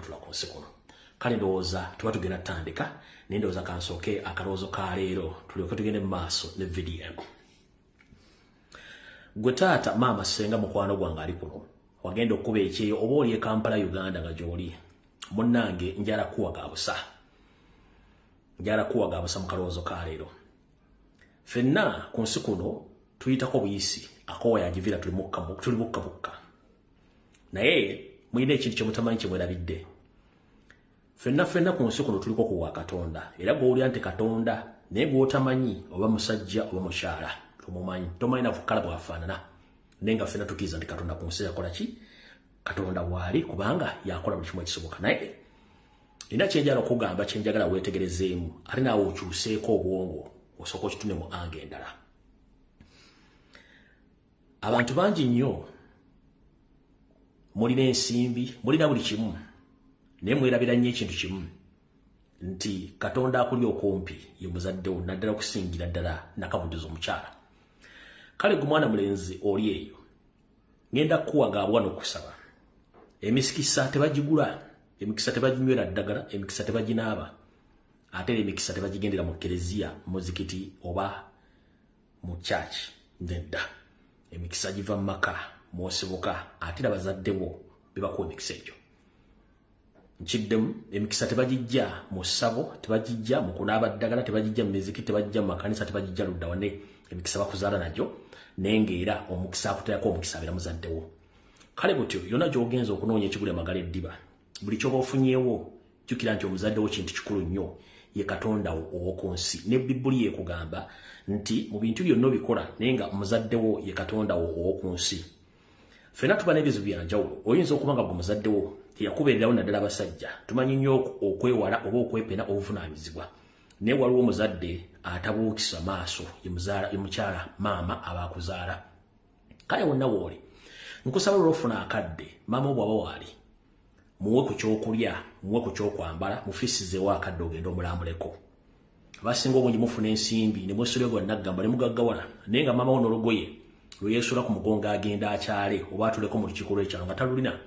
butula ku nsi kuno. Kale ndowooza tuba tugenda tutandika, naye ndowooza kansooke akalowoozo ka leero, tulyoke tugende mu maaso ne vidiyo eno. Gwe taata, maama, ssenga, mukwano gwange ali kuno, wagenda okukuba ekyeyo oba oli e Kampala, Uganda nga gy'oli, munnange, njala kuwa ga busa, njala kuwa ga busa mu kalowoozo ka leero. Ffenna ku nsi kuno tuyitako buyisi, akoowa yagivira, tuli bukka bukka. Naye mulina ekintu kyemutamanyi kyemwerabidde. Ffenna ffenna ku nsi kuno tuliko kuwa Katonda, era gw'owulira nti Katonda, naye gw'otamanyi oba musajja oba mukyala, tomumanyi, tomanyi navukala bw'afaanana, naye nga ffenna tukkiriza nti Katonda ku nsi yakola ki? Katonda waali, kubanga yakola buli kimu ekisoboka. Naye nina kyenjagala okugamba, kyenjagala weetegerezeemu, ate naawe okyuseeko obwongo, osooka okitume mu ange endala. Abantu bangi nnyo mulina ensimbi, mulina buli kimu, naye mwerabira nnyo ekintu kimu, nti Katonda akuli okumpi ye muzaddewo, naddala okusingira ddala nakabuduza omukyala. Kale gwe mwana mulenzi oli eyo, ngenda kukuwa gaabwa n'okusaba. Emikisa tebagigula, emikisa tebaginywera ddagala, emikisa tebaginaaba, ate era emikisa tebagigendera mu kereziya, muzikiti oba mu church. Nedda, emikisa giva mu maka mwosibuka, ate era bazadde bo bebakuwa emikisa egyo. Nkiddemu, emikisa tebagijja mu ssabo, tebagijja mu kunaaba ddagala, tebagijja mu mizikiti, tebagijja mu makanisa, tebagijja ludda wane. Emikisa bakuzaala nagyo, naye ng'era omukisa akuterako omukisa abeera muzaddewo. Kale butyo yonna gy'ogenza okunoonya ekiguli amagala eddiba, buli kyoba ofunyeewo, jjukira nti omuzaddewo kintu kikulu nnyo, ye Katonda wo ow'oku nsi. Ne Bibuli ekugamba nti mu bintu byonna obikola, naye nga omuzaddewo ye Katonda wo ow'oku nsi. Ffenna tuba n'ebizibu bya njawulo. Oyinza okuba nga gwe muzaddewo teyakubeererawo, naddala abasajja tumanyi nnyo okwewala oba okwepena obuvunaanyizibwa, naye waliwo omuzadde atabuukisa maaso, ye mukyala, maama abakuzaala. Kale wonna wooli, nkusaba olwofuna akadde, maama obwaba waali, muwe ku kyokulya, muwe ku kyokwambala, mufisizeewo akadde, ogende omulambuleko. Abasinga obungi mufuna ensimbi ne mwesula gwa naggamba ne mugaggawala, naye nga maama wo n'olugoye lwe yeesula ku mugongo agenda akyale oba atuleko mu lukiiko lw'ekyalo nga talulina,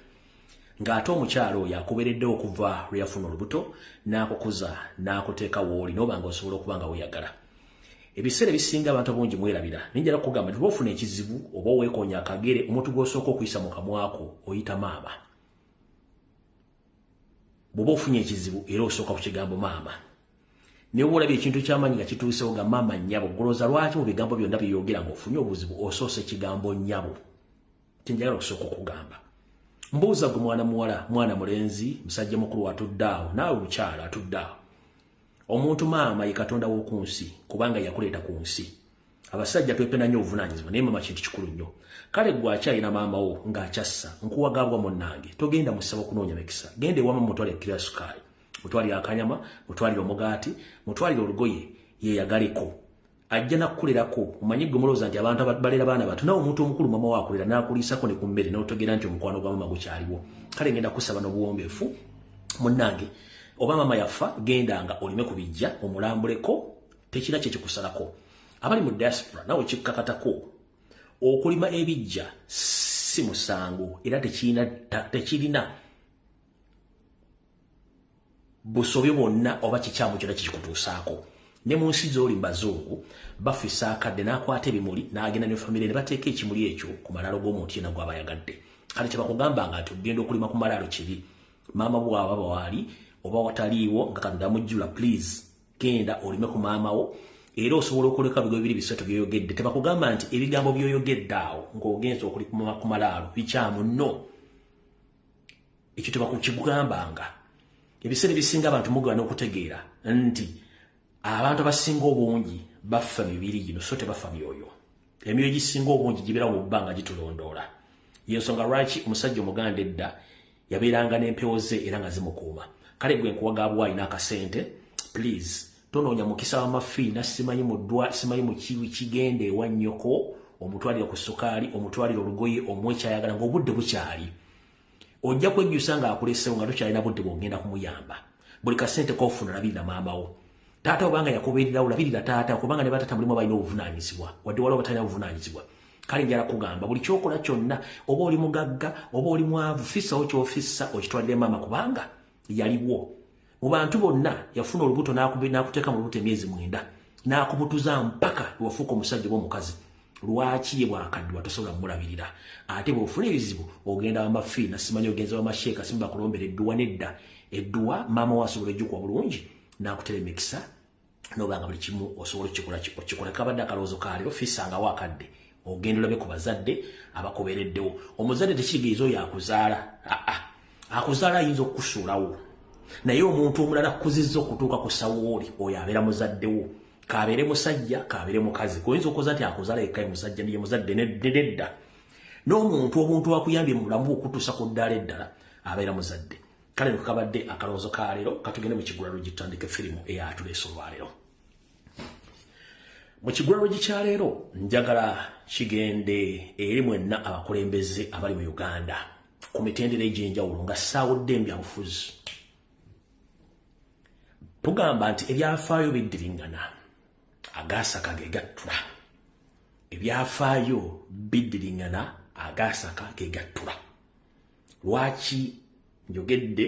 ng'ate omukyalo oyo akubeereddewo okuva lwe yafuna olubuto n'akukuza n'akuteeka w'oli, n'oba nga osobola okuba nga weeyagala. Ebiseera ebisinga abantu obungi mwerabira. Ninjala kugamba nti oba ofuna ekizibu oba oweekoonya akagere, omuntu gw'osooka okuyisa mu kamwako oyita maama. Bw'oba ofunye ekizibu, era osooka ku kigambo maama. Naye oba olabye ekintu ekyamanyi nga kituusewo, nga maama, nnyabo. Golooza lwaki mu bigambo byonna byeyogera ng'ofunye obuzibu osoose ekigambo nnyabo? Kyenjagala okusooka okugamba, mbuuza gwe mwana muwala, mwana mulenzi, musajja mukulu atudde awo, naawe mukyala atudde awo, omuntu maama ye Katonda w'oku nsi, kubanga yakuleeta ku nsi. Abasajja twepena nnyo obuvunaanyizibwa, naye maama kintu kikulu nnyo. Kale gwe akyalina maama wo ng'akyassa, nkuwagabwa munnange, togenda musaba okunoonya mikisa. Genda ewama, mutwale ekkiro ya sukaali, mutwalire akanyama, mutwalire omugaati, mutwalire olugoye, yeeyagaleko, ajja nakkulerako. Omanyi gwe mulowooza nti abantu balera baana bato, nawe omuntu omukulu mama waakulera n'akuliisako ne ku mmere, n'otegeera nti omukwano gwa mama gukyaliwo. Kale ngenda kusaba n'obuwombeefu munnange, oba mama yafa, gendanga olime ku bijja, omulambuleko, tekira kye kikusalako. Abali mu diaspora, nawe kikkakatako okulima ebijja, si musango era tekirina busobyo bwonna oba kikyamu kyonna kikikutuusaako. Ne mu nsi z'oli bazungu bafisa akadde n'akwata ebimuli n'agenda ne famire ne bateeka ekimuli ekyo ku malaalo g'omuntu yena gw'aba ayagadde. Kale tebakugambanga nti ogenda okulima ku malaalo kibi. Maama bw'aba bawaali oba wataliiwo nga Katonda mujjula, please genda olime ku maama wo, era osobola okuleka bigo bibiri bisatu byoyogedde. Tebakugamba nti ebigambo byoyogedde awo ng'ogenza okulima ku malaalo bikyamu. No, ekyo tebakukigambanga. Ebiseera ebisinga abantu mugaana okutegeera nti abantu abasinga obungi bafa mibiri gino, so tebafa myoyo. Emyoyo gisinga obungi gibeerawo mu bbanga gitulondoola. Yensonga lwaki omusajja omuganda edda yabeeranga n'empewo ze era nga zimukuuma. Kale gwe nkuwaga bwalina akasente, please tonoonya mukisa w'amafiina, simanyi muddwa, simanyi mukiwi. Kigenda ewa nnyoko, omutwalire ku sukaali, omutwalire olugoye, omuwe kyayagala ng'obudde bukyali. Ojja kwejjusa ng'akulesewo nga tokyalina budde bw'ogenda kumuyamba. Buli kasente kofuna, labirira maama wo. Taata obanga yakubeererawo, labirira taata, kubanga ne batata mulimu abalina obuvunaanyizibwa, wadde waliwo batalina buvunaanyizibwa. Kale njala kugamba, buli kyokola kyonna, oba oli mugagga oba oli mwavu, fissawo kyofissa okitwalire maama, kubanga Yaliwo mu bantu bonna yafuna olubuto n'akuteeka mu lubuto emyezi 9 n'akubutuza mpaka wafuuka omusajja oba omukazi. Lwaki ye bwakaddiwa tosobola mulabirira? Ate bw'ofuna ebizibu ogenda wamafi nasimanyi ogenza wamasheeka simba kulombera edduwa nedda. Edduwa maama wasobola ejjukwa bulungi n'akutera emikisa n'obanga buli kimu osobola okikola. Kabadde akalowoozo kaaleero fissangawo akadde ogenda olabe ku bazadde abakubeereddewo. Omuzadde tekitegeeza oyo akuzaala, aa akuzaala ayinza okukusuulawo, naye omuntu omulala akuzizza okutuuka ku ssawooli oyo abeera muzaddewo, kabeere musajja kabeere mukazi. Koyinza okukoza nti akuzaala yekka ye musajja ye muzadde nedda. N'omuntu obuntu akuyambye mu bulamu okutuusa ku ddaala eddala abeera muzadde. Kale kabadde akalowoozo ka leero, katugende mu kigulalogi tutandike firimu eyatuleese olwaleero. Mu kigulalogi kya leero njagala kigende eri mwenna abakulembeze abali mu Uganda ku mitendera egy'enjawulo nga ssaawudde ebyabufuzi. Tugamba nti ebyafaayo biddiriŋŋana, agaasaka ge gattula. Ebyafaayo biddiriŋŋana, agaasaka ge gattula. Lwaki njogedde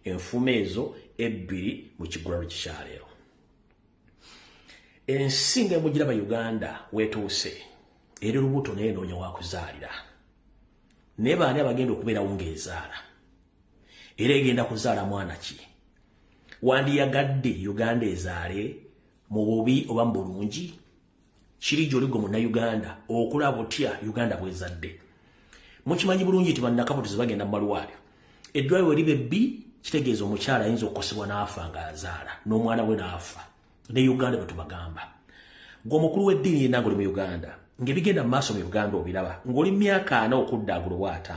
enfumo ezo ebbiri mu kigulalogi kya leero? Ensi nga emugiraba Uganda weetuuse eri lubuto naye enoonya wakuzaalira, naye baani abagenda okubeerawo ng'ezaala? Era egenda kuzaala mwana ki? Wandiyagadde Uganda ezaale mu bubi oba mu bulungi? Kiri gy'oli gwe Munnayuganda okulaba otya Uganda bwezadde. Mukimanyi bulungi nti bannakabutuzi bagenda mu malwaliro. Eddwaliro eriba ebbi kitegeeza omukyala ayinza okukosebwa n'afa ng'azaala n'omwana we n'afa. Ne Uganda bwe tubagamba. Gwe omukulu w'eddiini yenna ng'oli mu Uganda, ng'ebigenda mu maaso mu Uganda obiraba, ng'oli myaka 40 okudda agulu oba 50.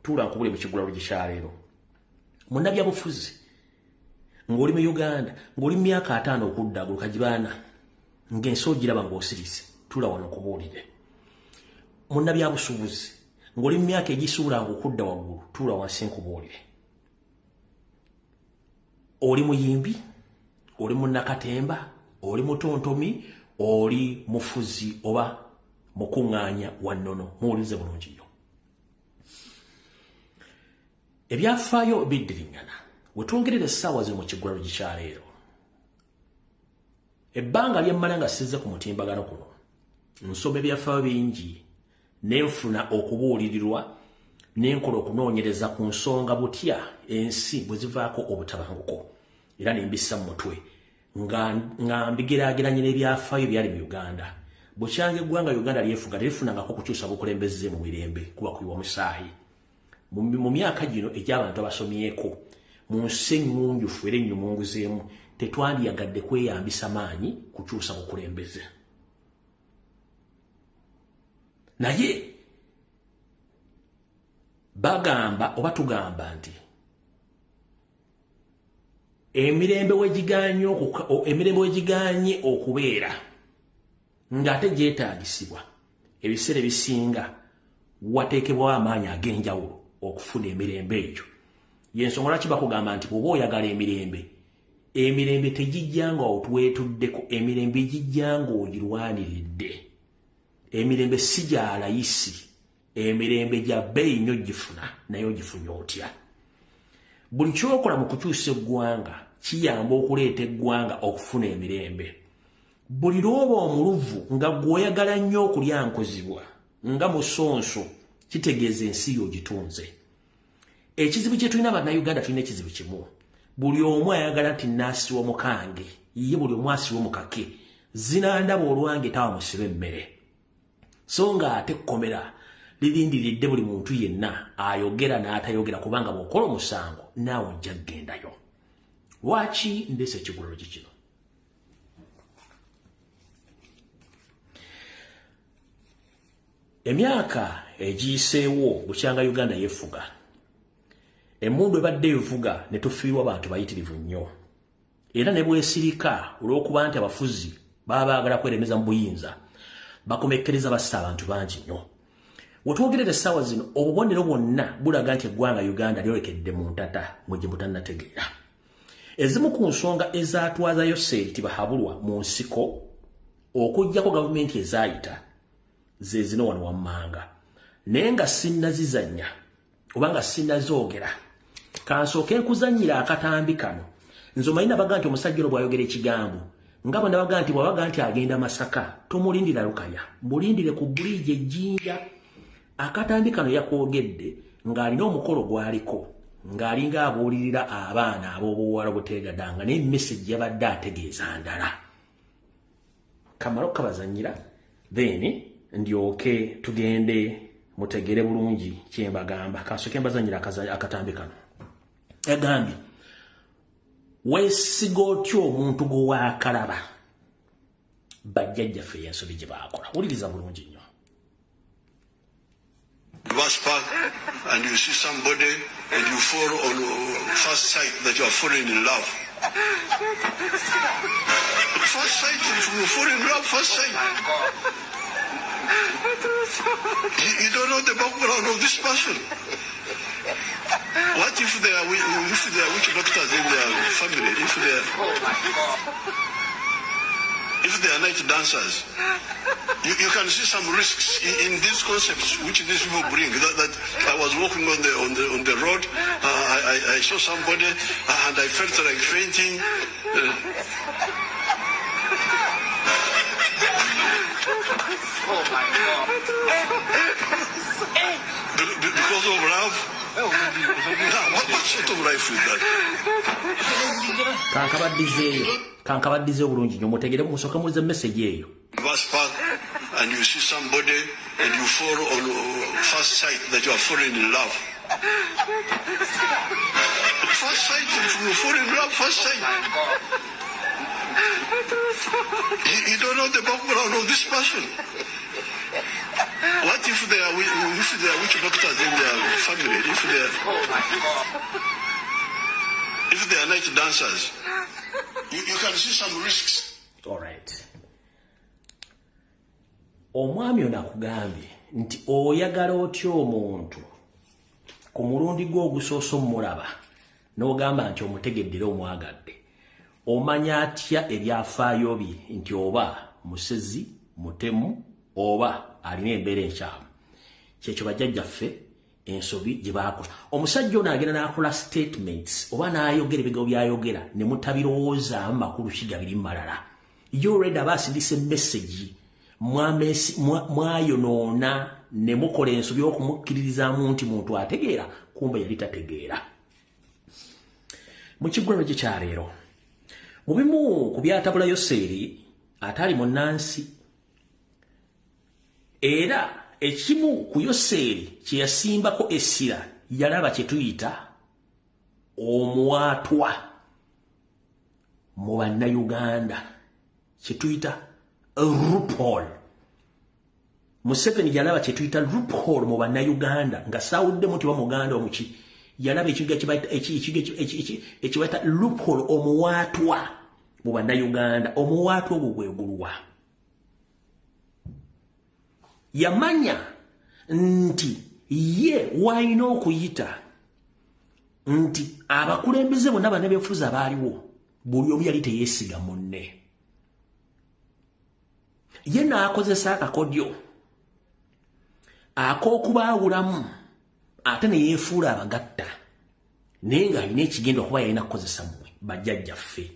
Tuula nkubule mu kigulalogi kya leero. Munnabyabufuzi ng'oli mu Uganda, ng'oli myaka 50 okudda agulu kagibaana, ng'ensi ogiraba ng'osirise, tuula wano nkubuulire. Munnabyabusuubuzi ng'oli mu myaka egisuulanga okudda waggulu, tuula wansi nkubuulire. Oli muyimbi, oli munnakatemba, oli mutontomi, oli mufuzi oba mukuŋŋaanya wa nnono, muwulirize bulungi nnyo. Ebyafaayo biddiriŋŋana. We twongerera essaawa zino mu kigulalogi kya leero, ebbanga lye mmala nga sizze ku mutimbagano kuno, nsoma ebyafaayo bingi ne nfuna okubuulirirwa ne nkola okunoonyereza ku nsonga butya ensi bwe zivaako obutabanguko, era ne mbissa mu mutwe nga mbigeraageranye n'ebyafaayo byali mu Uganda. Bukyanga eggwanga Uganda lyefuga terifunangako kukyusa bukulembeze mu mirembe kuba kuyiwa musaayi. Mu myaka gino egy'abantu abasomyeko mu nsi ennunjufu era ennyumunguzeemu, tetwandiyagadde kweyambisa maanyi kukyusa bukulembeze. Naye bagamba oba tugamba nti emirembe wegigaanye okubeera ng'ate gyetaagisibwa, ebiseera ebisinga wateekebwawo amaanyi ag'enjawulo okufuna emirembe egyo. Yensonga lwaki bakugamba nti bw'oba oyagala emirembe, emirembe tegijja nga otwetuddeko, emirembe gijja ng'ogirwaniridde. Emirembe si gya layisi, emirembe gya bbeeyi nnyo gifuna, naye ogifunye otya? Buli ky'okola mu kukyusa eggwanga kiyamba okuleeta eggwanga okufuna emirembe. Buli lw'oba omuluvu nga gw'oyagala nnyo okulya nkozibwa nga musonso, kitegeeza ensi yo ogitunze. Ekizibu kye tulina Bannayuganda, tulina ekizibu kimu. Buli omu ayagala nti naasiwa mukange, ye buli omu asiwa mukake. Zinandaba olwange tawa musibe emmere. So nga ate kkomera lirindiridde buli muntu yenna ayogera n'atayogera, kubanga bw'okola omusango naawe ojja kgendayo. Lwaki ndeese ekigulalogi kino? Emyaka egiyiseewo bukyanga Uganda yeefuga, emmundu ebadde evuga ne tufiirwa abantu bayitirivu nnyo, era ne bwesirika olw'okuba nti abafuzi baba baagala kweremeza mu buyinza, bakomekkereza bassa abantu bangi nnyo. Wetwogerera essaawa zino obubonero bwonna bulaga nti eggwanga Uganda lyolekedde mu ntata mwe gye mutannategeera. Ezimu ku nsonga ezaatwaza Yoseri Tibahabulwa mu nsiko okuggyako gavumenti ezaayita ze zino wano wammanga, naye nga sinnazizannya oba nga sinnazoogera, Kansooke nkuzannyira akatambi kano. Nze omanyi nabaga nti omusajja ono bw'ayogera ekigambo, nga bwe nabaga nti bw'abaga nti agenda Masaka, tomulindira Lukaya, mulindire ku bridge ejjinja. Akatambi kano yakwogedde ng'alina omukolo gw'aliko, ng'alinga abuulirira abaana ab'obuwala obuteegadanga, naye message yabadde ategeeza ndala. Kamala okukabazannyira, then ndyoke tugende mutegere bulungi kye mbagamba. Kansooke mbazannyira akatambi kano. Yagambye, weesiga otya omuntu gwe waakalaba? Bajjajjaffe y'ensobi gye baakola. Wuliriza bulungi nnyo. Bus park and you see somebody and you fall on first sight that you are falling in love. First sight, if you fall in love, first sight. You don't know the background of this person. What if there are witch doctors in their family? If they are night dancers, you can see some risks in these concepts which these people bring. That I was walking on the road, I saw somebody and I felt like fainting. Oh my God! Because of love. Now, what sort of life is that? Kankabaddizeeyo bulungi nnyo, mutegere musooke muwulize message eyo. Bus park and you see somebody and you fall on first sight that you are falling in love. First sight, if you fall in love, first sight. You don't know the background of this person. What if there are witch doctors in their family? If they are night dancers, you can see some risks. All right. Omwami ono akugambye nti oyagala otya omuntu ku mulundi gwe ogusoose omulaba n'ogamba nti omutegedde era omwagadde. Omanya atya ebyafaayo bye nti oba musezi, mutemu, oba alina embeera enkyamu. Kyekyo bajjajjaffe ensobi gye baakola. Omusajja ono agenda n'akola statements oba n'ayogera ebigambo by'ayogera ne mutabirowoozaamu makulu ki gabiri malala. Ye already aba asindise message, mwayonoona ne mukola ensobi okumukkiririzaamu nti muntu ategeera, kumbe yali tategeera. Mu kiggwano gye kyaleero, mu bimu ku byatabula Yoseeri ataali munnansi, era ekimu ku Yoseeri kye yasimbako essira yalaba kye tuyita omuwaatwa mu Bannayuganda, kye tuyita loophole. Museveni yalaba kye tuyita loophole mu Bannayuganda nga saawuddemu nti bamuganda omuki, yalaba ekibayita loophole, omuwaatwa mu Bannayuganda. Omuwaatwa ogwo gwe guluwa. Yamanya nti ye w'alina okuyita nti abakulembeze bonna bannabyabufuzi abaaliwo buli omu yali teyeesiga munne. Ye n'akozesa akakodyo ak'okubaawulamu ate ne yeefuula abagatta, naye ng'alina ekigendo okuba yalina kukozesa mmwe bajjajjaffe,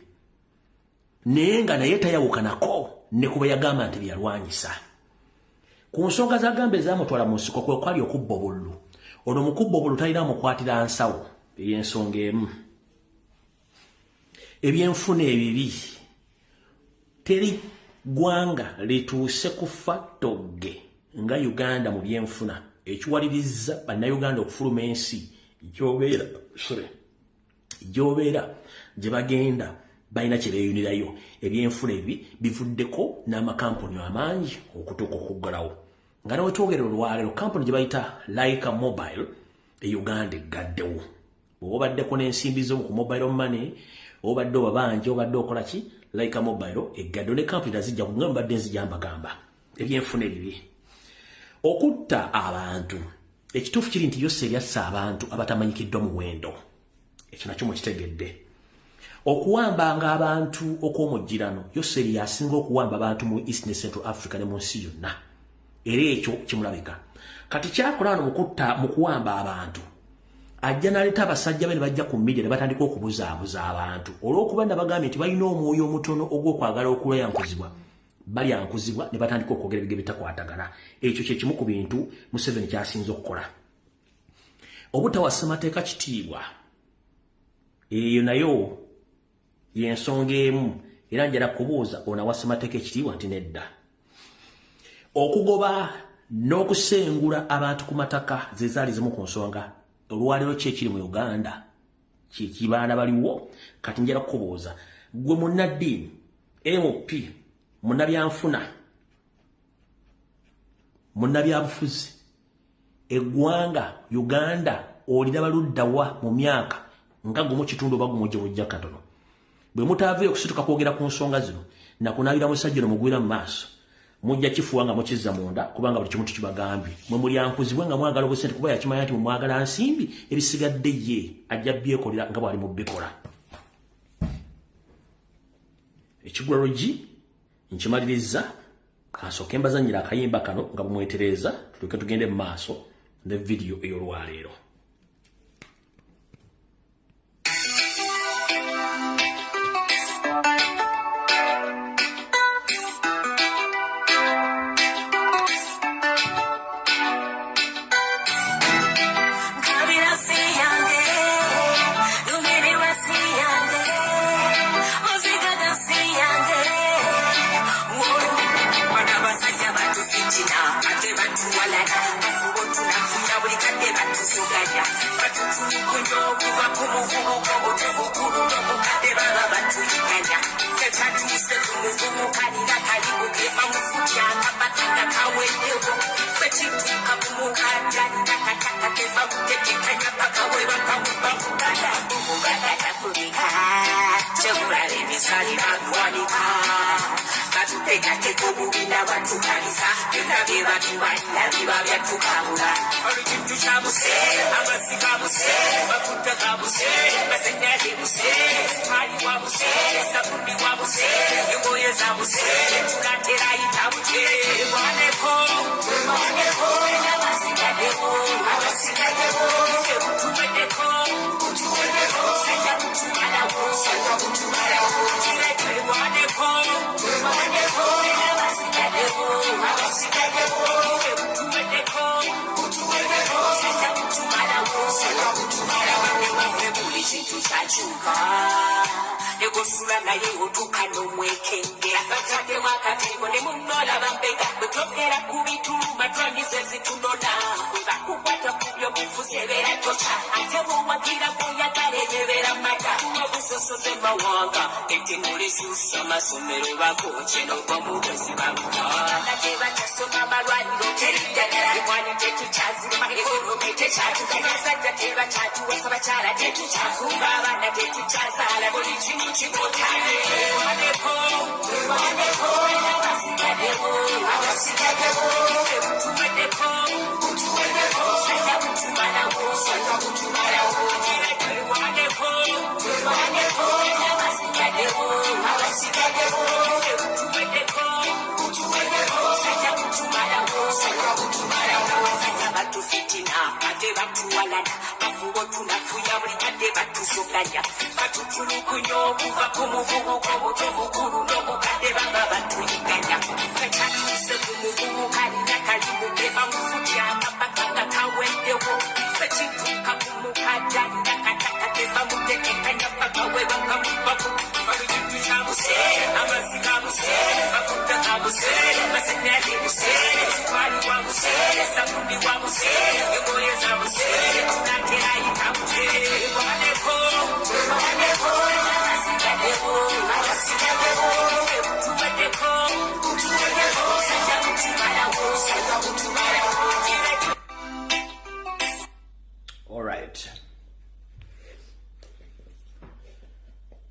naye nga naye tayawukanako ne kuba yagamba nti byalwanyisa. Ku nsonga z'agamba ezaamutwala mu nsiko kwe kwali okubba obululu. Ono mu kubba obululu talina amukwatira nsawo, ey'ensonga emu. Ebyenfuna ebibi, teri ggwanga lituuse kufa ttogge nga Uganda mu byenfuna, ekiwaliriza Bannayuganda okufuluma ensi gy'obeera gye bagenda balina kye beeyunirayo. Ebyenfuna ebi bivuddeko n'amakampuni amangi okutuuka okuggalawo. Nga ne wetwogerera olwaleero, kampuni gye bayita Lyca Mobile e Uganda eggaddewo. Bw'oba obaddeko n'ensimbi zo ku mobile money, obadde obabanja, obadde okola ki, Lyca Mobile eggaddewo. Ne kampuni tazijja nga mbadde nzija mbagamba. Ebyenfuna ebibi, okutta abantu. Ekituufu kiri nti Yoseeri yassa abantu abatamanyikiddwa muwendo. Ekyo nakyo mukitegedde. Okuwambanga abantu okw'omujjirano, Yoseeri yasinga okuwamba abantu mu East ne Central Africa ne mu nsi yonna. Era ekyo kimulabika. Kati kyakola wano mu kuwamba abantu, Ajja n'aleeta abasajja be ne bajja ku media ne batandika okubuzaabuza abantu. Olw'okuba nabagambye nti balina omwoyo omutono ogw'okwagala okulyankuzibwa, balyankuzibwa ne batandika okwogera ebige bitakwatagana. Ekyo kye kimu ku bintu Museveni ky'asinze okukola. Obutawa ssemateeka kitiibwa, eyo nayo y'ensonga emu. Era njala kubuuza onawa ssemateeka ekitiibwa nti nedda. Okugoba n'okusengula abantu ku mataka ze zaali zimu ku nsonga. Olwaleero ki ekiri mu Uganda kibaana baliwo. Kati njala kukubuuza gwe munnaddiini, MP, munnabyanfuna, munnabyabufuzi, eggwanga Uganda oliraba luddawa mu myaka nga gumu kitundu oba gumu gye bujja katono? Bwe mutaaveeyo okusituka kwogera ku nsonga zino nakunaabira musajja no mugwira mu maaso, mujja kifuwa nga mukizza munda, kubanga buli kimu tukibagambye. Mwe mulyankuzibwe nga mwagala obusente, kuba yakimanya nti mwagala nsimbi, ebisigadde ye ajja byekolera nga bw'ali mu bikola. Ekigulalogi nkimaliriza, kansooke mbazannyira akayimba kano nga bumwetereza, tulyoke tugende mu maaso ne vidiyo ey'olwaleero.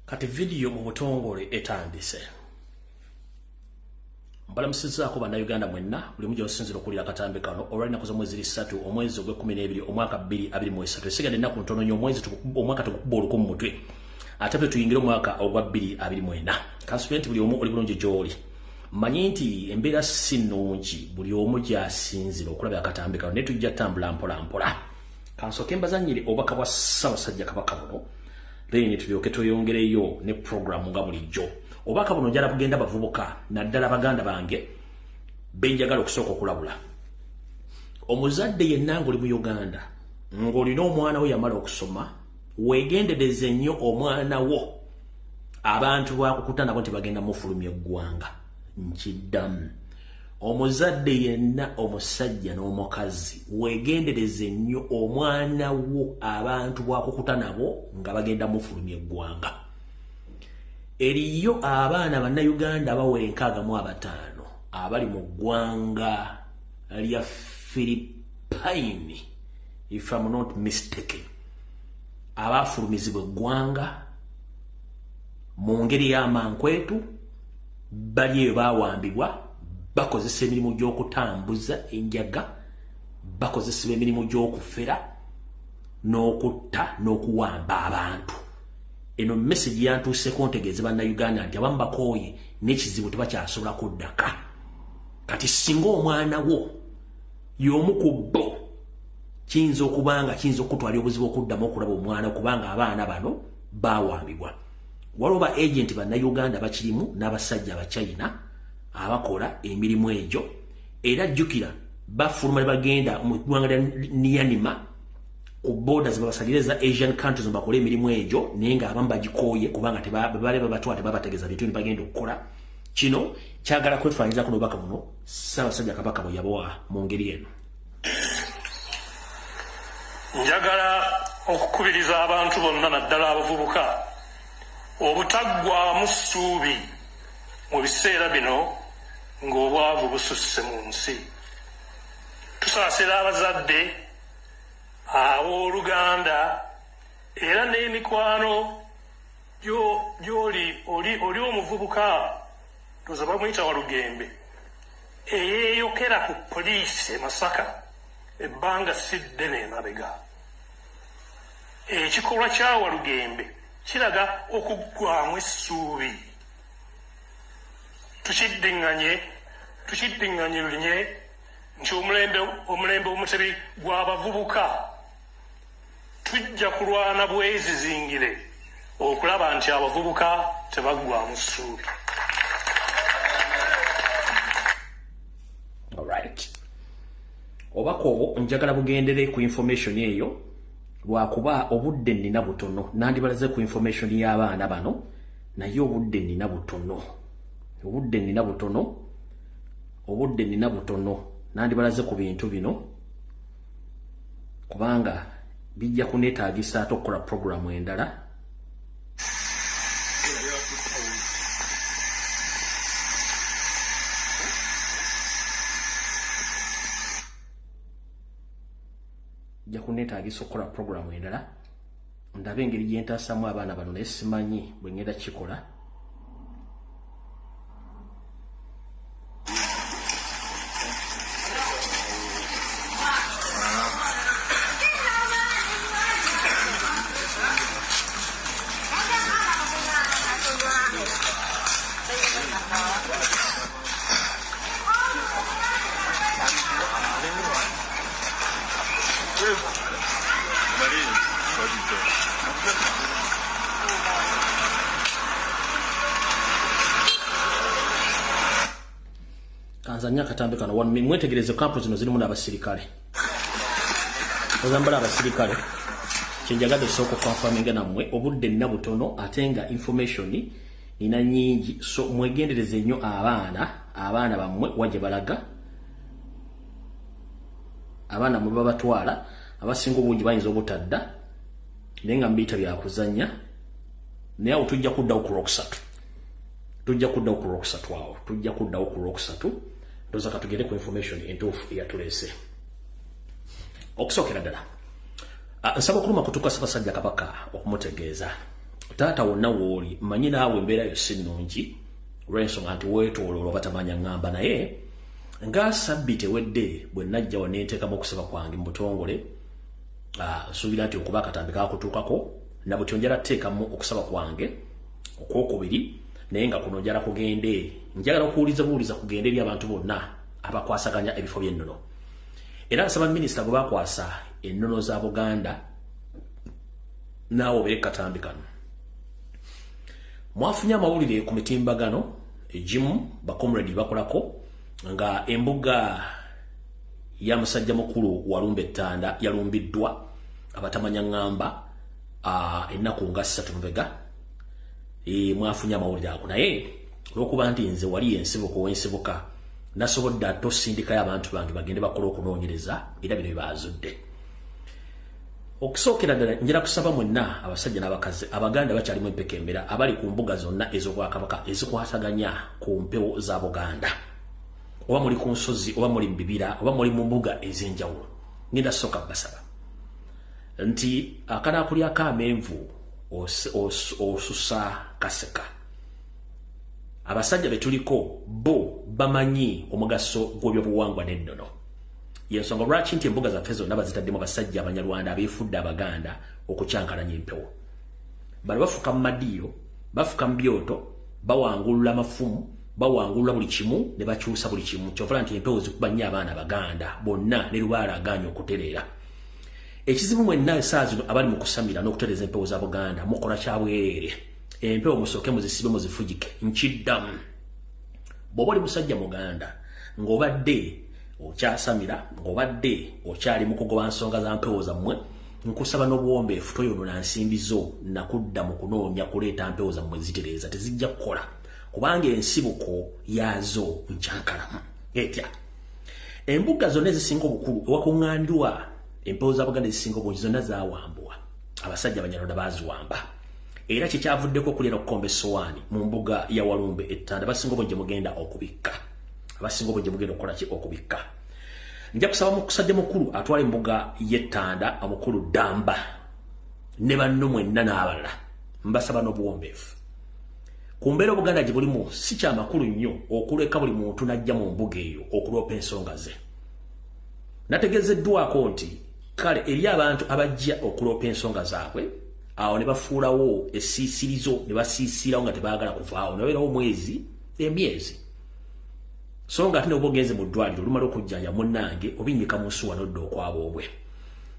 Kati vidiyo mu butongole etandise. Mbalamusizzaako Bannayuganda mwenna buli mujja osinzira okulira akatambi kano olwalinaku z'omwezi 3 omwezi ogw'e12 omwaka 2023. Esigadde ennaku ntono nnyo omwaka tugukuba oluku mu mutwe, ate ffe tuyingire omwaka ogwa 2024. Kansubire nti buli omu oli bulungi gy'oli. Mmanyi nti embeera si nnungi buli omu gy'asinzira okulaba akatambi kano, naye tujja tambula mpola mpola. Kansooke mbazannyire obubaka bwa Ssaabasajja Kabaka buno, then tulyoke tweyongereyo ne program nga bulijjo. Obubaka buno njala kugenda bavubuka, naddala baganda bange benjagala okusooka okulabula. Omuzadde yenna ng'oli mu Uganda, ng'olina omwana wo yamala okusoma, weegendereze nnyo omwana wo abantu bakukuta nabo nti bagenda mufulumya eggwanga. Nkiddamu, omuzadde yenna omusajja n'omukazi, weegendereze nnyo omwana wo abantu bwakukuta nabo nga bagenda mufulumya eggwanga. Eriyo abaana bannayuganda abawera 65 abali mu ggwanga lya Philippine, if I'm not mistaken, abafulumizibwa eggwanga mu ngeri y'amankwetu. Bali eyo bawambibwa, bakozesa emirimu gy'okutambuza enjaga, bakozesebwa emirimu gy'okufera n'okutta n'okuwamba abantu. Eno message yantuuseko ntegeeze bannayuganda nti abamu bakooye n'ekizibu, tebakyasobola kuddaka. Kati singa omwana wo y'omu ku bo, kiyinza okuba nga kiyinza okutwala obuzibu okuddamu okulaba omwana, kubanga abaana bano bawambibwa. Waliwo ba agent bannayuganda bakirimu n'abasajja Abachina abakola emirimu egyo. Era jjukira, bafuluma ne bagenda mu ggwanga lya Myanmar ku borders, babasalire za Asian countries, bakole emirimu egyo, naye ng'abamu bagikooye kubanga bale babatwala tebabategeeza bintu bagenda okukola. Kino kyagala kwefaanyizaako n'obubaka buno Ssaabasajja Kabaka bwe yabawa mu ngeri eno. Njagala okukubiriza abantu bonna, naddala abavubuka, obutaggwamu ssuubi mu biseera bino ng'obwavu bususse mu nsi. Tusaasira abazadde, abooluganda era n'emikwano gy'oli oli omuvubuka, ndoza bamuyita Walugembe, eyeeyokera ku poliisi e Masaka ebbanga si ddene emabega. Ekikolwa kya Walugembe kiraga okuggwamu essuubi. Tukiddiŋŋanye, tukiddiŋŋanye lulinye nti omulembe Omutebi gw'abavubuka. Tujja kulwana bwezizingire okulaba nti abavubuka tebaggwamu ssuubi. Alright, obubaka obwo njagala bugendere ku information eyo, lwakuba obudde nnina butono. Nandibalaze ku information y'abaana bano, naye obudde nnina butono, obudde nnina butono, obudde nnina butono. Nandibalaze ku bintu bino kubanga bijja kuneetaagisa ate okukola programu endala. Bijja kuneetaagisa okukola programu endala, ndabe engeri gye ntaasaamu abaana bano, naye simanyi bwe ngenda kikola. Kanzanya akatambi kano. Mwetegereze, kampu zino zirimu n'abasirikale, ozambala abasirikale. Kyenjagadde osooka okuconfirminga nammwe, obudde nina butono ate nga information nina nyingi, so mwegendereze nnyo abaana bammwe wa gye balaga. Abaana mwe babatwala, abasinga obungi bayinza obutadda, naye nga mbiyita byakuzannya. Naye awo tujja kuddawo ku Lwokusatu, tujja kuddawo ku Lwokusatu, awo tujja kuddawo ku Lwokusatu. Ndowooza katugende ku information entuufu eyatuleese. Okusookera ddala, nsaba okuluma kutuuka Ssaabasajja Kabaka okumutegeeza, taata wonna wooli, mmanyi naawe embeera yo si nnungi olw'ensonga nti weetooloola obatamanya ŋŋamba, naye nga sabbiiti ewedde bwe najja wa nenteekamu okusaba kwange mu butongole, nsuubira nti okuba akatambi kakutuukako. Nabutyo njala tuteekamu okusaba kwange okwokubiri, naye nga kuno njala kugende, njagala okuwuliza buwuliza kugende eri abantu bonna abakwasaganya ebifo by'ennono. Era nsaba minisita gwe bakwasa ennono za Buganda naawe obeere katambi kano. Mwafunye amawulire ku mitimbagano egimu bacomrade bakolako nga embuga ya musajja mukulu Walumbe Ttanda yalumbiddwa abatamanya ŋŋamba ennaku nga 3 mabega. Mwafunye amawulire ago, naye olw'okuba nti nze wali ensibuko w'ensibuka nasobodde ate osindikayo abantu bange bagende bakola okunoonyereza, era bino bye baazudde. Okusookera ddala njira kusaba mwenna abasajja n'abakazi Abaganda bakyalimu empeka embeera abali ku mbuga zonna ez'obwakabaka ezikwataganya ku mpewo za Buganda, oba muli ku nsozi, oba muli mu bibira, oba muli mu mbuga ez'enjawulo, ngenda sooka basaba nti akanaakulyako amenvu osusa kaseka. Abasajja be tuliko bo bamanyi omugaso gw'ebyobuwangwa n'ennono. Yensonga lwaki nti embuga zaffe zonna bazitaddemu abasajja Abanyarwanda abeefudde Abaganda okukyankalanya empewo. Bano bafuka mu madiiro, bafuka mu byoto, bawangulula amafumu, bawangulula buli kimu ne bakyusa buli kimu. Kyova nti empewo zikuba nnyo abaana Abaganda bonna ne lubaala agaanye okutereera. Ekizibu mwenna esaawa zino abali mu kusamira n'okutereeza empewo za Buganda mukola kya bwereere. Empewo musooke muzisibe, muzifugike. Nkiddamu, bw'oba oli musajja Muganda ng'obadde okyasamira, ng'obadde okyali mu kugoba nsonga za mpewo zammwe, nkusaba n'obuwombeefu toyonoona nsimbi zo nakudda mu kunoonya kuleeta mpewo zammwe zitereeza. Tezijja kukola kubanga ensibuko yaazo nkyankalamu etya. Embuga zonna ezisinga obukulu ewakuŋŋaanirwa empewo za Buganda ezisinga obungi zonna zaawambwa abasajja Abanyarwanda, baaziwamba. Era kyekyavuddeko okulya n'okukomba essowaani mu mbuga ya Walumbe Ettanda. Abasinga obungi mugenda okubikka, abasinga obungi mugenda okukola ki? Okubikka. Nja kusaba musajja mukulu atwala embuga y'Ettanda, omukulu Ddamba ne banno mwenna n'abalala, mbasaba n'obuwombeefu. Ku mbeera Obuganda gye bulimu, si kyamakulu nnyo okuleka buli muntu n'ajja mu mbuga eyo okuloopa ensonga ze. Nategeezeddwako nti kale eri abantu abajja okuloopa ensonga zaabwe awo ne bafuulawo essiisirizo ne basiisirawo nga tebaagala kuvaawo ne babeerawo omwezi, emyezi. So nga ate ne bwoba ogenze mu ddwaliro olumala okujjanja munnange obinnyika mu nsuwa n'odda okwaboobwe.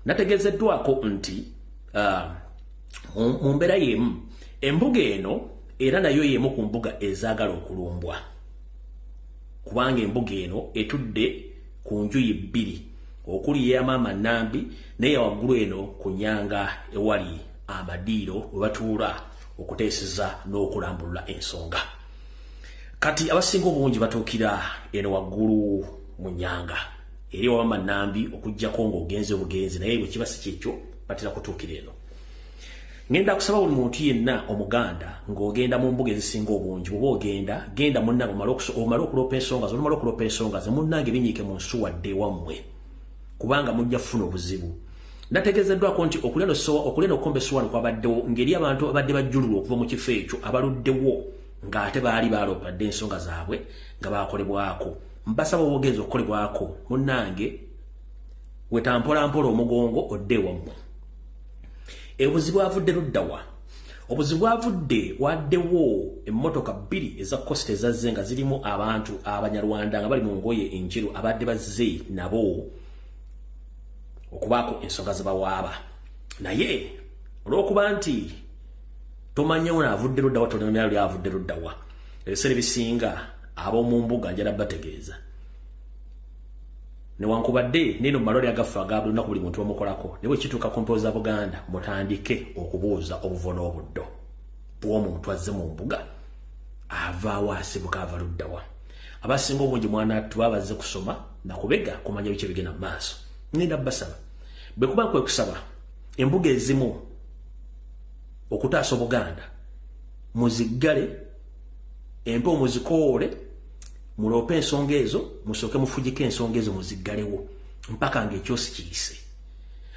Nategeezeddwako nti mu mbeera y'emu embuga eno era nayo y'emu ku mbuga ezaagala okulumbwa, kubanga embuga eno etudde ku njuyi bbiri okuli eyamaama Nambi naye waggulu eno ku nyanga ewali amadiiro we batuula okuteeseza n'okulambulula ensonga. Kati abasinga obungi batuukira eno waggulu mu nyanga eri ewamaama Nambi, okugjako ng'ogenze obugenzi, naye bwe kiba si kyekyo batera kutuukira eno. Ngenda kusaba buli muntu yenna Omuganda ng'ogenda mu mbuga ezisinga obungi, bw'oba ogenda, genda munnange omale okuloopa ensonga zo. Olumala okuloopa ensonga ze, munnange, binyiike mu nsuwa dde ewammwe, kubanga mujja kufuna obuzibu. Nategeezeddwako nti okulya n'okukomba essowaani kwabaddewo ng'eri abantu abadde bajjululwa okuva mu kifo ekyo abaluddewo ng'ate baali baloopa dde ensonga zaabwe nga bakolebwako. Mbasaba oba ogenza okukolebwako, munnange, wetampolampola omugongo odde ewammwe. Obuzibu avudde luddawa? Obuzibu avudde waddewo emmotoka bbiri eza Coaster ezazze nga zirimu abantu Abanyarwanda nga bali mu ngoye enjeru abadde bazze nabo okubaako ensonga ze bawaaba, naye olw'okuba nti tomanyi ono avudde luddawa, tolimanya luli avudde luddawa, ebiseera ebisinga ab'omu mbuga njala bategeeza newankubadde neno mumalwaliro agaffe aga buli lunaku buli muntu bamukolako, naye bwe kituuka ku mpewo za Buganda mutandike okubuuza obuvo n'obuddo bw'omuntu azze mu mbuga, avaawo, asibuka ava luddawa. Abasinga obungi mwana tuba bazze kusoma nakubega kumanya biki ebigenda mu maaso. Ngenda basaba, bwe kuba kwe kusaba embuga ezimu okutaasa Obuganda, muziggale empewo, muzikoole, muloope ensonga ezo, musooke mufugike ensonga ezo, muziggalewo mpaka ng'ekyosi kiyise.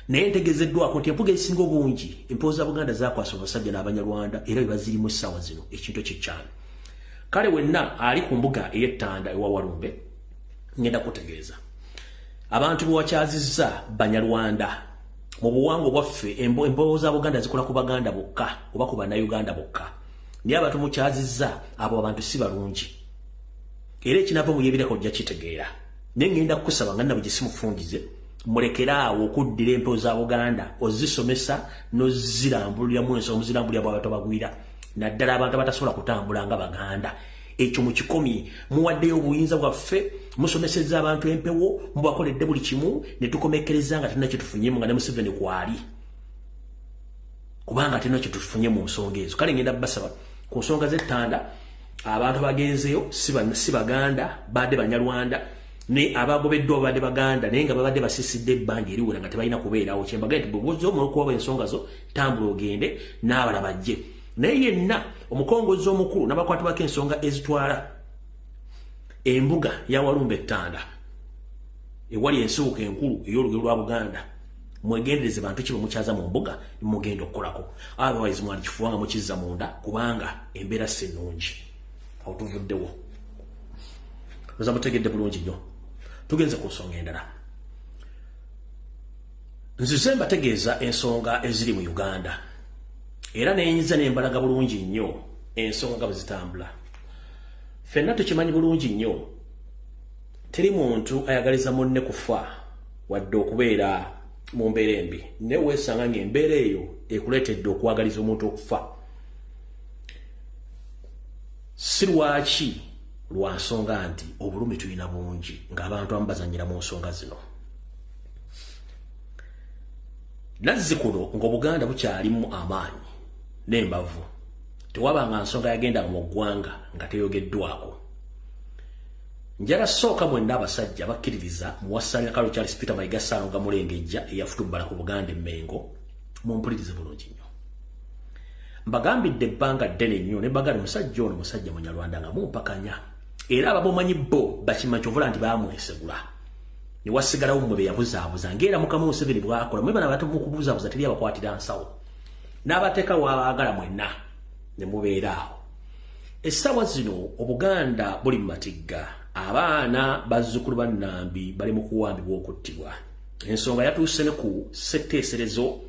Naye ntegezeddwako nti embuga ezisinga obungi empewo za Buganda zakwasa abasajja n'Abanyarwanda era bwe bazirimu essaawa zino ekintu ekyekyano. Kale wenna ali ku mbuga ey'Ettanda ewa Walumbe, ngenda kutegeeza abantu bwe wakyazizza Banyarwanda. Mu buwangwa bwaffe empewo za Buganda zikola ku Baganda bokka oba ku Bannayuganda bokka, naye abantu mukyazizza abo abantu si balungi, era ekinava mu yebireka ojja kitegeera. Naye ngenda kukusaba nga nabwe gye simufungize. Mulekera awo okuddira empewo za Buganda ozisomesa n'ozirambuliramu ensonga, muzirambulira bw'abantu abagwira, naddala abantu abatasobola kutambula nga Baganda. Ekyo mukikomye. Muwaddeyo obuyinza bwaffe, musomesezza abantu empewo, mubakoledde buli kimu, ne tukomekkereza nga tulina kyetufunyemu, nga ne Museveni kwali, kubanga tulina kyetufunye mu nsonga ezo. Kale ngenda basaba ku nsonga z'ettanda, abantu bagenzeyo si Baganda, badde Banyarwanda, ne abagobeddwa babadde Baganda, naye nga babadde basiisidde ebbanga eriwera nga tebalina kubeerawo. Kyembagambye nti bw'ozza omala okuwaba ensonga zo, tambula ogende n'abalala bajje. Naye yenna omukongozi omukulu n'abakwatibwako ensonga ezitwala embuga ya Walumba ettanda ewali ensibuko enkulu ey'olugero lwa Buganda, mwegendereze bantu ki bemukyaza mu mbuga mugenda okukolako. Otherwise mwandikifuba nga mukizza munda, kubanga embeera si nnungi. Awo tuvuddewo, oza mutegedde bulungi nnyo. Tugenze ku nsonga endala. Nzize mbategeeza ensonga eziri mu Uganda, era neyinza nembalaga bulungi nnyo ensonga nga bwe zitambula. Ffenna tukimanyi bulungi nnyo, teri muntu ayagaliza munne kufa wadde okubeera mu mbeera embi, naye weesanga ng'embeera eyo ekuleetedde okwagaliza omuntu okufa. Si lwaki? Lwa nsonga nti obulumi tulina bungi ng'abantu abamu bazannyira mu nsonga zino. Nazzi kuno ng'Obuganda bukyalimu amaanyi n'embavu, tewabanga nsonga yagenda mu ggwanga nga teyogeddwako. Njala sooka mwenna abasajja bakkiririza muwasalira Kalo Charles Peter Mayiga Ssaalongo Mulengejja eyafutubbala ku Buganda Emmengo, mumpulirize bulungi nnyo. Mbagambidde ebbanga ddene nnyo ne mbagala musajja ono musajja Munyarwanda nga mumpakanya, era abamumanyi bo bakimanyi, kyovula nti baamwesegula ne wasigalawo mmwe be yabuzaabuza, ng'era Mukama Museveni bw'akola. Mwe bana abato mukubuzaabuza, teri abakwatira nsawo n'abateeka waabaagala mwenna ne mubeera awo. Essaawa zino Obuganda buli mu matigga, abaana bazzukulu ba Nnambi bali mu kuwambibwa, okuttibwa. Ensonga yatuuse ne ku ssetteeserezo,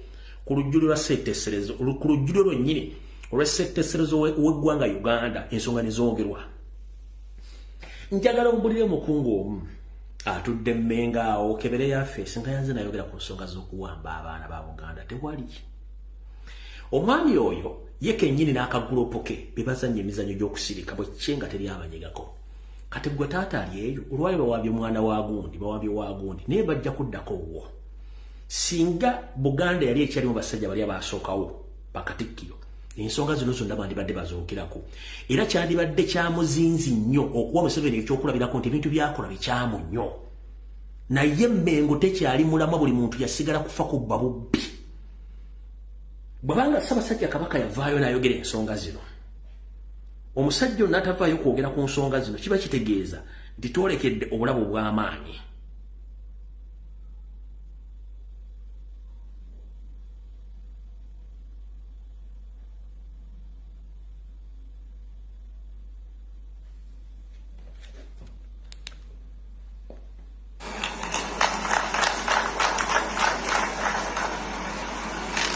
ku lujjuliro lwa ssetteeserezo, ku lujjuliro lwennyini olw'essetteeserezo w'eggwanga Uganda, ensonga ne zoongerwa. Njagala ombulire, omukungu omu atudde Mmenga awo kebere yaffe singa yanze nayogera ku nsonga z'okuwamba abaana ba Buganda, tewali. Omwami oyo ye kennyini n'akagulopo ke be bazannya emizannyo gy'okusirika bwe kye nga teri abanyegako. Kati gwe taata ali eyo, olwayo bawambye omwana wa gundi, bawambye wa gundi, naye bajja kuddako wo. Singa Buganda yali ekyalimu basajja bali abasookawo bakatikkiro, ensonga zino zonna bandibadde bazookerako, era kyandibadde kyamuzinzi nnyo okuwa Museveni ekyokulabirako nti ebintu byakola bikyamu nnyo. Naye Mmengo tekyali mulamwa, buli muntu yasigala kufa kubba bubbi. Bwabanga Ssaabasajja Kabaka yavaayo n'ayogera ensonga zino, omusajja ono n'atavaayo kwogera ku nsonga zino, kiba kitegeeza nti twolekedde obulabu obw'amaanyi.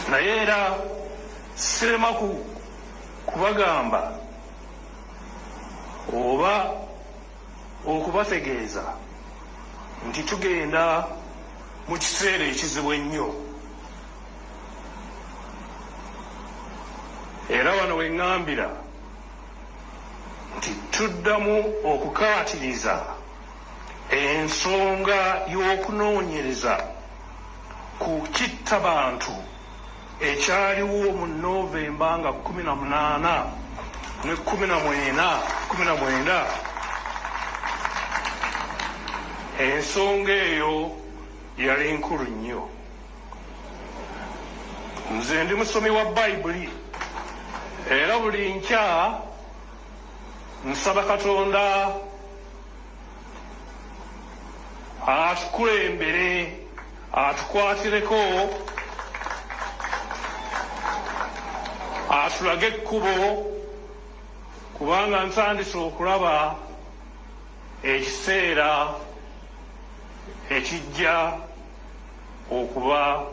Naye era sirema kubagamba oba okubategeeza nti tugenda mu kiseera ekizibu ennyo. Era wano we ŋŋambira nti tuddamu okukaatiriza ensonga y'okunoonyereza ku kittabantu ekyaliwo mu Novemba nga 18 ne 14 19. Ensonga eyo yali nkulu nnyo. Nze ndi musomi wa Bayibuli, era buli nkya nsaba Katonda atukulembere, atukwatireko, atulage ekkubo, kubanga ntandise okulaba ekiseera ekijja okuba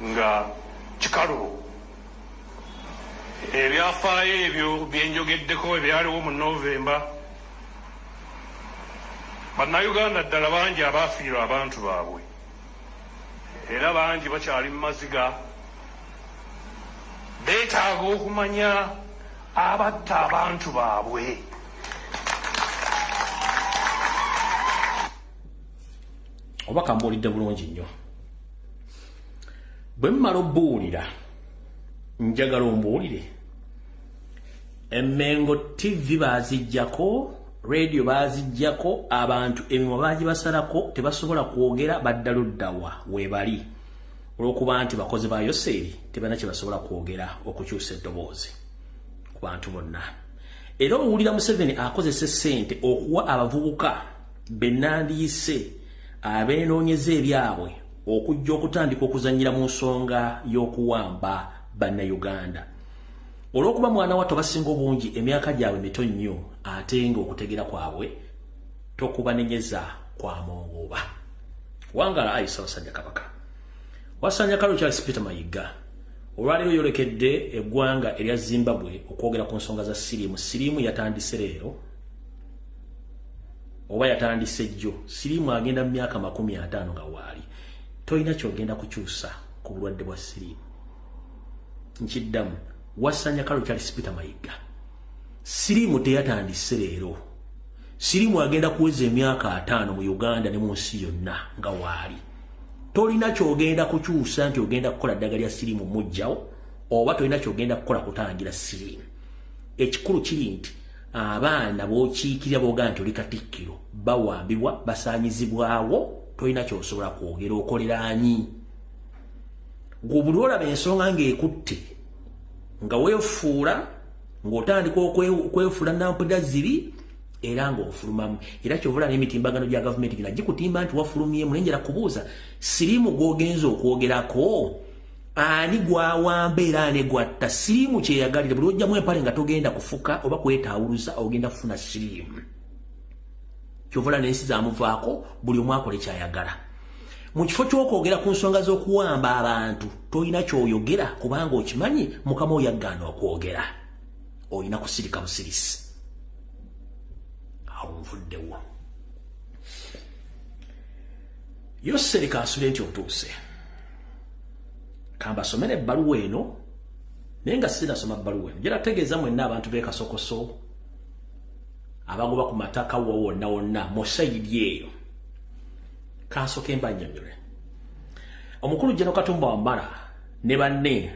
nga kikalubo. Ebyafaayo ebyo byenjogeddeko ebyaliwo mu Novemba, Bannayuganda ddala bangi abaafiirwa abantu baabwe. Era bangi bakyali mu maziga, beetaaga okumanya abatta abantu baabwe. Oba kambuulidde bulungi nnyo. Bwe mmala obbuulira, njagala ombuulire. Emmengo TV baaziggyako, radio baaziggyako, abantu emimwa baagibasalako, tebasobola kwogera, badda luddawa weebali. Olw'okuba nti bakozi ba Yoseeri tebalina kye basobola kwogera okukyusa eddoboozi ku bantu bonna. Era owulira Museveni akozesa essente okuwa abavubuka be nandiyise abeenoonyeza ebyabwe okujja okutandika okuzannyira mu nsonga y'okuwamba bannayuganda. Olw'okuba mwana wattu abasinga obungi emyaka gyabwe mito nnyo ate ng'okutegeera kwabwe tokubanenyeza kwa mongoba. Wangala ayi Ssaabasajja Kabaka. Wasanya Kalo Charles Peter Mayiga olwaleero yolekedde eggwanga erya Zimbabwe okwogera ku nsonga za siriimu. Siriimu yatandise leero oba yatandise jjo. Siriimu agenda mu myaka 50 nga waali. Tolina ky'ogenda kukyusa ku bulwadde bwa siriimu. Nkiddamu, Wasanya Kalo Charles Peter Mayiga. Siriimu teyatandise leero. Siriimu agenda kuweza emyaka 5 mu Uganda ne mu nsi yonna nga waali. Tolina ky'ogenda kukyusa nti ogenda kukola ddagala lya siriimu mujjawo, oba tolina ky'ogenda kukola kutangira siriimu. Ekikulu kiri nti abaana b'okiikirira b'ogamba nti oli katikkiro bawambibwa, basaanyizibwawo, tolina ky'osobola kwogera, okolera ani? Gwe buli olaba ensonga ng'ekutte nga weefuula ng'otandika okwefuula nampulira ziri era ng'ofulumamu. Era ky'ovula n'emitimbagano gya gavumenti gina gikutimba nti wafulumyemu, naye njala kubuuza siriimu gw'ogenza okwogerako ani gwawamba era ani gwatta? Siriimu kyeyagalire buli ojjamu empale nga togenda kufuka oba kwetaawuluza, ogenda kufuna siriimu. Ky'ovula n'ensi zamuvaako buli omu akola ky'ayagala. Mu kifo ky'okwogera ku nsonga z'okuwamba abantu tolina ky'oyogera kubanga okimanyi Mukama oyo agaana okwogera. Olina kusirika busirisi. Awo nvuddewo. Yoseri kansule nti otuuse. Kambasomere ebbaluwa eno, naye nga sinasoma bbaluwa eno. Njala tegeeza mwenna abantu b'e Kasokoso abagoba ku mataka wa wonna wonna mu sayidi eyo. Kansooke mbannyonnyole. Omukulu General Katumba Wamala ne banne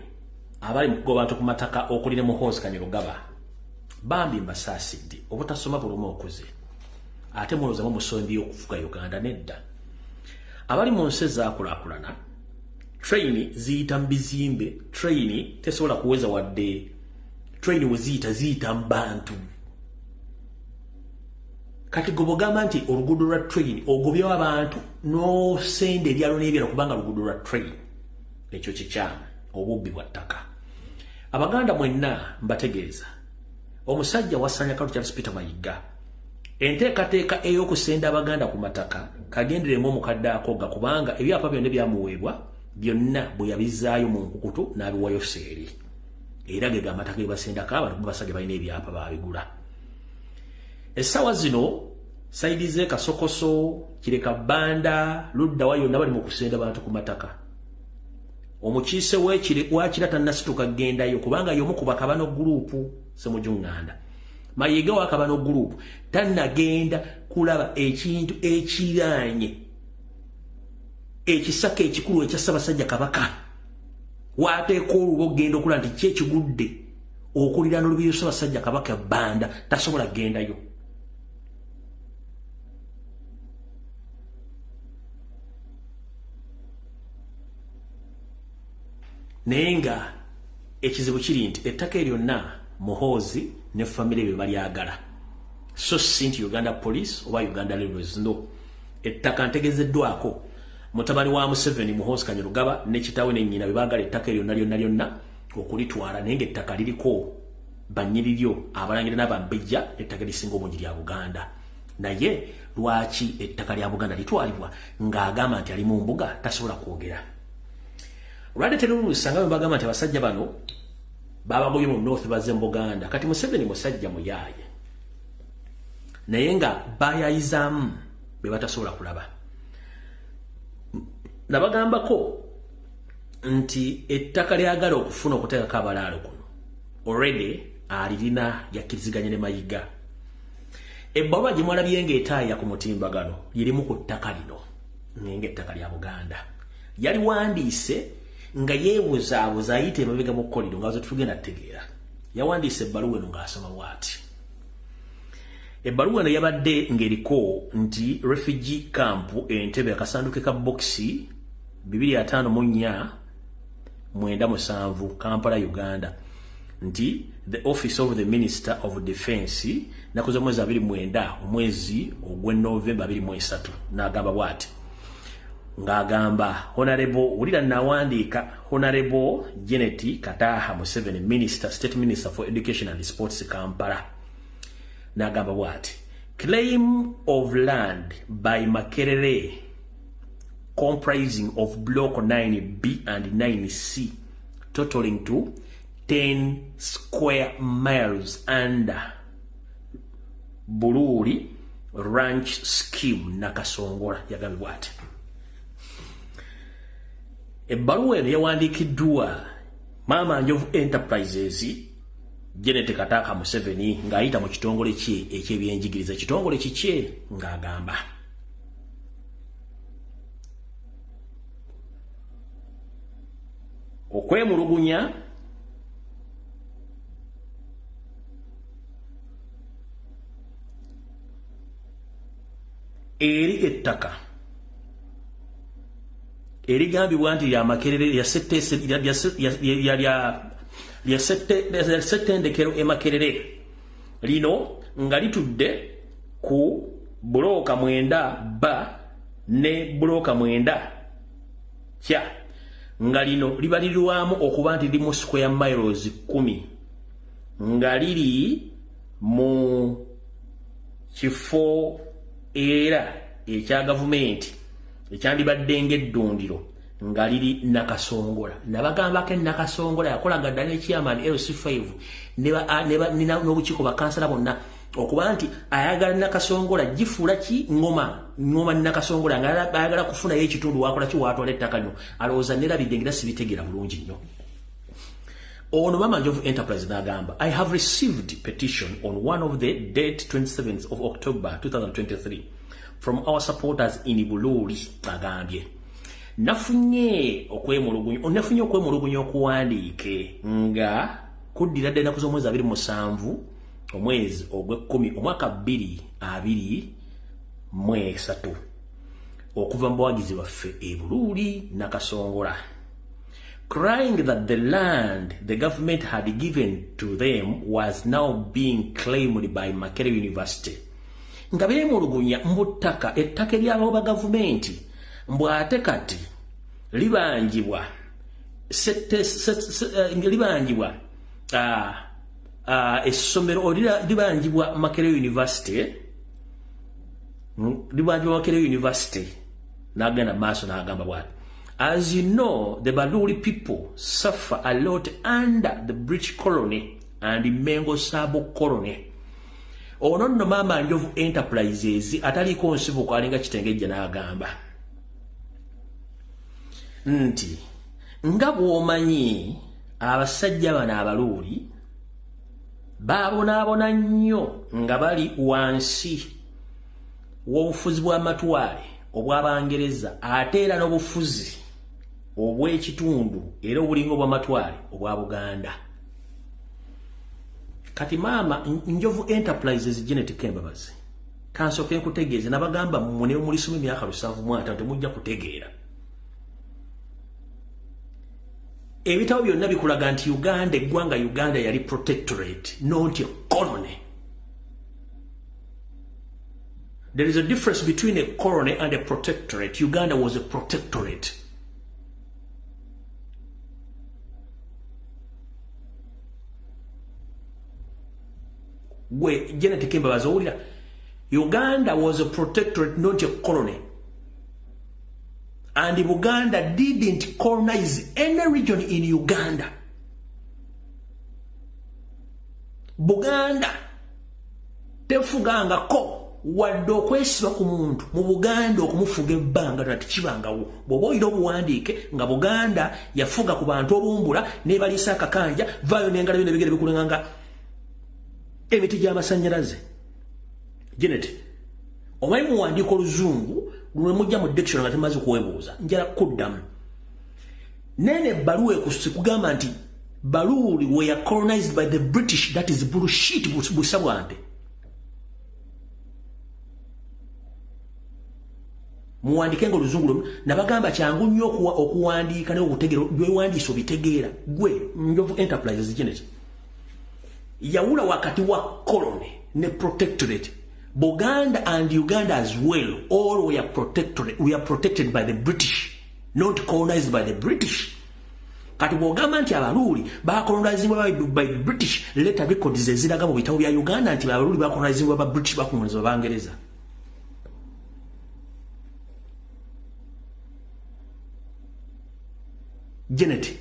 abali mu kugoba abantu ku mataka okuli ne Muhoozi Kainerugaba bambi mbasaasidde obutasoma buluma okuze ate mulowooza mumusombi okufuga Uganda nedda. Abali mu nsi ezaakulaakulana train ziyita mu bizimbe, train tesobola kuweza wadde train we ziyita ziyita mu bantu. Kati gwe bw'ogamba nti oluguudo lwa train ogobyewo abantu n'osenda ebyalo n'ebyalo kubanga luguudo lwa train, ekyo kikyamu, obubbi bwa ttaka. Abaganda mwenna mbategeeza, omusajja Wasanya Kalo Charles Peter Mayiga enteekateeka ey'okusenda Abaganda ku mataka kagenderemu omukadde akogga kubanga ebyapa byonna byamuweebwa byonna bwe yabizzaayo mu nkukutu n'abiwayo seeri. Era ge amataka ge basendako abantu basajja balina ebyapa baabigula. Essaawa zino sayidi z'e Kasokoso, Kireka Bbanda, ludda wa yonna bali mu kusenda bantu ku mataka. Omukiise w'Ekira tannasituka kgendayo kubanga y'omu ku bakabano gurupu Ssemujju-Nganda. Mayiga wa kabano gurupu tannagenda kulaba ekintu ekiraanye ekisaka ekikulu ekya Ssaabasajja Kabaka. Waateeka oluba okugenda okulaba nti ki ekigudde okuliraana olubiri Ssaabasajja Kabaka Bbanda, tasobola kgendayo. Naye nga ekizibu kiri nti ettaka eryonna Muhoozi ne famire bye balyagala, so si nti Uganda Police oba Uganda Railways. No, ettaka ntegezeddwako mutabani wa Museveni Muhoozi Kainerugaba ne kitaawe ne nnyina bye baagala ettaka eryonna lyonna lyonna okulitwala, naye ng'ettaka liriko bannyiniryo abalangira n'abambejja, ettaka lisinga obungi lya Buganda. Naye lwaki ettaka lya Buganda litwalibwa ng'agamba nti ali mu mbuga tasobola kwogera? Olwadde teruluusa nga bwe bagamba nti abasajja bano babagobye mu North bazze mu Buganda. Kati Museveni musajja muyaaye, naye nga bayayizaamu be batasobola kulaba. Nabagambako Nti ettaka lyagala okufuna okuteekako abalaalo kuno already alirina, yakkiriziganya ne Mayiga. Ebbaluwa gye mwalabye ng'etaaya ku mutimbagano lirimu ku ttaka lino, ng'ettaka lya Buganda. Yaliwandiise nga yeebuzaabuza, ayita emabega mu kkolero nga tugenda tutegeera. Yawandiise ebbaluwa eno ng'asoma bw'ati. Ebbaluwa eno yabadde ng'eriko nti refugee camp Entebbe, akasanduke ka bokisi 254 97, Kampala, Uganda, nti the office of the Minister of Defense, naku z'omwezi 29 omwezi ogw'e Novemba 23. N'agamba bw'ati, ng'agamba Honorable, wulira nawandiika, Honorable Janet Kataha Museveni, Minister, State Minister for Education and Sports, Kampala. N'agamba bw'ati: claim of land by Makerere comprising of block 9B and 9C totaling to 10 square miles under Buluri Ranch Scheme, Nakasongola. Yagambye bw'ati, ebbaluwa eno yawandiikiddwa Maama Njovu Enterprises Janet Kataka Museveni ng'ayita mu kitongole kye ekyebyenjigiriza, kitongole kikye, ng'agamba okwemulugunya eri ettaka erigambibwa nti lya Makerere, lya ssettendekero e Makerere lino, nga litudde ku bulooka 9B ne bulooka 9C, nga lino libalirirwamu okuba nti liri mu square miles 10, nga liri mu kifo era ekya gavumenti ekyandibadde ng'eddundiro, nga liri Nakasongola. Nabagambako, Nakasongola yakolaga ddala ne chairman LC5 n'obukiiko, bakansala bonna, okuba nti ayagala Nakasongola gifuula ki ngoma ngoma. Nakasongola nga ayagala kufunayo ekitundu wakola ki, watwala ettaka lino. Alowooza nerabidde ngira sibitegeera bulungi nnyo. Ono Mama Njovu Enterprise n'agamba, I have received petition on one of the date 27th of October 2023 from our supporters in Buluri. Agambye nafunye okwemulugunya okuwandiike nga kuddira ddala ennaku z'omwezi 27 omwezi ogw'ekkumi omwaka 2023 okuva mu bawagizi baffe e Buluuli, Nakasongola, crying that the land the government had given to them was now being claimed by Makerere University, nga beemulugunya mbu ttaka, ettaka eryabo ba gavumenti, mbw ate kati libanjibwa libanjibwa essomero, libanjibwa Makerere University, libanjibwa Makerere University. N'agenda maaso n'agamba bwati: as you know, the Baluli people suffer a lot under the British colony and Mengo Sabo colony. Ono nno Maama Njovu Enterprises ataliiko nsibuko, alinga kitengejja, n'agamba nti nga bw'omanyi, abasajja bano Abaluuli baabonaabona nnyo nga bali wansi w'obufuzi bw'amatwale obw'Abangereza, ate era n'obufuzi obw'ekitundu era obulinga obw'amatwale obwa Buganda. Kati Maama Njovu Enterprises Janet Kembabazi, kansooke nkutegeeze, nabagamba mmwe ne mulisoma emyaka 75 temujja kutegeera. Ebitabo byonna bikulaga nti Uganda, eggwanga Uganda yali protectorate, not a colony. There is a difference between a colony and a protectorate. Uganda was a protectorate. Gwe Janet Kembabazi owulira, Uganda was a protectorate, not a colony, and Buganda didn't colonize any region in Uganda. Buganda tefugangako Wadde okwesiba ku muntu mu Buganda okumufuga ebbanga lyonna tekibangawo. Bw'oba oyina obuwandiike nga Buganda yafuga ku bantu obumbula n'ebaliisa akakanja, vaayo n'engalo byo n'ebigere bikulenganga emiti gy'amasannyalaze. Janet, omanyi muwandiika oluzungu lwe mujja mu dictionary nga temaze kwebuuza, njala kuddamu. Nene ebbaluwa ekugamba nti Baluuli were colonized by the British, that is bullshit, busa bwante. Muwandike nga oluzungu nabagamba kyangu nnyo okuwandiika naye okutegeera by'owandiise obitegeera. Gwe Njovu Enterprises Janet, yawula wakati wa colony ne protectorate. Buganda and Uganda as well, all were protected, we are protected by the British, not colonized by the British. Kati bw'ogamba nti Abaluuli bakolonizibwa by the British, later records eziraga mu bitabo bya Uganda nti Abaluuli bakolonizibwa ba British, bakolonizibwa Bangereza. Janet,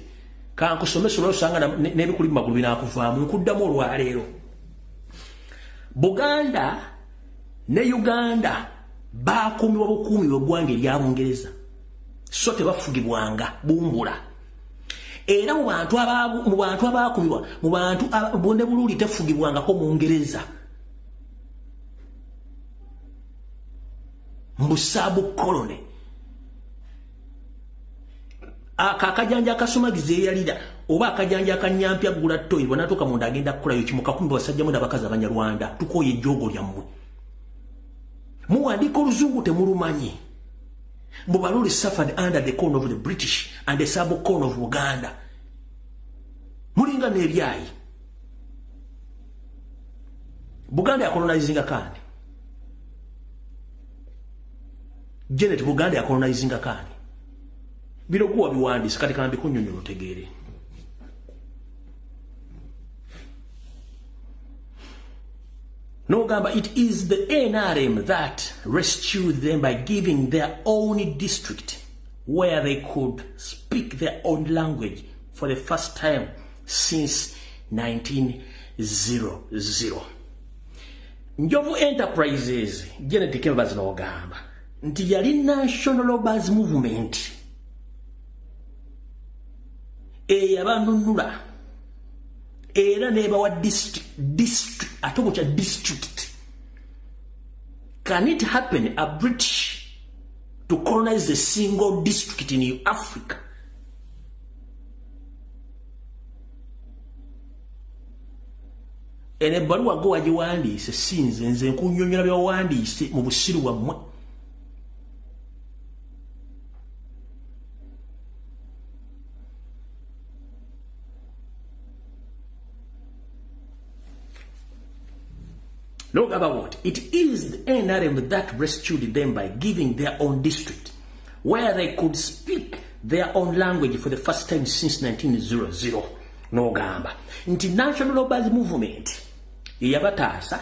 kankusomesa olwosanga n'ebikuli mu magulu binaakuvaamu. Nkuddamu olwaleero. Buganda ne Uganda baakuumibwa bukuumibwa eggwanga erya Bungereza, so tebafugibwanga bumbula. Era mu bantu abaakumibwa, mu bantu ne Buluuli tefugibwangako Mungereza. Mbu sub colony. Aka akajanja akasumagiza eyalira oba akajanja akanyampya gula toyi bw'anaatuuka munda agenda kukolayo kimu kakumbi basajja mu n'abakazi Abanyarwanda. Tukooye ejjoogo lyammwe. Muwandiika oluzungu temulumanyi. Mbu Baluuli suffered under the corn of the British and the sub corn of Uganda. Mulinga n'ebyayi. Buganda yakolonizinga kaani? Janet, Buganda yakolonizinga kaani? Bino guwa biwandiise, kati kambi kunnyonnyola otegeere. Nogamba it is the NRM that rescued them by giving their own district where they could speak their own language for the first time since 1900. Njovu Enterprises, Janet Kembazi n'ogamba nti yali National Robbers Movement eyabanunula era nebawa district, ate bukya district. Can it happen a British to colonize a single district in Africa? Eno ebbaluwa gwe wagiwandiise, si nze, nze nkunnyonnyola byawandiise mu busiru bwammwe. Look about what? It is the NRM that rescued them by giving their own district where they could speak their own language for the first time since 1900. Nogamba nti National Robbers Movement yeyabataasa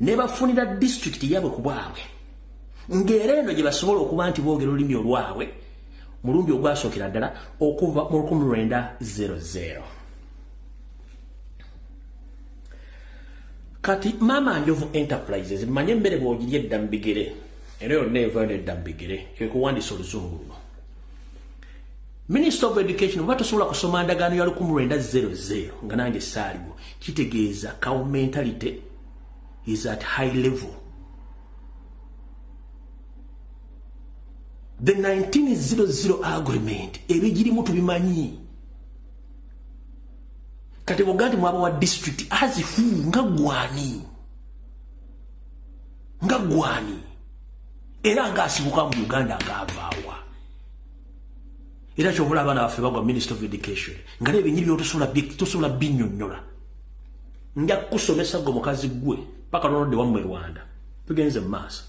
ne bafunira district yaabwe ku bwabwe, ng'era eno gye basobola okuba nti boogera olulimi olwabwe mulundi ogwasookera ddala okuva mu 1900. Kati Mama Njovu Enterprises, manye emmere bw'ogirya edda mu bigere, era yonna evayo nedda mu bigere, kyekuwandiisa oluzungu luno. Minister of Education, oba tosobola kusoma ndagaano ya 1900 nga nange saaliwo, kitegeeza cow mentality is at high level. The 1900 agreement ebigirimu tubimanyi. Kati bw'ogamba nti mwabawa district azifu nga gwani, nga gwani, era ng'asibuka mu Uganda ng'avaawa. Era kyovula abaana baffe bagwa Minister of Education nga n'ebinyiri byotosobola binnyonnyola. Nja kukusomesa gwe mukazi gwe paka lwonodde wammwe Rwanda. Tugenze mu maaso.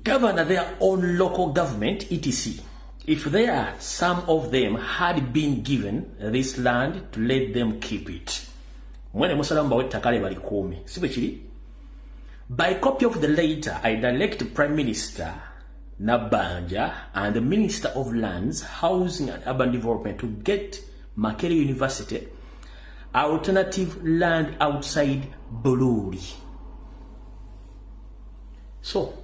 Govern their own local government, etc. If there, some of them had been given this land to let them keep it. Mwene musalamu bawe ettaka lye balikuume. Si bwe kiri? By copy of the letter, I direct Prime Minister Nabanja and the Minister of Lands, Housing and Urban Development to get Makerere University Alternative land outside Bululi. So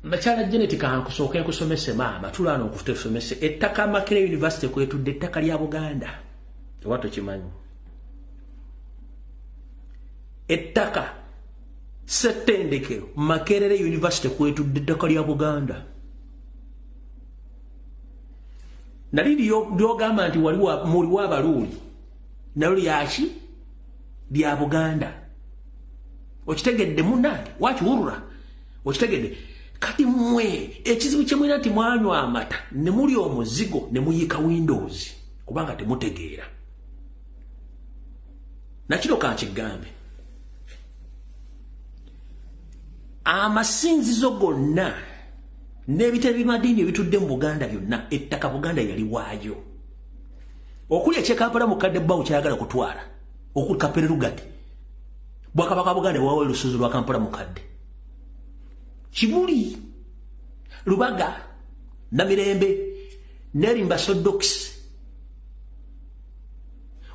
Makyala Janet kankusooke nkusomese maama tulwana okutusomese ettaka Makerere University kwetudde ettaka lya Buganda. Oba tokimanyi. Ettaka ssettendekero Makerere University kwetudde ettaka lya Buganda. Nali lyogamba nti waliwo muli w'Abaluuli nalyo lyaki lya Buganda. Okitegedde munnange wakiwulula okitegedde. Kati mmwe ekizibu kye mulina nti mwanywa amata ne mulya omuzigo ne muyiika windows kubanga temutegeera. Nakino kankigambe, amasinzizo gonna n'ebitebe by'amadiini ebitudde mu Buganda byonna ettaka Buganda yaliwaayo. Okuli eky'e Kampala mukadde bbawo kyayagala kutwala okuli Kapere Lugard, Bwakabaka Buganda bwawa olusozi lwa Kampala mukadde. Kibuli, Lubaga, Namirembe, Nerimba Sodox,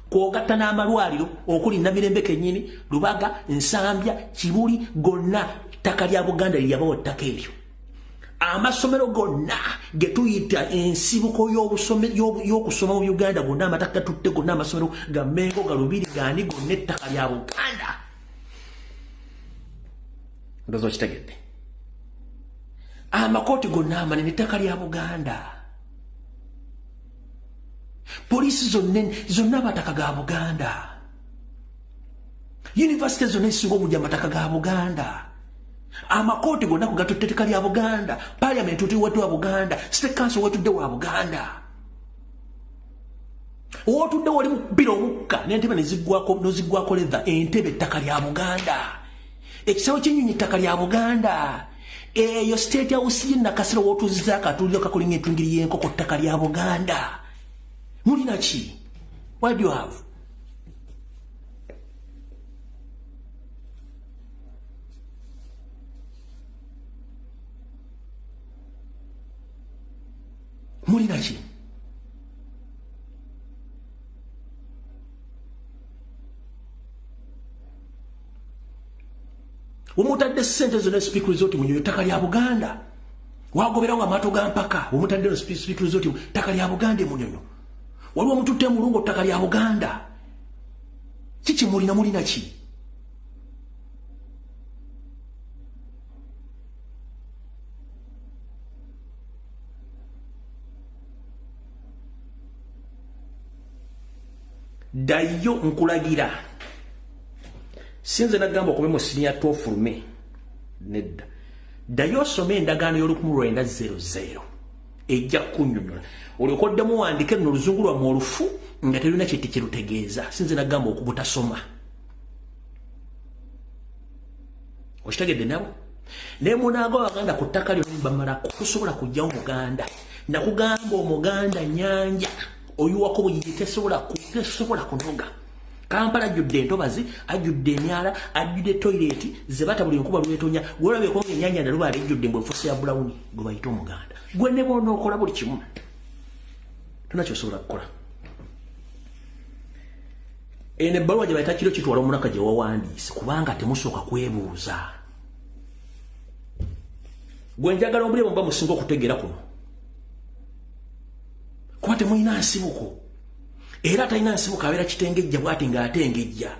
kwogatta n'amalwaliro okuli Namirembe kennyini, Lubaga, Nsambya, Kibuli gonna ttaka lya Buganda lyabawa ettaka eryo. Amasomero gonna ge tuyita ensibuko y'okusoma mu Uganda gonna amataka gatutte gonna amasomero ga Mengo, ga Lubiri, gaani gonna ettaka lya Buganda. Ndowooza okitegedde. Amakooti gonna amanene ettaka lya Buganda. Poliisi zonna amataka ga Buganda. Yunivasite zonna ezisinga obungi amataka ga Buganda. Amakooti gonna ku gatutte ettaka lya Buganda. Parliament wetudde wa Buganda. State Council wetudde wa Buganda. Wotudde wali mukubira omukka n'entebe ne ziggwako leather, entebe ettaka lya Buganda. Ekisaawe ky'ennyonyi ettaka lya Buganda. Eyo State House ye Nakasero wotuzza akatuliro kakulinga entungiri y'enkoko ttaka lya Buganda. Mulina ki? What do you have? Mulina ki? Omutadde ssente zonna Speke Resort mu Munyonyo ttaka lya Buganda. Wagoberawo amaato ga mpaka omutadde Speke Resort ttaka lya Buganda e Munyonyo. Waliwo omututte Mulungu ttaka lya Buganda. Kiki mulina mulina ki? Ddayo nkulagira. Sinze nagamba okube mu senior 12 nedda. Ddayo osome endagaano y'o1900 ejja kunnyonnyola. Olyoke oddemu wandike luno oluzungu lwammwe olufu nga terulina kye kirutegeeza. Sinze nagamba okubutasoma. Okitegedde nabo? Naye munaago Abaganda ku ttaka lyonna bamalako tosobola kuggyawo Muganda. Nakugamba Omuganda nnyanja oyiwako buyigi tesobola kunoga. Kampala ajjudde entobazi, ajjudde emyala, ajjudde toyireti ze bata buli nkuba lwetonya. Gw'olabyeko ng'ennyanja Nalubaale ejjudde mbu enfuusi ya Brown gwe bayita Omuganda. Gwe ne bw'onookola buli kimu tolina ky'osobola kukola. Eno ebbaluwa gye bayita kiro kitwala omulaka gye wawandiise kubanga temusooka kwebuuza. Gwe njagala obulye bwe muba musinga okutegeera kuno. Kuba temulina nsibuko. Era atalina nsibuko abeera kitengejja bw'ati ng'atengejja.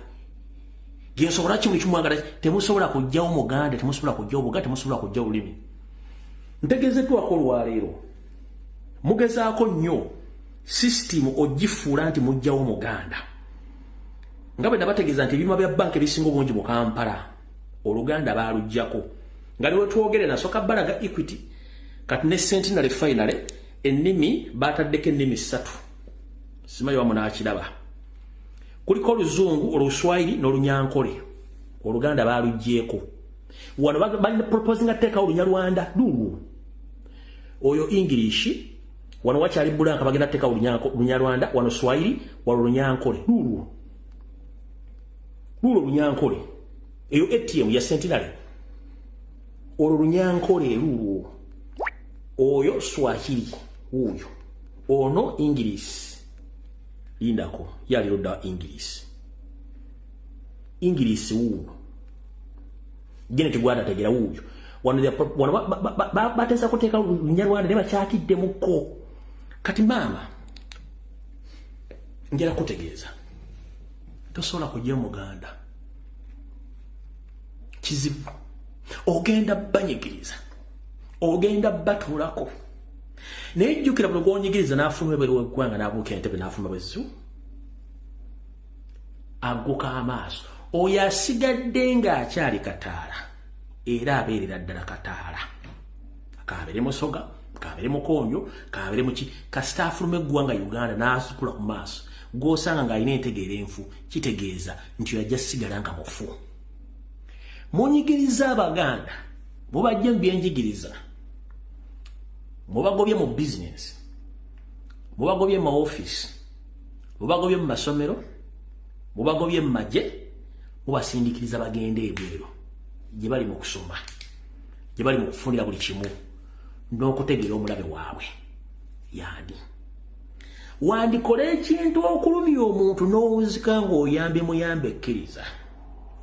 Gyensobola ki buli kimwagala temusobola kuggyawo Muganda, temusobola kuggyawo Buganda, temusobola kuggyawo lulimi. Ntegeezeddwako olwaleero. Mugezaako nnyo sisitimu ogifuula nti muggyawo Muganda. Nga bwe nabategeeza nti ebyuma bya bbanka ebisinga obungi mu Kampala Oluganda baaluggyako. Nga ne wetwogere nasooka balaga Equity kati ne Centenary finally ennimi baataddeko ennimi ssatu. Simanyi oba munaakiraba. Kuliko Oluzungu, Oluswayiri n'Olunyankole. Oluganda baaluggyeeko. Wano balina proposinga tteekawo Olunyarwanda luulwo. Oyo English, wano wakyali bulanka bagenda tteekawo Olunyarwanda, wano Swahili, wano Olunyankole luulwo. Luulwo Olunyankole. Eyo ATM ya Centenary. Olwo Olunyankole luulwo. Oyo Swahili wuuyo. Ono English lindako yali ludda English. English wuuno Janet gwada tegera wuuyo wano batesa kuteeka Lunyarwanda ne bakyatiddemuko. Kati maama njala kutegeeza tosobola kujja Muganda kizibu, ogenda banyigiriza, ogenda batuulako. Naye jjukira buli gw'onyigiriza n'afuluma ebweru w'eggwanga n'abuuka entebe n'afuluma bwezzu agguka amaaso. Oyo asigadde ng'akyali kataala era abeerera ddala kataala, kabeere musoga, kabeere mukonyo, kabeere muki, kasita afuluma eggwanga Uganda n'asukula ku maaso gw'osanga ng'alina entegeera enfu, kitegeeza nti yajja sigala nga mufu. Munyigiriza Abaganda, mubajje mu byenjigiriza, mubagobye mu bizinesi, mubagobye mu maofiisi, mubagobye mu masomero, mubagobye mu magye, mubasindikiriza bagende ebweru gye bali mu kusoma, gye bali mu kufunira buli kimu n'okutegeera omulabe waabwe yaani. Wandikola ekintu okulumya omuntu n'owunzika ng'oyambye muyambe ekkiriza.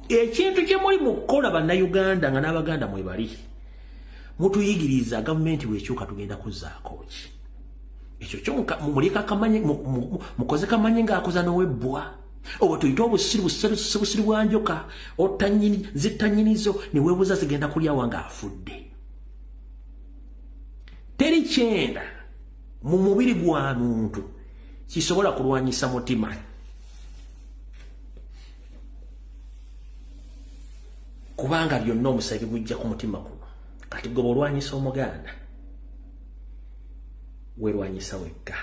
Ekintu kye muli mu kukola Bannayuganda nga n'Abaganda mwe bali, mutuyigiriza gavumenti bw'ekyuka tugenda kuzzaako ki? Ekyo kyo muleka kamanye, mukoze kamanye ng'akoza n'owebbwa. Oba tuyite obusiru busiru bwa njoka, ottanyini zittanyinizo ne weebuuza zigenda kulya wange afudde. Teri kyenda mu mubiri gwa muntu kisobola kulwanyisa mutima. Kubanga byonna omusaayi gujja ku mutima kuno. Kati gwe bw'olwanyisa Omuganda, weerwanyisa wekka.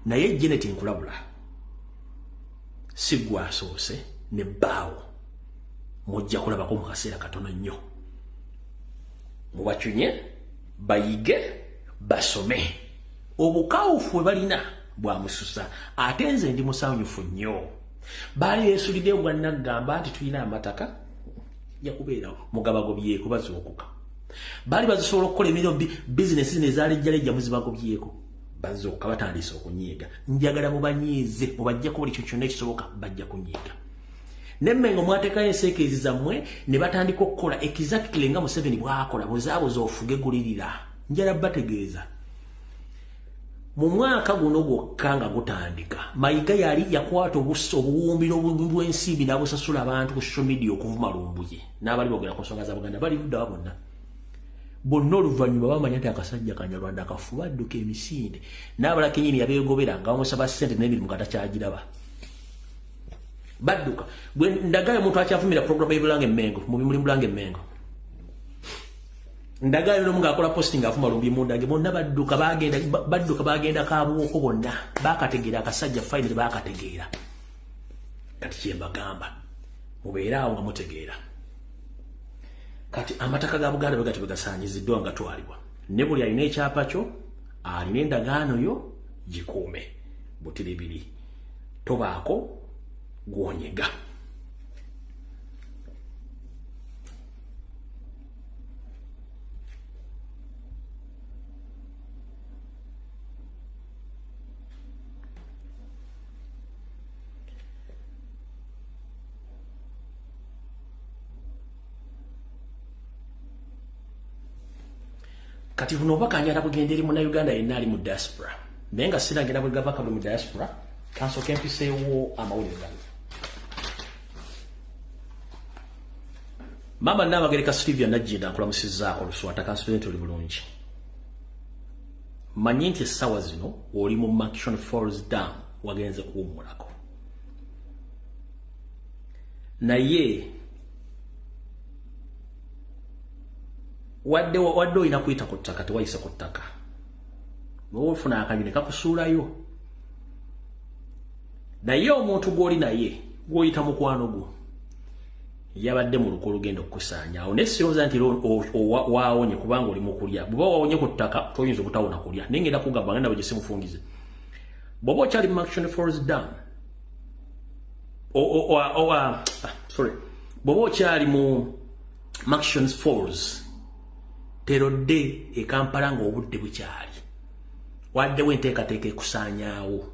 Naye Janet nkulabula, si ggwe asoose ne bbaawo, mujja kulabako mu kaseera katono nnyo. Mubacunye, bayige, basome. Obukawufu bwe balina bwamususa, ate nze ndi musanyufu nnyo. Baali beesuliddeyo gwa naggamba nti tulina amataka yakubeerawo mugabagobyeko bazuukuka. Baali bazisobola okukola emirimu bizinesi zino ezaalejjalejja muzibagobyeko, bazuukuka batandise okunyiiga. Njagala mubanyiize, mubajjeko buli kintu kyonna ekisoboka, bajja kunyiiga. Nemmengo mwateekayo enseekeezi zammwe ne batandika okukola exactly nga Museveni bw'akola, buzaabuza ofuge gulirira. Njala bategeeza mu mwaka guno gwokka nga gutandika, Mayiga yali yakwata obuwumbi n'obuwumbi bw'ensimbi n'abusasula abantu ku social media okuvuma Lumbuye n'abali boogera ku nsonga za Buganda. Bali ludda wa bonna bonna oluvannyuma bamanya nti akasajja Kanyarwanda kafu, badduka emisinde n'abala kenyini yabeegobera nga bamusaba ssente n'emirimu nga takyagiraba, badduka. Bwe ndagayo omuntu akyavumira programu y'Ebulange Emmengo, mu bimuli Bulange Emmengo, ndagayo n'omu ng'akola posting avuma Lumbuye mundage, bonna badduka bagenda, badduka bagenda Kabuwoko, bonna bakategeera akasajja finally bakategeera. Kati kye mbagamba, mubeere awo nga mutegeera. Kati amataka ga Buganda bwe gatyo bwe gasaanyiziddwa nga gatwalibwa, ne buli alina ekyapa kyo, alina endagaano yo, gikuume butiribiri, tobaako gw'onyega. Kati buno obubaka njagala bugenda eri Munnayuganda yenna ali mu diaspora, naye nga siragenda bwe gava kabwe mu diaspora, kansooke mpiseewo amawulire gano. Maama Nnaabagereka Sylvia Nagginda nkulamusizzaako Luswata, kansubire nti oli bulungi. Mmanyi nti essaawa zino oli mu Murchison Falls Dam wagenze kuwummulako, naye wadde olina kuyita ku ttaka, tewayise ku ttaka, bw'oba ofuna akanyonyi ne kakusuulayo. Naye omuntu gw'oli naye gw'oyita mukwano gwo yabadde mu luko olugenda okukusaanya awo, naye sirowooza nti waawonye kubanga oli mu kulya. Bw'oba waawonye ku ttaka toyinza obutawona kulya, naye ngenda kugamba ngenda bwe simufungize. Bw'oba okyali mu Murchison Falls Dam, sorry, bw'oba okyali mu Murchison Falls, terodde e Kampala ng'obudde bukyali. Waddewo enteekateeka ekusaanyaawo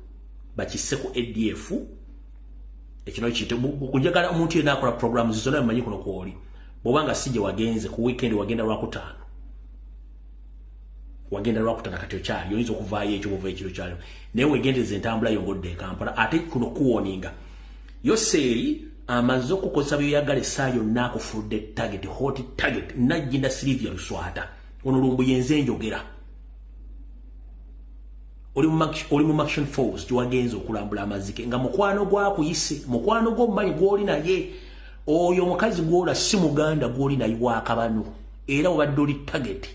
bakisse ku ADF. Ekino kiyite kunjagala omuntu yenna akola programs zonna mmanyi kuno kwoli. Bw'obanga si gye wagenze ku weekend, wagenda Lwakutaano, wagenda Lwakutaano, kati okyali oyinza okuvaayo ekyo buva ekiro kyaliwo, naye wegendereza entambula yo ng'odda e Kampala. Ate kuno kuwoninga Yoseeri amaze okukozesa byoyagala essaawa yonna akufudde target, hot target. Najjinda Silivia Luswata ono lumbu yenze njogera. Oli mu Murchison Falls gyewagenze okulambula amazike nga mukwano gwakuyise, mukwano gw'omumanyi gw'oli naye oyo omukazi gw'ola si muganda gw'oli naye wakabano, era obadde oli target.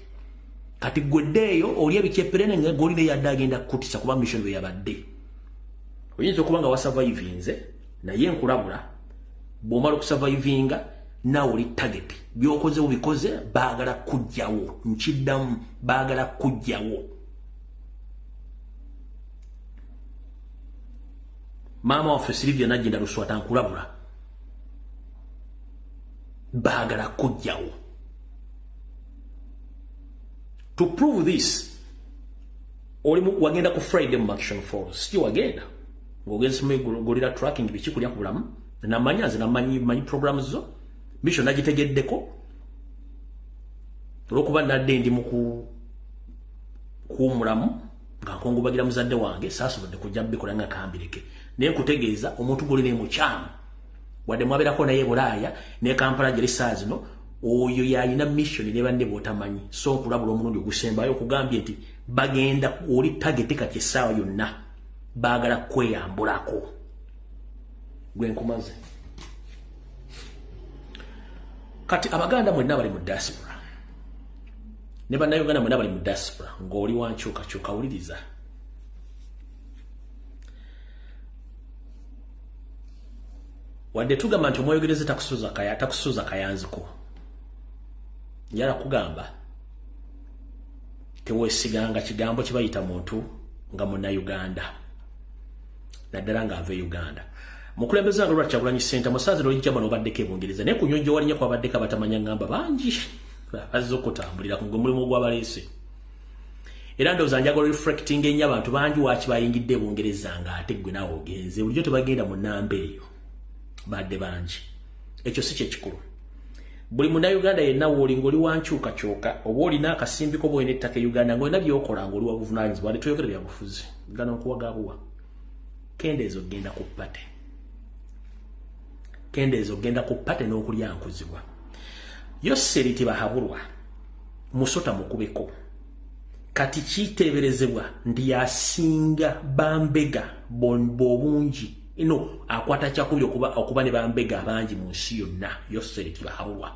Kati gweddeeyo oli ebikyepere nga gw'oli naye yadde agenda kukutisa kuba mission bwe yabadde. Oyinza okuba nga wasurvivinze, naye nkulabula bw'omala okusurvivinga naawe oli target. By'okoze ubikoze, baagala kujjawo. Nkiddamu, baagala kujjawo. Maama waffe Silivia Nagginda Luswata, nkulabula, baagala kujjawo. To prove this, oli wagenda ku Friday mu Murchison Falls, si wagenda ng'ogenze gorilla tracking biki kulya ku bulamu. Namanya nze namanyi manyi programs zo, mission nagitegeddeko olwokuba nadde ndi mu kuwummulamu nga nkongubagira muzadde wange, saasobodde kujja bikola nga kambireke. Naye nkutegeeza omuntu guli naye mukyamu, wadde mwabeerako naye Bulaaya ne Kampala gyeri saa zino, oyo yalina mission ne banne b'otamanyi. So nkulabula omulundi ogusembayo okugambye nti bagenda oli target kati essaawa yonna baagala kweyambulako. Gwe nkumaze. Kati Abaganda mwenna bali mu diaspora ne Bannayuganda mwenna bali mu diaspora, ng'oli wankyukakyuka, wuliriza. Wadde tugamba nti omwoyogereze takusuza kayanziko, njala kugamba teweesiganga kigambo kye bayita muntu nga Munnayuganda, naddala ng'ava e Uganda. Mukulembeze wange Robert Kyagulanyi Ssentamu, musaazi n'olijja bano obaddeko e Bungereza, naye ku nnyonyi walinnya kwabaddeko abatamanya ngamba bangi bazze okutambulira ku mulimu ogwabaleese. Era ndowooza njagala reflecting ennyo abantu bangi waaki bayingidde e Bungereza ng'ate ggwe naawe ogenze. Bulijjo tebagenda mu nnamba eyo, badde bangi. Ekyo si kyekikulu. Buli Munnayuganda yenna wooli ng'oli wankyukakyuka oba olina akasimbiko oba olina ettaka e Uganda ng'olina by'okola ng'oli wa buvunaanyizibwa, ate toyogera byabufuzi gano nkuwagabuwa, kendeeza okugenda ku party, kendeeza okugenda ku party n'okulya nkuzibwa. Yoseri Tibahaburwa musota mukubeko. Kati kiteeberezebwa nti yasinga bambega b'obungi ino akwata kyakubiri okuba ne bambega abangi mu nsi yonna. Yoseri Tibahaburwa,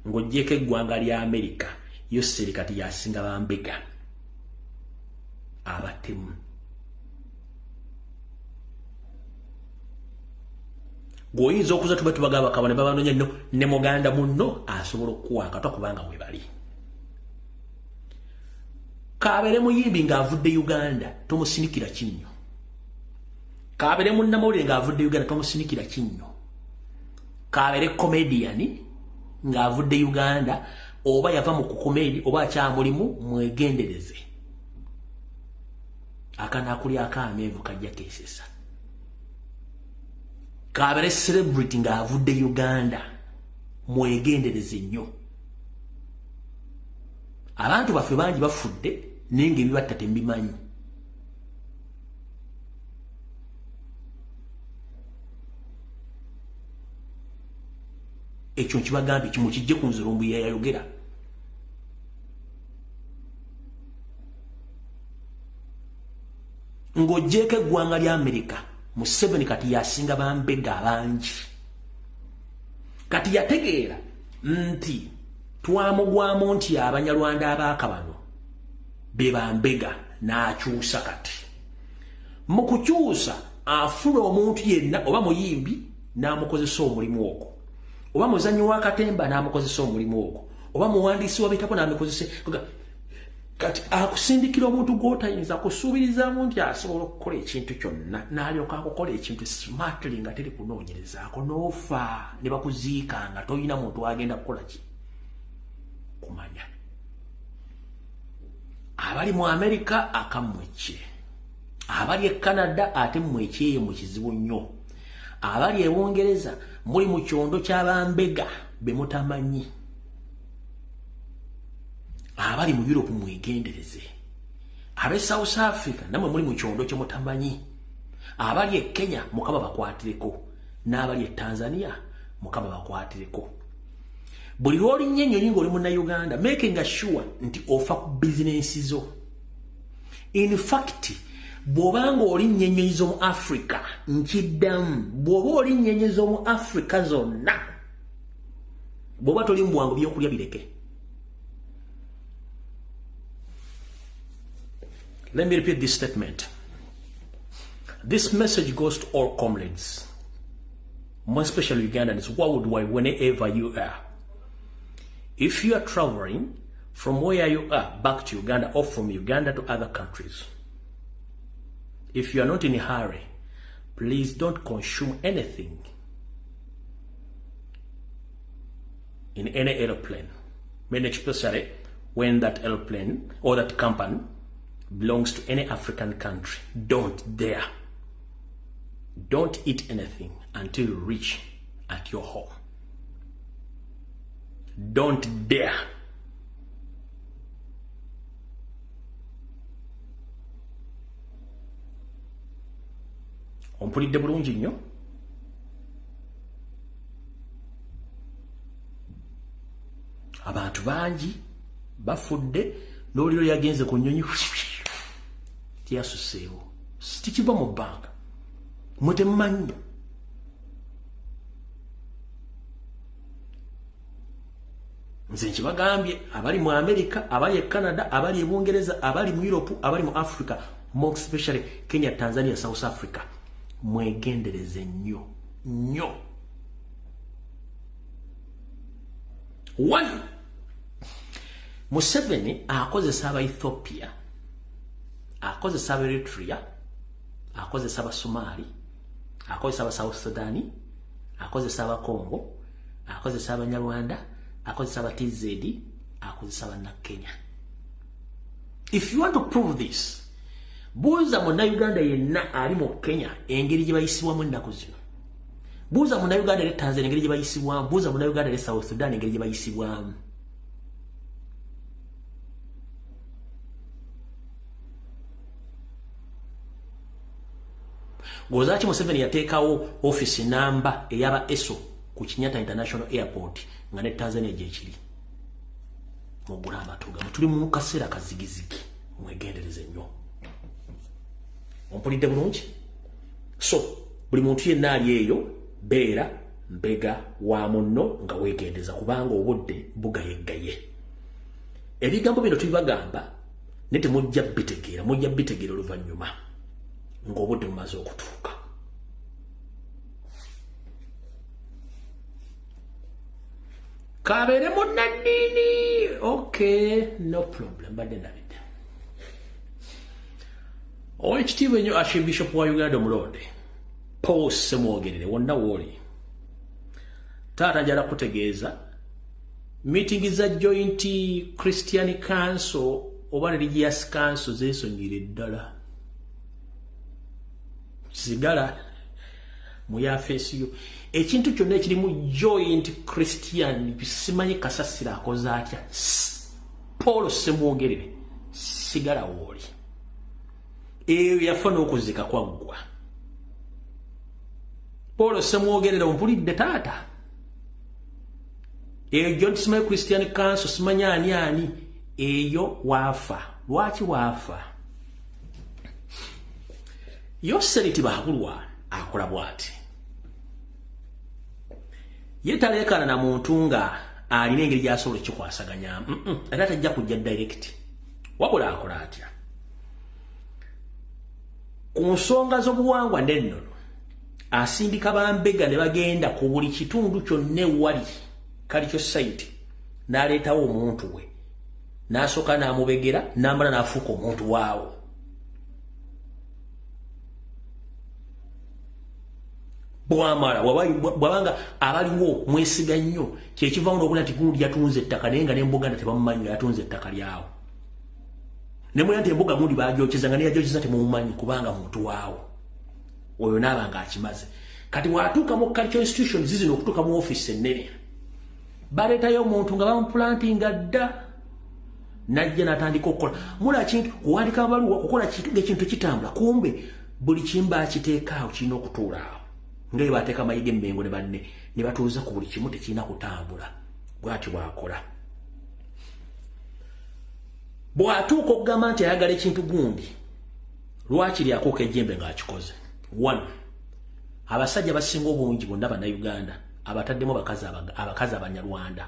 ng'oggyeko eggwanga lya Amerika, Yoseri kati yasinga bambega abatemu. Gw'oyinza okuza tuba tubagaba kabona babanoonya nno ne muganda munno asobola okukuwa akatwa kubanga we bali. Kabeere muyimbi ng'avudde Uganda, tomusinikira kinnyo. Kabeere munnamawulire ng'avudde Uganda, tomusinikira kinnyo. Kabeere comedian ng'avudde Uganda, oba yava mu kukomedi oba akyamulimu, mwegendereze. Akanaakulyako amenvu kajja keesesa. Kabeere celebrity ng'avudde Uganda, mwegendereze nnyo. Abantu baffe bangi bafudde naye ng'ebibatta tembimanyi. Ekyo nkibagambye kimu kijje ku nze Lumbuye yayogera. Ng'oggyeeko eggwanga lya Amerika, Museveni kati yasinga bambega abangi. Kati yategeera nti twamugwamu nti Abanyarwanda abaakabano be bambega, n'akyusa. Kati mu kukyusa afuna omuntu yenna oba muyimbi n'amukozesa omulimu ogwo, oba muzannyi wa katemba n'amukozesa omulimu ogwo, oba muwandiisi wa bitabo n'amukozesa. Kati akusindikira omuntu gw'otayinza kusuubirizaamu nti asobola okukola ekintu kyonna, n'alyoka akukola ekintu smartly nga teri kunoonyerezaako, n'ofa ne bakuziika nga toyina muntu agenda kukola ki kumanya. Abali mu America akamwekye. Abali e Canada ate mwekye mu kizibu nnyo. Abali e Bungereza muli mu kyondo ky'abambega be mutamanyi. Abali mu Europe mwegendereze. Abe South Africa namwe muli mu kyondo kye mutamanyi. Abali e Kenya mukama bakwatireko, n'abali e Tanzania mukama bakwatireko. Buli lw'olinnya ennyonyi ng'oli Munnayuganda, making sure nti ofa ku bizinensi zo. In fact, bw'obanga olinnya ennyonyi z'omu Africa, nkiddamu, bw'oba olinnya ennyonyi z'omu Africa zonna, bw'oba toli mu bwangu byokulya bireke. Let me repeat this statement. This message goes to all comrades, more especially Ugandans, worldwide, whenever you are. If you are traveling from where you are back to Uganda or from Uganda to other countries, if you are not in a hurry, please don't consume anything in any airplane, especially when that airplane or that company belongs to any African country. Don't dare. Don't eat anything until you reach at your home. Don't dare. Ompulidde bulungi nnyo. Abantu bangi bafudde n'oliro yagenze ku nnyonyi teyasuseewo. Tikiva mu bbanga. Mwe temumanyi. Nze nkibagambye abali mu America, abali e Canada, abali e Bungereza, abali mu Europe, abali mu Africa, more especially Kenya, Tanzania, South Africa, mwegendereze nnyo nnyo. One, Museveni akozesa aba Ethiopia, akozesa aba Eritrea, akozesa aba Somali, akozesa aba South Sudan, akozesa aba Congo, akozesa Abanyarwanda, akozesa aba TZ, akozesa aba Kenya. If you want to prove this, buuza Munnayuganda yenna ali mu Kenya engeri gye bayisibwamu ennaku zino. Buuza Munnayuganda ali Tanzania engeri gye bayisibwamu. Buuza Munnayuganda ali South Sudan engeri gye bayisibwamu. Gozaaki Museveni yateekawo office namba ey'aba ESO ku Kenyatta International Airport nga ne Tanzania gyekiri. Mugula amatu gammwe, tuli mu kaseera kazigizigi, mwegendereze nnyo. Ompulidde bulungi? So, buli muntu yenna ali eyo, beera mbega wa munno nga weegendeza kubanga obudde bugayeggaye. Ebigambo bino tubibagamba naye temujja bitegeera, mujja bitegeera oluvannyuma ng'obudde bumaze okutuuka. Kabeere munnaddiini, okay, no problem, mbadde ndabidde. Owekitiibwa ennyo Archbishop wa Uganda omulonde Paul Ssemwogerere, wonna w'oli, taata njala kutegeeza meeting za Joint Christian Council oba Religious Council zeesonyiire ddala. Sigala mu yafeesiyo. Ekintu kyonna ekirimu Joint Christian simanyi kasasira akoze atya. Paul Ssemwogerere, sigala w'oli. Eyo yafa n'okuzika kwaggwa. Paul Ssemwogerere ompulidde taata. Eyo Joint simanyi Christian Council simanyi ani ani, eyo waafa. Lwaki waafa? Yoseri Tibahulwa akola bw'ati. Ye taleekaana na muntu nga alina engeri gy'asobola okukikwasaganyamu. Era tajja kujja direct. Wabula akola atya? Ku nsonga z'obuwangwa n'ennono, asindika bambega ne bagenda ku buli kitundu kyonna ewali kalikyo site, n'aleetawo omuntu we, n'asooka n'amubegera, n'amala n'afuuka omuntu waawo. Bwamala bwabanga abaliwo mwesiga nnyo, kyekivaawo n'okubona nti gundi yatunze ettaka naye nga ne Buganda tebamumanyi yatunze ettaka lyawo. Ne mulya nti embuga gundi bagyokeza nga neyagyokeza temumumanyi kubanga muntu waawo. Oyo n'aba nga akimaze. Kati bw'atuuka mu cultural institutions zino okutuuka mu office ennene, baleetayo omuntu nga bamuplantinga dda, najja n'atandika okukola. Mula kintu, kuwandika amabaluwa, kukola kintu ng'ekintu kitambula. Kumbe buli kimba akiteeka awo kirina okutuula awo. Nga bwe bateeka amayiga emmengo ne banne, ne batuuza ku buli kimu tekirina kutambula. Bw'atyo bw'akola. Bw'atuuka okugamba nti ayagala ekintu gundi, lwakiri akuuka ejjembe ng'akikoze. One, abasajja basinga obungi bonna Bannayuganda abataddemu abakazi Abanyarwanda.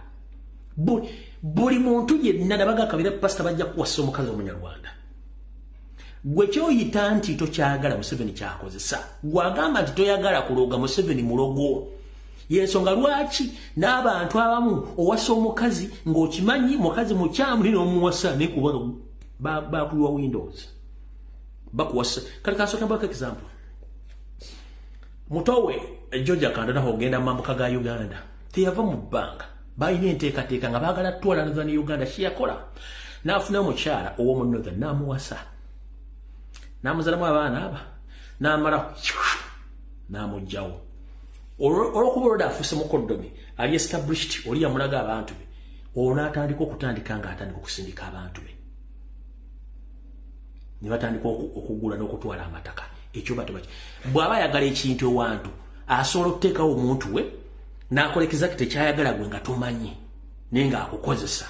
Buli muntu yenna nabaga kabira pasita bajja kuwasa omukazi Omunyarwanda. Gwe kyoyita nti tokyagala Museveni kyakozesa. Gw'agamba nti toyagala kuloga Museveni mulogo. Yensonga lwaki n'abantu abamu owasa omukazi ng'okimanyi mukazi mukyamu naye n'omuwasa naye kubanga bakuwa windows. Bakuwasa. Kale kasooke mbako example. Mutowe George Kandana ogenda mambuka ga Uganda. Teyava mu bbanga. Balina enteekateeka nga baagala twala Northern Uganda kye yakola. N'afuna omukyala ow'omu Northern n'amuwasa. N'amuzalamu abaana aba. N'amala n'amuggyawo. Olw'okuba olwedda afuuse mukoddomi ali established oli yamulaga abantu be. Olwo n'atandika okutandika ng'atandika okusindika abantu be. Ne batandika okugula n'okutwala amataka. Ekyo batyo. Bw'aba ayagala ekintu ewantu, asobola okuteekawo omuntu we n'akola exact ky'ayagala gwe nga tomanyi, naye ng'akukozesa.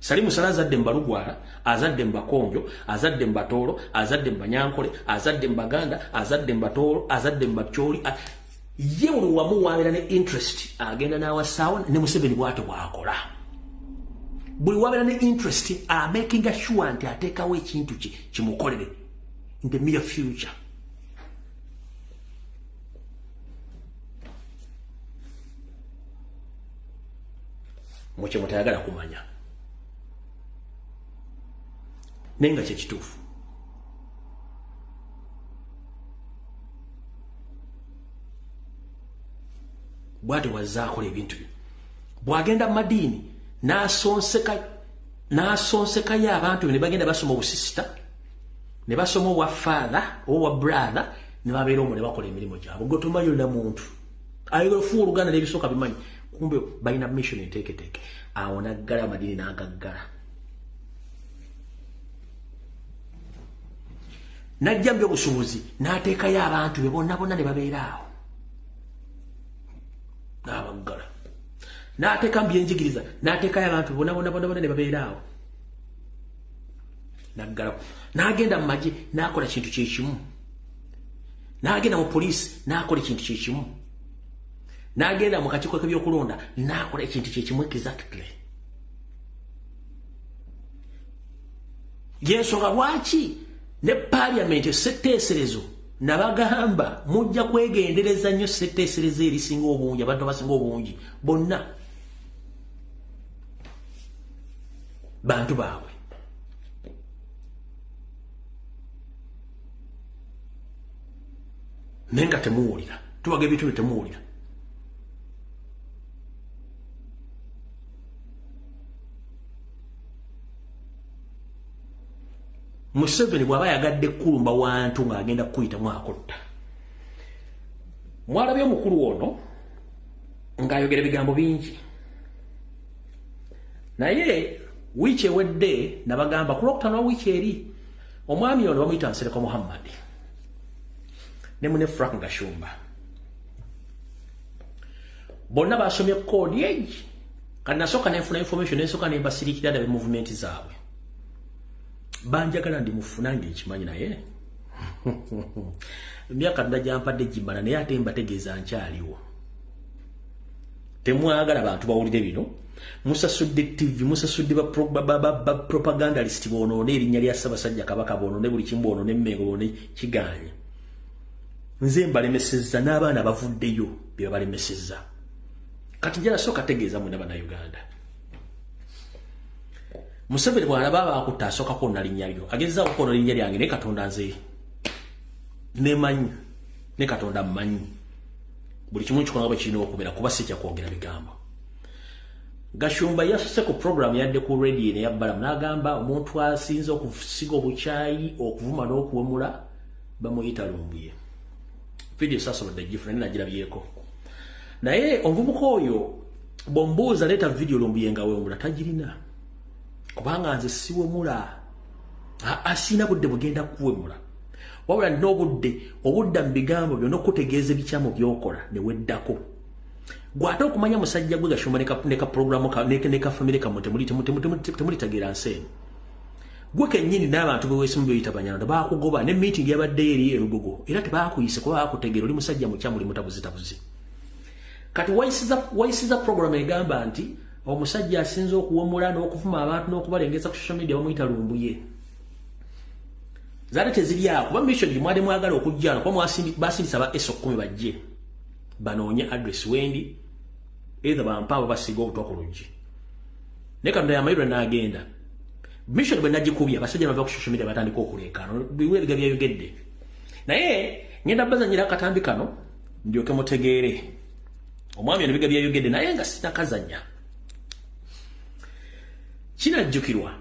Salimu Sala azadde mu Balugwala, azadde mu Bakonjo, azadde mu Batoolo, azadde mu Banyankole, azadde mu Baganda, azadde mu Batoolo, azadde mu Bacholi. Ye buli wamu wabeera ne interest agenda n'awasaawo ne Museveni bw'atyo bw'akola. Buli wabeera ne interest amakinga sure nti ateekawo ekintu kye kimukolere in the near future. Mukye mutayagala kumanya. Naye nga kyekituufu. Bw'atyo bw'azze akola ebintu bye. Bw'agenda mu madiini n'asonsekayo abantu be ne bagenda basoma obusisita, ne basoma obwa father oba obwa brother, ne babeera omwo ne bakola emirimu gyabwe. Gwe tomanyi olina muntu. Ayogera ofuwa Oluganda n'ebisooka bimanyi. Kumbe balina mission enteeketeeke. Awo n'aggala amadiini n'agaggala. N'ajja mu byobusuubuzi n'ateekayo abantu be bonna bonna ne babeera awo. N'abaggala. N'ateeka mu byenjigiriza n'ateekayo abantu bonna bonna bonna bonna ne babeera awo. N'aggalawo. N'agenda mu magye n'akola kintu kye kimu. N'agenda mu poliisi n'akola ekintu kye kimu. N'agenda mu kakiiko k'ebyokulonda n'akola ekintu kye kimu exactly. Yensonga lwaki ne parliament essetteeserezo nabagamba mujja kwegendereza nnyo ssetteeserezo erisinga obungi, abantu abasinga obungi bonna bantu baabwe. Naye nga temuwulira, tubaga ebintu bye temuwulira. Museveni bw'aba ayagadde kulumba wantu ng'agenda kukuyitamu akutta. Mwalabye omukulu ono ng'ayogera ebigambo bingi. Naye wiiki ewedde nabagamba ku Lwokutaano lwa wiiki eri omwami ono bamuyita Nsereko Muhammad ne mune Frank Gashumba. Bonna basomye code egi. Kati nasooka nenfuna information nensooka ne mbasirikira ndabe movement zaabwe. Banjagala ndi mufu nange nkimanyi naye emyaka Katonda gyampadde gimala naye ate mbategeeza nkyaliwo. Temwagala bantu bawulire bino. Musasudde TV, musasudde ba propagandalist boonoone erinnya lya Ssaabasajja Kabaka, boonoone buli kimu, boonoone Mmengo, boonoone kigaanye. Nze mbalemesezza n'abaana bavuddeyo bye babalemesezza. Kati njala sooka tegeeza mwenna Bannayuganda. Museveni bw'alaba abakutta asooka kwonna linnya lyo. Agezaako kwonna linnya lyange naye Katonda nze nemanyi ne Katonda mmanyi. Buli kimu nkikola nga bwe kirina okubeera kuba si kya kwogera bigambo. Gashumba yasose ku program yadde ku radio ne yabbala n'agamba omuntu asinze okusiga obukyayi, okuvuma n'okuwemula bamuyita Lumbuye. Video sasobodde gifuna, nagirabyeko, naye omuvubuka oyo bw'ombuuza leeta video Lumbuye nga wemula, tagirina, kubanga nze siwemula, asina budde bugenda kuwemula, wabula nina obudde obudda mu bigambo byo n'okutegeeza ebikyamu by'okola ne weddako. Gwate okumanya musajja gwe Gashumba ne ka program ka ne ka family kamwe temulitegeera nsi eno. Gwe kennyini n'abantu beweesimu byoyita Banyarwanda bakugoba ne meeting yabaddeyo eri erugogo, era tebakuyise kuba bakutegeera oli musajja mukyamu, oli mutabuzitabuzi. Kati wayisiza program egamba nti omusajja asinze okuwemula n'okuvuma abantu n'okubalengeza ku social media bamuyita Lumbuye. Zaali teziri awo, kuba mission gye mwali mwagala okujjano, kuba basindisa aba eso 10 bajje banoonye address wendi, either bampaabo basiga obutwa ku luggi, naye Katonda yamayirwe n'agenda. Mission bwe nagikubye, abasajja bava ku social media batandika okuleekaana biwe ebiga byayogedde, naye ngenda bazanyira akatambi kano ndyoke mutegeere omwami ono ebiga byayogedde, naye nga sinakazanya. Kinajjukirwa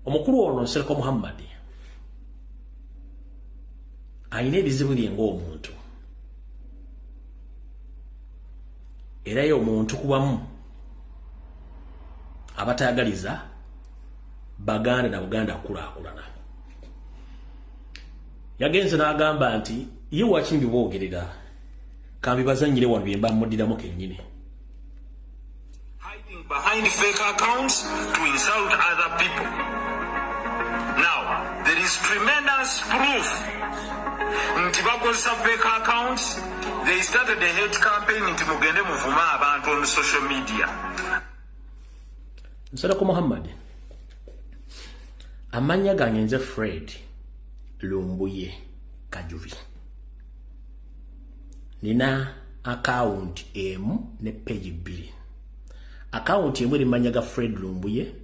omukulu ono Nsereko Muhammadi alina ebizibu bye ng'omuntu, era ye omuntu kubamu abatayagaliza Baganda na Buganda kukulaakulana. Yagenze n'agamba nti ye waki mbiboogerera, kambibazanyire wano bye mba muddiramu kennyini. Hiding behind fake accounts to insult other people. Now, there is tremendous proof nti bakozesa fake accounts. They started a hate campaign nti mugende muvume abantu on social media. Nsereko Muhammad, amannya gange nze Fred Lumbuye Kajubi, nina akawunti emu ne page 2. Akawunti emu eri mannya ga Fred Lumbuye,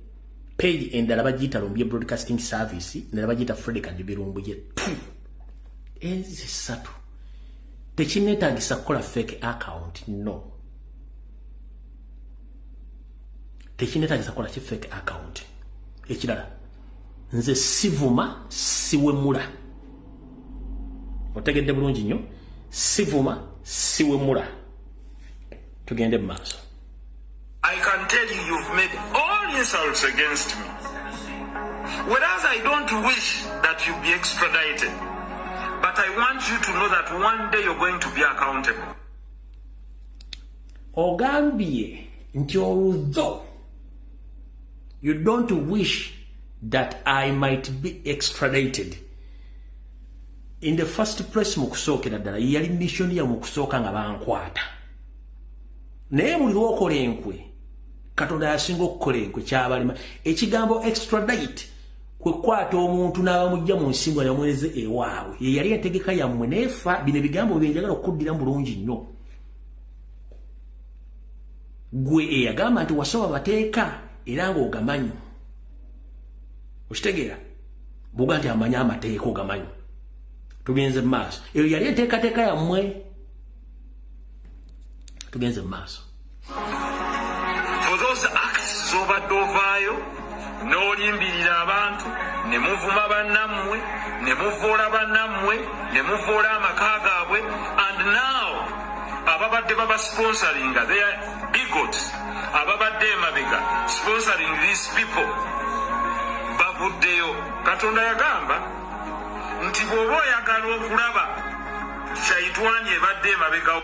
page endala bagiyita Lumbuye Broadcasting Service, endala bagiyita Fred Kajubi Lumbuye 2. Enzi 3 tekineetagisa kukola fake account, no, tekineetagisa kukola ki fake account. Ekirala, nze sivuma, siwemula, otegedde bulungi nnyo, sivuma, siwemula. Tugende mu maaso. I can tell you you've made all insults against me. Whereas I don't wish that you be extradited, but I want you to know that one day you're going to be accountable. Ogambye nti although you don't wish that I might be extradited, in the first place, mu kusookera ddala yali mission ya mu kusooka nga bankwata, naye buli lwokola enkwe, Katonda yasinga okukola enkwe kyabalema. Ekigambo extradite kwe kukwata omuntu n'abamujja mu nsingo yamweze ewaabwe, ye yali entegeka yammwe neefa. Bino ebigambo byenjagala okuddiramu bulungi nnyo. Gwe eyagamba nti wasoma mateeka era ng'ogamanyi, okitegeera buga nti amanyi amateeka ogamanyi. Tugenze mu maaso, eyo yali enteekateeka yammwe, tugenze mu maaso. For those acts z'obadde ovaayo n'olimbirira abantu ne muvuma bannammwe, ne muvoola bannammwe, ne muvoola amaka gaabwe, and now ababadde babasponsoringa, they are bigots, ababadde emabega sponsoring these people bavuddeyo. Katonda yagamba nti bw'oba oyagala okulaba shaitwani ebadde emabega.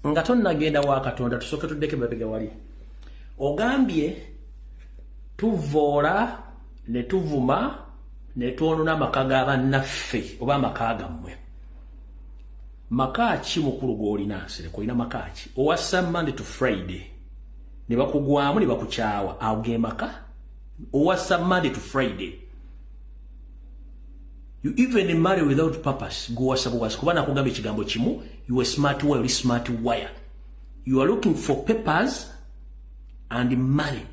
Nga tonnagenda wa Katonda, tusooke tuddeko emabega wali ogambye tuvoola ne tuvuma ne twonona amaka ga bannaffe oba amaka gammwe. Maka ki mukulu gw'olina, Nsereko? Olina maka ki? Owasa Monday to Friday ne bakugwamu ne bakukyawa, awo ge maka? Owasa Monday to Friday, you even marry without purpose. Gwowasa buwasi kuba nakugamba ekigambo kimu, you are smart wire, oli smart wire, you are looking for papers and money.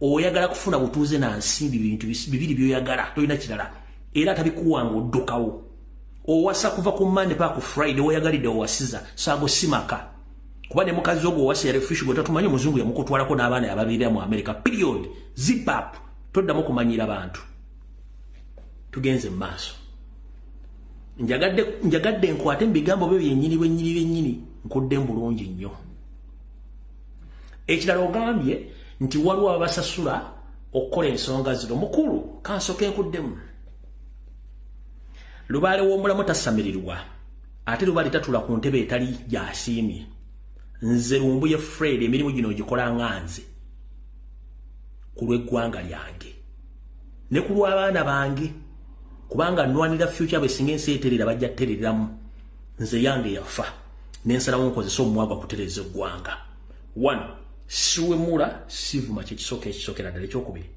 Oyagala kufuna butuuze na nsimbi, bintu bibiri byoyagala, tolina kirala, era tabikuwanga oddukawo. Owasa kuva ku Monday paka ku Friday, oyagalidde owasiza, saago si maka. Kuba ne mukazi ogwo wasi fish gwe tatumanyi, omuzungu yamukutwalako n'abaana ababeera mu America. Period. Zip up. Toddamu kumanyira bantu. Tugenze mu maaso. Njagadde nkwate mu bigambo byo byennyini bwennyini byennyini, nkudde bulungi nnyo. Ekirala, ogambye nti waliwo abasasula okukola ensonga zino. Mukulu, kansooke nkuddemu. Lubaale w'omulamu tasamirirwa, ate lubaale tatula ku ntebe etali gy'asiimye. Nze Lumbuye Fred, emirimu gino ogikola nga nze ku lw'eggwanga lyange ne ku lw'abaana bange, kubanga nnwanira future bwe. Singa ensi eterera, bajja terereramu. Nze yange yafa, nensalawo nkozesa omumwa gwa kutereeza eggwanga. One, siwemula, sivuma, kyekisooka ekisookera ddala. Ekyokubiri,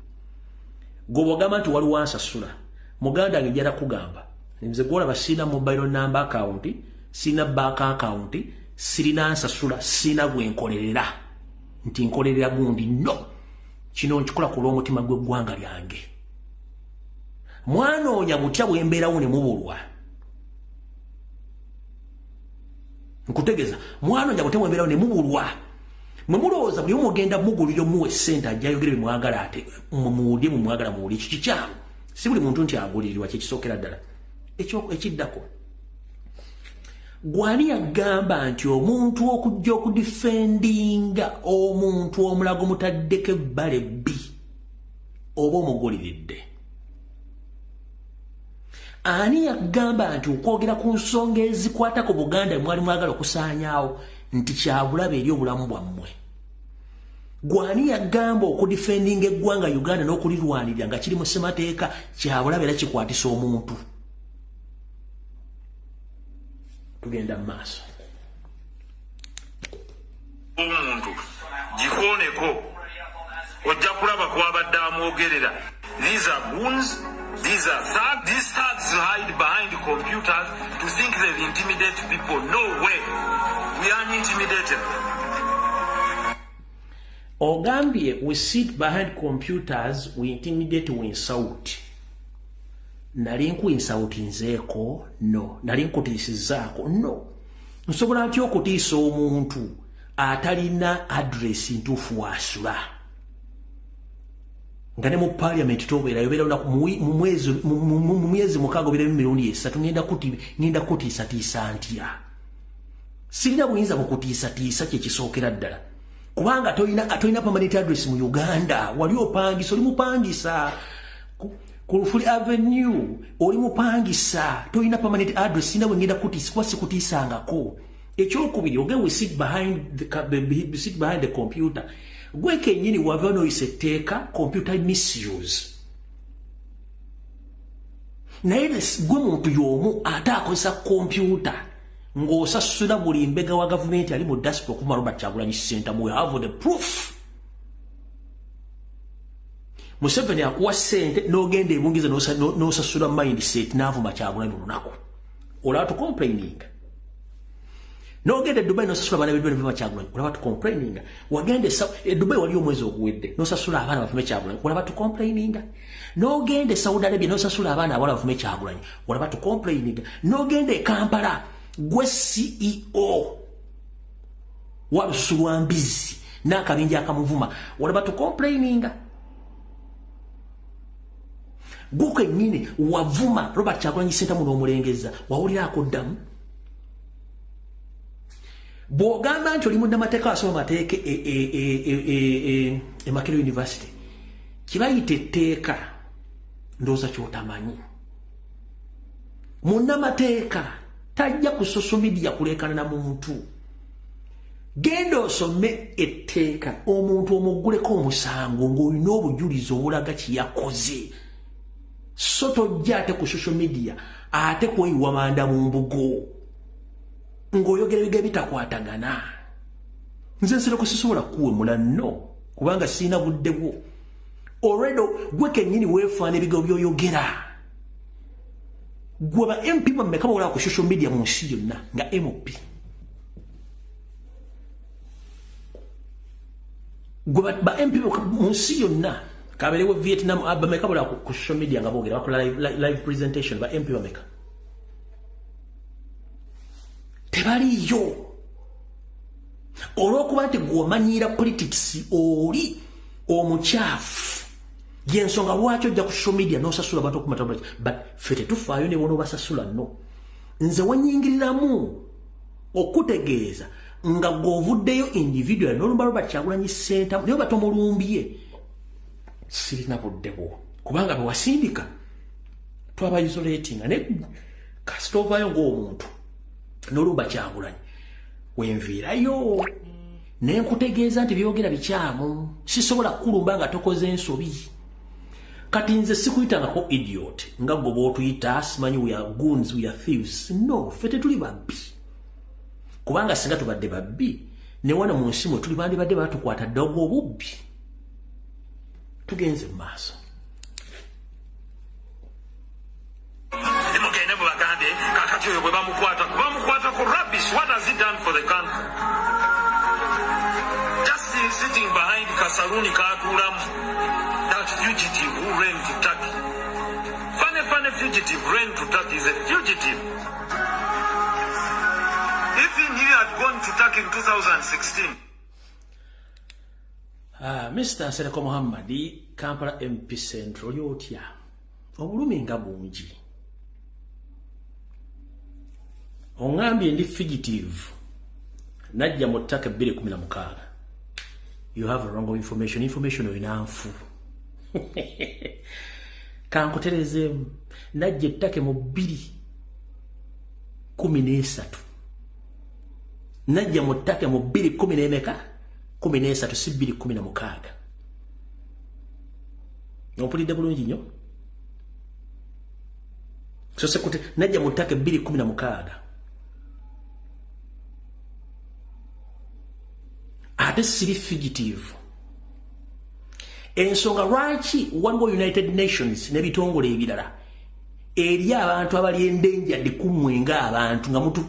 gwe ogamba nti waliwo ansasula, muganda wange, njala kugamba nze gwolaba siina mobile number account, siina bank account, sirina nsasula, siina gwe nkolerera nti nkolerera gundi. No, kino nkikola ku lw'omutima gw'eggwanga lyange. Mwanoonya butya bwe mbeerawo ne mubulwa? Nkutegeeza, mwanoonya butya bwe mbeerawo ne mubulwa? Mwe mulowooza buli omugenda mugulira, omuwa essente, ajja ayogere bye ate muwulye mumwagala muwulye. Ekyo kikyamu. Si buli muntu nti agulirirwa, kyekisookera ddala. Ekiddako, gwani yagamba nti omuntu okujja okudefendinga omuntu omulago mutaddeko ebbala ebbi oba omuguliridde? Ani yagamba nti okwogera ku nsonga ezikwata ku Buganda mwali mwagala okusaanyaawo nti kyabulabe eri obulamu bwammwe? Gwani yagamba okudefendinga eggwanga Uganda n'okulirwanirira nga kiri mu ssemateeka kyabulabe era kikwatisa omuntu? Tugenda mu maaso. Omuntu gikooneko, ojja kulaba kwabadde amwogerera. These are goons. These are thugs. These thugs hide behind computers to think they intimidate people. No way, we are intimidated. Ogambye we sit behind computers, we intimidate, we insult. Nali nkuinsultinzeeko? No. Nali nkutiisizaako? No. Nsobola ntya okutiisa omuntu atalina address ntuufu wasula, nga ne mu parliament tobeerayo? Beera mu myezi 6 obeerayo emirundi 3. Ngenda kutiisatiisa ntya? Sirina buyinza bukutiisatiisa, kyekisookera ddala, kubanga tolina permanent address mu Uganda. Wali opangisa, oli mupangisa ku Lufuli Avenue, oli mupangisa, tolina permanent address. Sina bwe ngenda kutiisa, kuba sikutiisangako. Ekyokubiri, oge we sit behind the computer. Gwe kennyini wava noyisa etteeka computer misuse, naye gwe muntu y'omu ate akozesa kompyuta ng'osasula buli mbega wa gavumenti ali mu diaspora okuma Robert Kyagulanyi Ssentamu. We have the proof. Museveni akuwa ssente n'ogenda ebungiza n'osasula mindset n'avuma Kyagulanyi olunaku olaba tu complaining. N'ogenda e Dubai n'osasula abaana b'e Dubai Kyagulanyi, olaba tu complaining. Wagenda e Dubai, wali omwezi oguwedde, n'osasula abaana bavume Kyagulanyi, olaba tu complaining. N'ogenda e Saudi Arabia n'osasula abaana abawala bavume Kyagulanyi, olaba tu complaining. N'ogenda e Kampala, gwe CEO wa lususu lwa mbizi n'akabinja akamuvuma, olaba tu complaining. Gwe kennyini wavuma Robert Kyagulanyi Ssentamu n'omulengeza, wawulira akoddamu. Bw'ogamba nti oli munnamateeka, asoma mateeka e Makerere University, kibayita etteeka, ndowooza kyotamanyi, munnamateeka tajja ku social media kuleekana na muntu. Genda osome etteeka. Omuntu omugguleko omusango ng'olina obujulizi obulaga kyeyakoze, so tojja ate ku social media ate kweyiwa manda mu mbugo ng'oyogera ebiga bitakwatagana. Nze nsireko sisobola kuwemula, nno, kubanga siina budde bwo. Already gwe kennyini weefaana ebigambo by'oyogera. Gwe ba MP bameka bawulira ku social media mu nsi yonna nga MP? Gwe ba MP mu nsi yonna, kabeerewo Vietnam, bameka bawulira ku social media nga boogera, bakola live presentation? Ba MP bameka? Tebaliyo. Olw'okuba nti gw'omanyiira politics oli omukyafu, yensonga lwaki ojja ku social media n'osasula abantu okumata, but ffe tetufaayo ne bw'onoobasasula. No, nze wenyingiriramu okutegeeza nga gw'ovuddeyo individual n'olumba Robert Kyagulanyi Ssentamu, naye oba tomulumbye, sirina budde bwo, kubanga bwe wasindika twaba isolatinga. Ne kasita ovaayo ng'omuntu n'olumba Kyagulanyi, wenviirayo ne nkutegeeza nti byogera bikyamu. Sisobola kukulumba nga tokoze ensobi. Kati nze sikuyitangako idiot nga gwe bw'otuyita, simanyi we are goons, we are thieves. No, ffe tetuli babbi, kubanga singa tubadde babbi, ne wano mu nsi mwe tuli bandibadde batukwata dda ogw'obubbi. Tugenze mu maaso. Mugende mubagambe kakati oyo bwe bamukwata, bamukwatako rubbish. What has he done for the country? Just sitting behind kasaluni katuulamu. That fugitive who ran to Turkey, funny, funny fugitive ran to Turkey, is a fugitive. If he knew he had gone to Turkey in 2016. Mr. Nsereko Muhammadi, Kampala MP Central, oli otya? Obulumi nga bungi. Oŋŋambye ndi fugitive, najja mu ttaka 2016. You have wrong information, information olina nfu. Kankuterezeemu, najja ettake mu 2013. Najja mu ttake mu bbiri kumi n'emeka? 13, si 2016. Ompulidde bulungi nnyo? So sekute najja mu ttaka 2016. Ate siri fugitive. Ensonga lwaki waliwo United Nations n'ebitongole ebirala eri abantu abali endangered kummwe ng'abantu nga mutu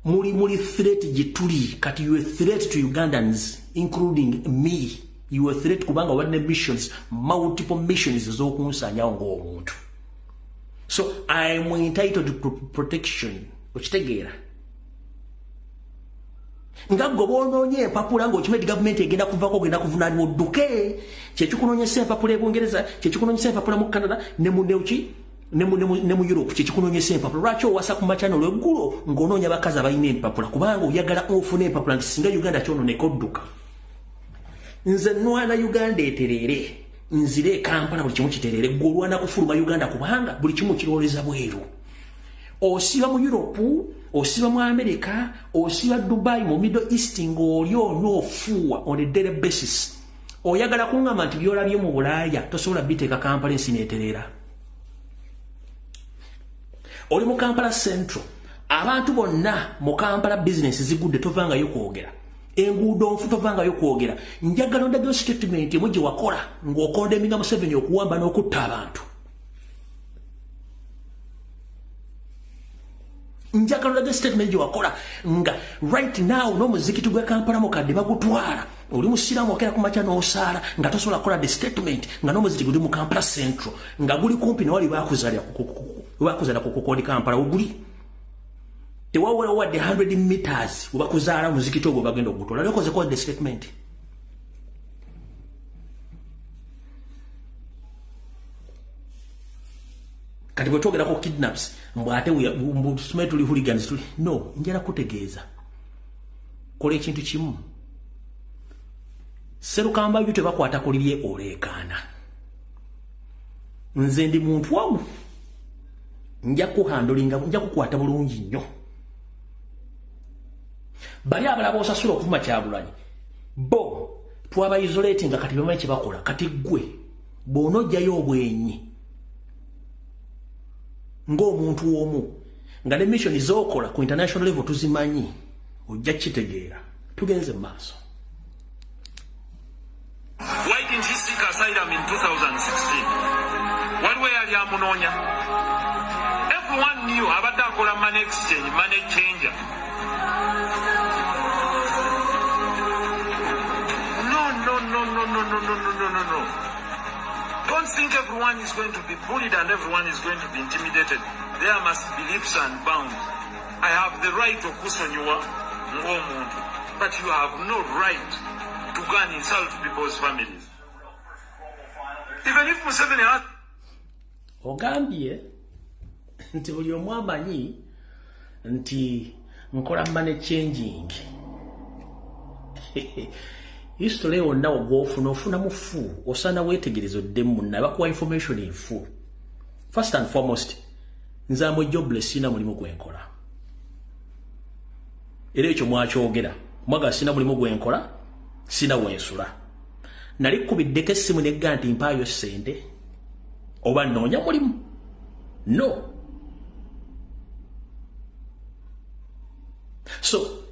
muli threat gye tuli. Kati you a threat to Ugandans, including me. You a threat kubanga wadde missions, multiple missions ez'okunsaanyawo ng'omuntu. So I am entitled to protection. Okitegeera? Nga gwe bw'onoonya empapula ng'okimanyi nti gavumenti egenda kuvaako, ogenda kuvunaanibwa odduke, kyekikunoonyesa empapula e Bungereza, kyekikunoonyesa empapula mu Canada ne mu neuki ne mu Europe, kyekikunoonyesa empapula. Lwaki owasa ku makya n'olweggulo ng'onoonya bakazi abalina empapula? Kubanga oyagala ofune empapula nti singa Uganda kyonooneka odduka. Nze nwana Uganda etereere, nzire e Kampala, buli kimu kitereere. Gwe olwana kufuluma Uganda kubanga buli kimu kirooleza bweru. Osiba mu Europe, osiba mu America, osiba Dubai, mu Middle East, ng'oli onywa ofuuwa on a daily basis. Oyagala kuŋŋamba nti byolabye mu Bulaaya tosobola biteeka Kampala ensi n'etereera? Oli mu Kampala Central, abantu bonna mu Kampala bizinesi zigudde, tovangayo kwogera. Enguudo nfu, tovangayo kwogera. Njagala ondageo statement emu gye wakola ng'ocondemninga Museveni okuwamba n'okutta abantu. Njagala ondage statement gye wakola nga right now n'omuzikiti gwa Kampala mukadde bagutwala. Oli musiraamu, okera ku makya n'osaala nga tosobola kukola the statement nga n'omuzikiti guli mu Kampala Central, nga guli kumpi newali bakuzaalira ku kukodi Kampala oguli tewawera wadde 100 meters webakuzaala. Omuzikiti ogwo bagenda okugutwala, lyokozeko the statement? Kati bwe twogerako kidnaps, mbw ate simanyi tuli hooligans, tuli no. Njala kutegeeza, kola ekintu kimu. Serukamba byo tebakwata ku lirye oleekaana. Nze ndi muntu wagu, nja kuhandlinga, nja kukwata bulungi nnyo. Bali abalaba osasula okuvuma Kyagulanyi, bo twaba isolating nga kati bamanyi kye bakola. Kati ggwe bw'onojjayo obwenyi ng'omuntu omu nga ne mission z'okola ku international level tuzimanyi, ojja kitegeera. Tugenze mu maaso. Why didn't he seek asylum in 2016? Waliwo eyali amunoonya? Everyone knew abadde akola money exchange, money changer. No, no, no, no, no, no, no, no, no, no, no. Don't think everyone is going to be bullied and everyone is going to be intimidated. There must be leaps and bounds. I have the right okusonyiwa ng'omuntu. But you have no right to go and insult people's families. Even if Museveni has... Ogambye nti buli omu amanyi nti nkola money changing. History yonna ogwofuna ofuna mufu osana weetegereza oddemu munna bakuwa information enfu. First and foremost, nze amwe jobless sina mulimu gwenkola. Era ekyo mwakyogera mwaga sina mulimu gwenkola sina wensula. Nali kubiddeko essimu negga nti mpaayo ssente oba nnoonya mulimu. No. So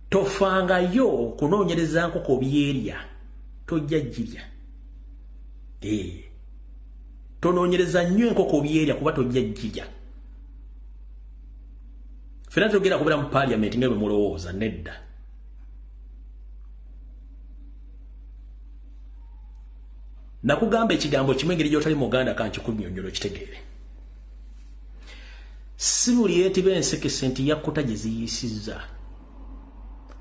tofangayo kunoonyereza nkoko byerya tojja girya. Tonoonyereza nnyo enkoko byerya kuba tojja girya. Ffenna tugenda kubeera mu parliament nga bwe mulowooza nedda. Nakugamba ekigambo kimu engeri gy'otali Muganda kankikunnyonnyola okitegeere. Si buli yeetiba ensekese nti yakkuta gye ziyiisizza.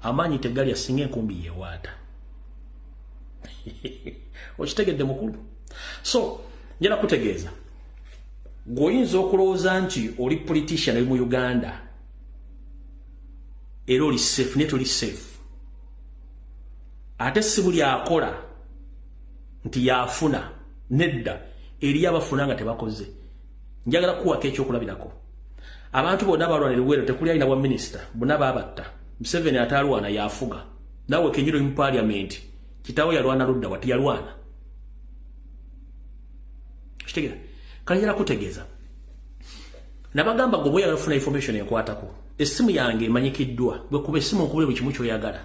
Amaanyi tegalya singa enkumbi yeewaata. Okitegedde mukulu? So, njala kutegeeza. Gw'oyinza okulowooza nti oli politician oli mu Uganda era oli safe naye toli safe. Ate si buli akola nti yafuna nedda eri abafuna nga tebakoze. Njagala kuwako ekyokulabirako. Abantu bonna balwana Luweero tekuli alina bwa minisita bonna baabatta. Museveni atalwana yafuga. Naawe kenyini oli mu parliament kitaawo yalwana ludda wa teyalwana. Kitegeera? Kale njagala kutegeeza. Nabagamba gwe bw'oyagala okufuna information enkwatako. Essimu yange emanyikiddwa. Gwe kuba essimu nkubule buli kimu ky'oyagala.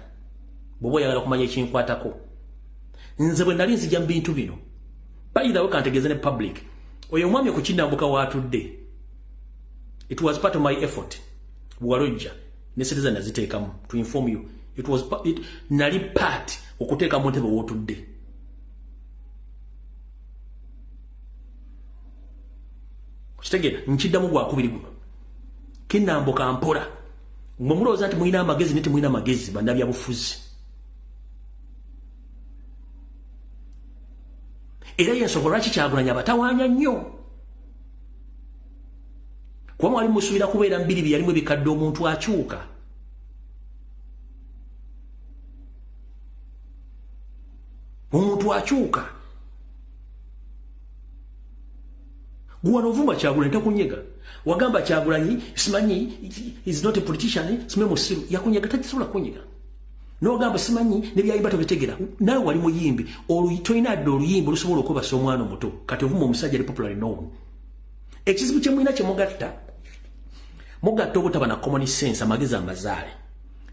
Bw'oba oyagala okumanya ekinkwatako. Nze bwe nali nzija mu bintu bino. By the way, kantegeeze ne public. Oyo omwami ku Kinnambuka w'atudde. It was part of my effort. Bw'alojja ne citizen naziteekamu to inform you. It was nali part okuteeka mu ntebe w'otudde. Okitegeera nkiddamu gwakubiri guno. Kinnambuka mpola. Mwe mulowooza nti mulina amagezi naye temulina amagezi bannabyabufuzi. Era y'ensonga lwaki Kyagulanyi abatawaanya nnyo. Kuba mwali musuubira kubeera mbiri bye yalimu ebikadde omuntu akyuka. Omuntu akyuka. Gwe wano ovuma Kyagulanyi takunyega. Wagamba Kyagulanyi simanyi is not a politician, simanyi musiru. Yakunyega takisobola kunyega. N'ogamba simanyi ne byayimba tobitegera. Naawe wali muyimbi, tolina dda oluyimba olusobola okwebasa omwana omuto. Kati ovuma omusajja ali popular known. Ekizibu kye mulina kye mugatta, mugatta obutaba na common sense, amagezi amazaale.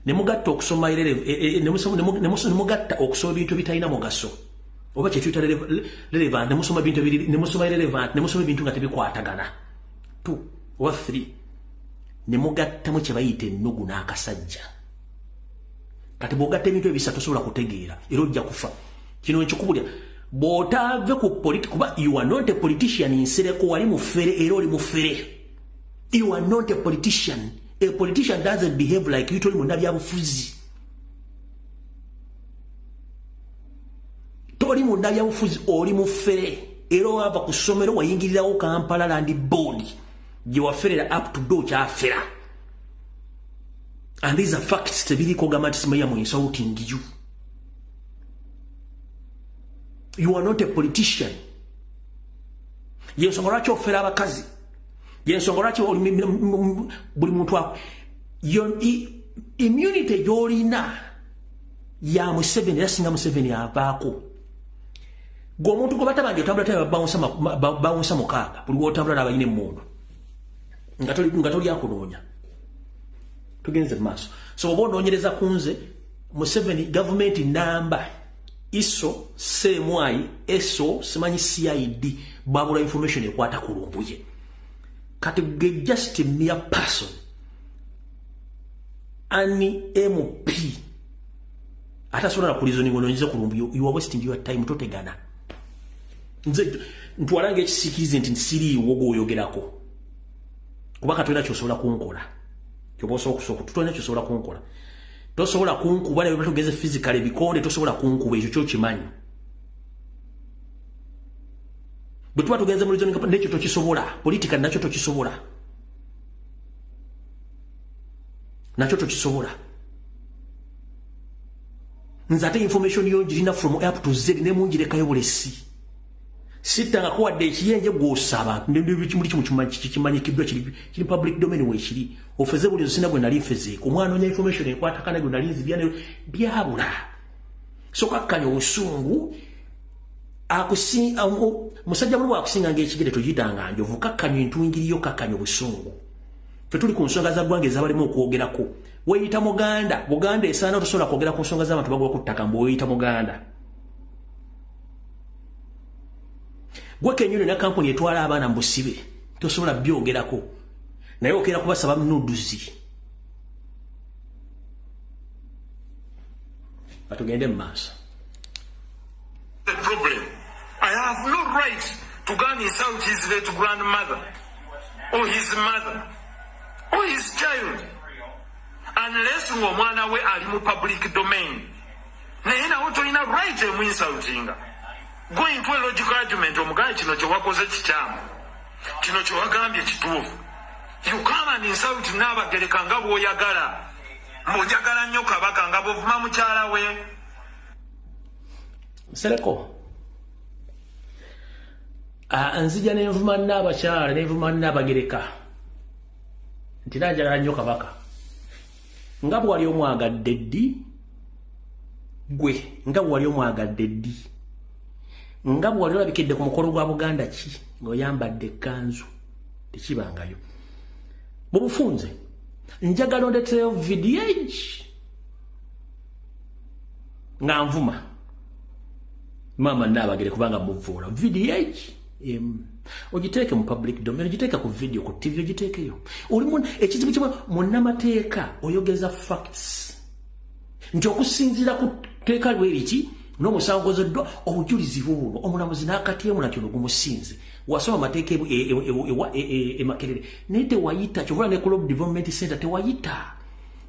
Ne mugatta okusoma ne mugatta okusoma ebintu ebitalina mugaso. Oba kye tuyita relevant, ne musoma ebintu ne musoma irrelevant, ne musoma ebintu nga tebikwatagana. 2 oba 3. Ne mugattamu kye bayita ennugu n'akasajja. Kati bw'ogatta ebintu ebisatu tosobola kutegeera era ojja kufa. Kino nkikubulya. Bw'otaave ku politics kuba you are not a politician nsereko wali mufere era oli mufere. You are not a politician. A politician doesn't behave like you toli munnabyabufuzi. Toli munnabyabufuzi oli mufere era wava ku ssomero wayingirirawo Kampala Land Board gye waferera up to date kyafera. And these are facts tebiriko gamba nti simanyi am insulting you. You are not a politician. Yensonga lwaki ofera abakazi. Yensonga lwaki buli muntu ako. Immunity gy'olina ya Museveni era singa Museveni avaako. Gwe omuntu gwe batabanja otambula taba bawunsa mukaaga buli w'otambula n'abalina emmundu nga toli akunoonya. Tugenze maaso. So oba onoonyereza ku nze Museveni gavumenti namba ISO, CMI, SO, simanyi CID babula information ekwata ku Lumbuye. Kati gwe just a mere person ani MP atasobola na kulizoninga onoonyeze ku Lumbuye, you are wasting your time totegana. Nze ntwala ng'ekisiikirize nti siriiwo gw'oyogerako. Kuba katolina ky'osobola kunkola. Ky'oba osobola kusooka, tolina ky'osobola kunkola. Tosobola kunkuba ne batugeze physically bikonde, tosobola kunkuba, ekyo kyokimanyi. Bwe tuba tugenze mu reasoning nekyo tokisobola, politika nakyo tokisobola. Nakyo tokisobola. Nze ate information yo ngirina from A to Z ne mungirekayo bulesi. Sittangako wadde ekiyenje gw'osaba, muli kimu kimanyikiddwa kiri public domain weekiri. Ofeze buli nsi nagwe nali nfezeeko. Omwana onya information ekwatakana gwe nali nzibya ne byabula. So kakkanya obusungu, musajja mulu bw'akusinga ng'ekigere togiyitanga njovu, kakkanya entungiriyo, kakkanya obusungu. Ffe tuli ku nsonga za ggwanga ezabalimu okwogerako. Weeyita Muganda, Buganda esaana tosobola kwogera ku nsonga z'abantu bagwa ku ttaka mbu weeyita Muganda. Gwe kennyini na kampuni etwala abaana mu busibe tosobola byogerako, naye okeera kubasaba nuduzi. Batugende mu maaso. The problem, I have no right to go and insult his late grandmother or his mother or his child unless ng'omwana we ali mu public domain. Naye nawe tolina right emuinsultinga. Go into a logical argument, omugaye kino kye wakoze kikyamu, kino kye wagambye kituufu. You come and insult Nnaabagereka nga bw'oyagala, ng'ojagala nnyo Kabaka nga bw'ovuma mukyala we. Nsereko, nzija nenvuma Nnaabakyala, nenvuma Nnaabagereka nti nanjagala nnyo Kabaka. Nga bw'wali omwagadde ddi gwe, nga bw'wali omwagadde ddi, nga bw'wali olabikidde ku mukolo gwa Buganda ki ng'oyambadde ekkanzu, tekibangayo. Mu bufunze njagala ondeetereyo vidiyo egi nga nvuma maama Nnaabagere kubanga muvuula. Vidiyo egi ogiteeke mu public domain, ogiteeke ku video, ku TV ogiteekeyo. Olimu ekizibu kimu, munnamateeka oyogeza facts nti okusinziira ku tteeka lweriki n'omusango gozeddwa obujulizi buno, omulamuzi n'akatyemu nakyo gumusinze. Wasoma amateeka e Makerere naye tewayita, kyovula ne Club Development Center tewayita.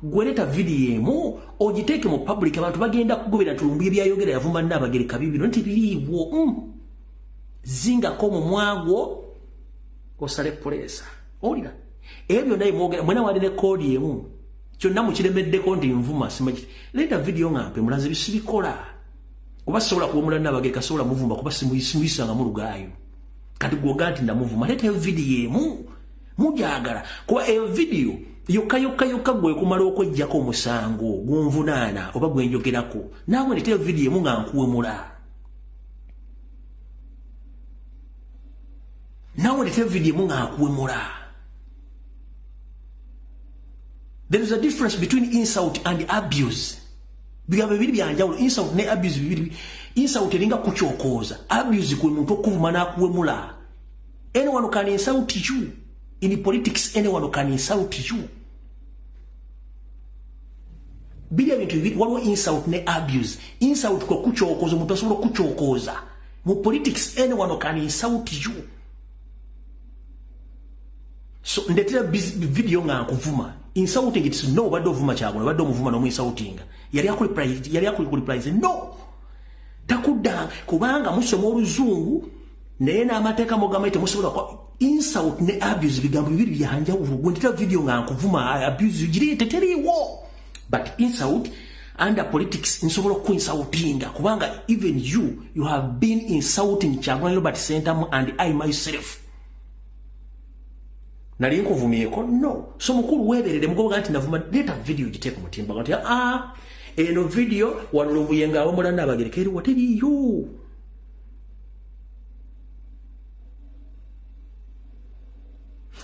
Gweleeta vidiyo emu ogiteeke mu public, abantu bagenda kugobera tulumbuye byayogera yavuma Nnaabagereka bibino nti biriibwo. Zingako mu mwagwo osale puleesa. Owulira ebyo byonna bimwogera, mwena wali ne koodi emu kyonna mukiremeddeko nti nvuma simanyi. Leeta vidiyo nga mpe mulaze bisibikola, kuba sobola kuwemula Nnaabagereka, sobola muvuma kuba simuyisangamu lugaayo. Kati gwoga nti namuvuma, leetayo vidiyo emu mujagala, kuba eyo vidiyo yokka yokka yokka gwe kumala okweggyako omusango gunvunaana oba gwenjogerako. Naawe leetayo vidiyo emu nga nkuwemula. Naawe leetayo vidiyo emu nga nkuwemula. There is a difference between insult and abuse. Bigambo bibiri bya njawulo, insult ne abuse bibiri. Insult eringa kukyokooza, abuse kwe muntu okuvuma n'akuwemula. Anyone can insult you. In politics, anyone can insult you. Biri ebintu bibiri, waliwo insult ne abuse. Insult kwe kukyokooza, omuntu asobola okukyokooza. Mu politics, anyone can insult you. So ndetera video nga nkuvuma. Insulting it's no, obadde ovuma Kyagulanyi, obadde omuvuma n'omuinsultinga. Yali akuli no. Takudda kubanga musoma oluzungu naye n'amateeka mugamba temusobola kwa insult ne abuse bigambo bibiri bya njawulo. Gwe ndetera video nga nkuvuma, abuse giri teteriiwo. But insult under politics nsobola okuinsultinga kubanga even you have been insulting Kyagulanyi Robert Ssentamu and I myself. Nali nkuvumyeko? No. So mukulu weeberere mugoba nti navuma, leeta video giteeke ku mutimba nti eno video wano Lumbuye nga awemula Nnaabagereka eriwo teriiyo.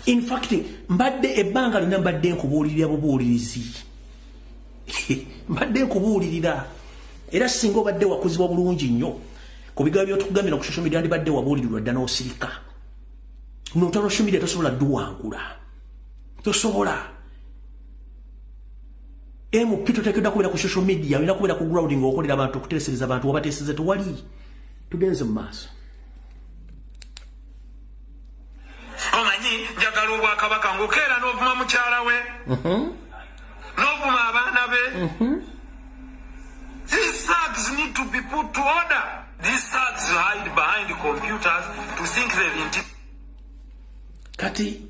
In fact mbadde ebbanga lyonna mbadde nkubuulirira bubuulirizi, mbadde nkubuulirira, era singa obadde wakuzibwa bulungi nnyo ku bigambo by'otukugambira ku social media ndibadde wabuulirirwa dda n'osirika. N'otala social media tosobola dduwangula, tosobola. MP toteekeddwa kubeera ku social media, olina kubeera ku ground ng'okolera abantu, okuteesereza abantu, wabateeseza tewali. Tugenze mu maaso. Omanyi njagala obwakabaka ng'okeera n'ovuma mukyala we, n'ovuma abaana be. These thugs need to be put to order. These thugs hide behind computers to think they're Kati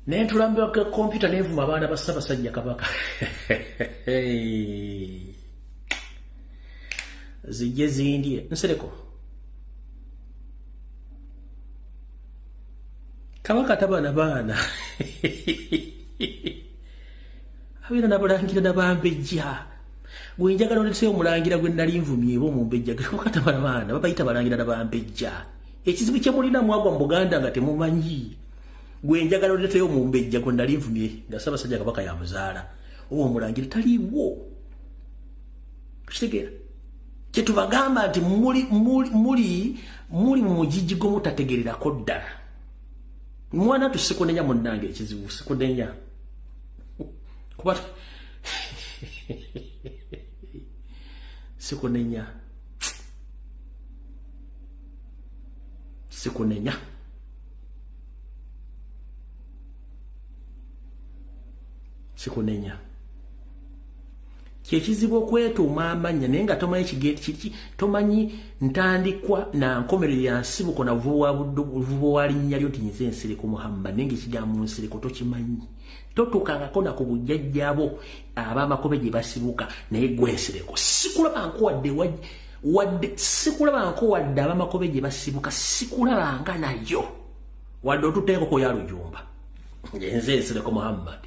nentulambira ku computer nevuma abaana ba Ssaabasajja Kabaka. Zijje zindye nsereko. Kabaka tabana baana. Abeera n'abalangira n'abambejja. Gwe njagala oleeteyo omulangira gwe nali nvumye oba omumbejja. Kabaka tabana baana, babayita balangira n'abambejja. Ekizibu kye mulina mwagwa mu Buganda nga temumanyi. Gwe njagala oleeteyo omumbejja gwe nali nvumye nga Ssaabasajja Kabaka yamuzaala. Oba omulangira taliiwo. Kitegeera. Kye tubagamba nti muli mu mugigi gwe mutategeererako ddala. Mwana tusikunenya munnange ekizibu sikunenya. Kuba sikunenya. Sikunenya. Sikunenya. Kyekizibu okwetuuma amannya naye nga tomanyi kigeti tomanyi ntandikwa na nkomerero ya nsibuko na vubo wa linnya lyo nti nze Nsereko Muhammad naye ng'ekigambo Nsereko tokimanyi. Totuukangako na ku bujjajjaabo ab'amakobe gye basibuka naye gwe Nsereko. Sikulaba wadde sikulaba wadde ab'amakobe gye basibuka sikulabanga nayo wadde otutte enkoko ya Lujumba. Nze Nsereko Muhammad.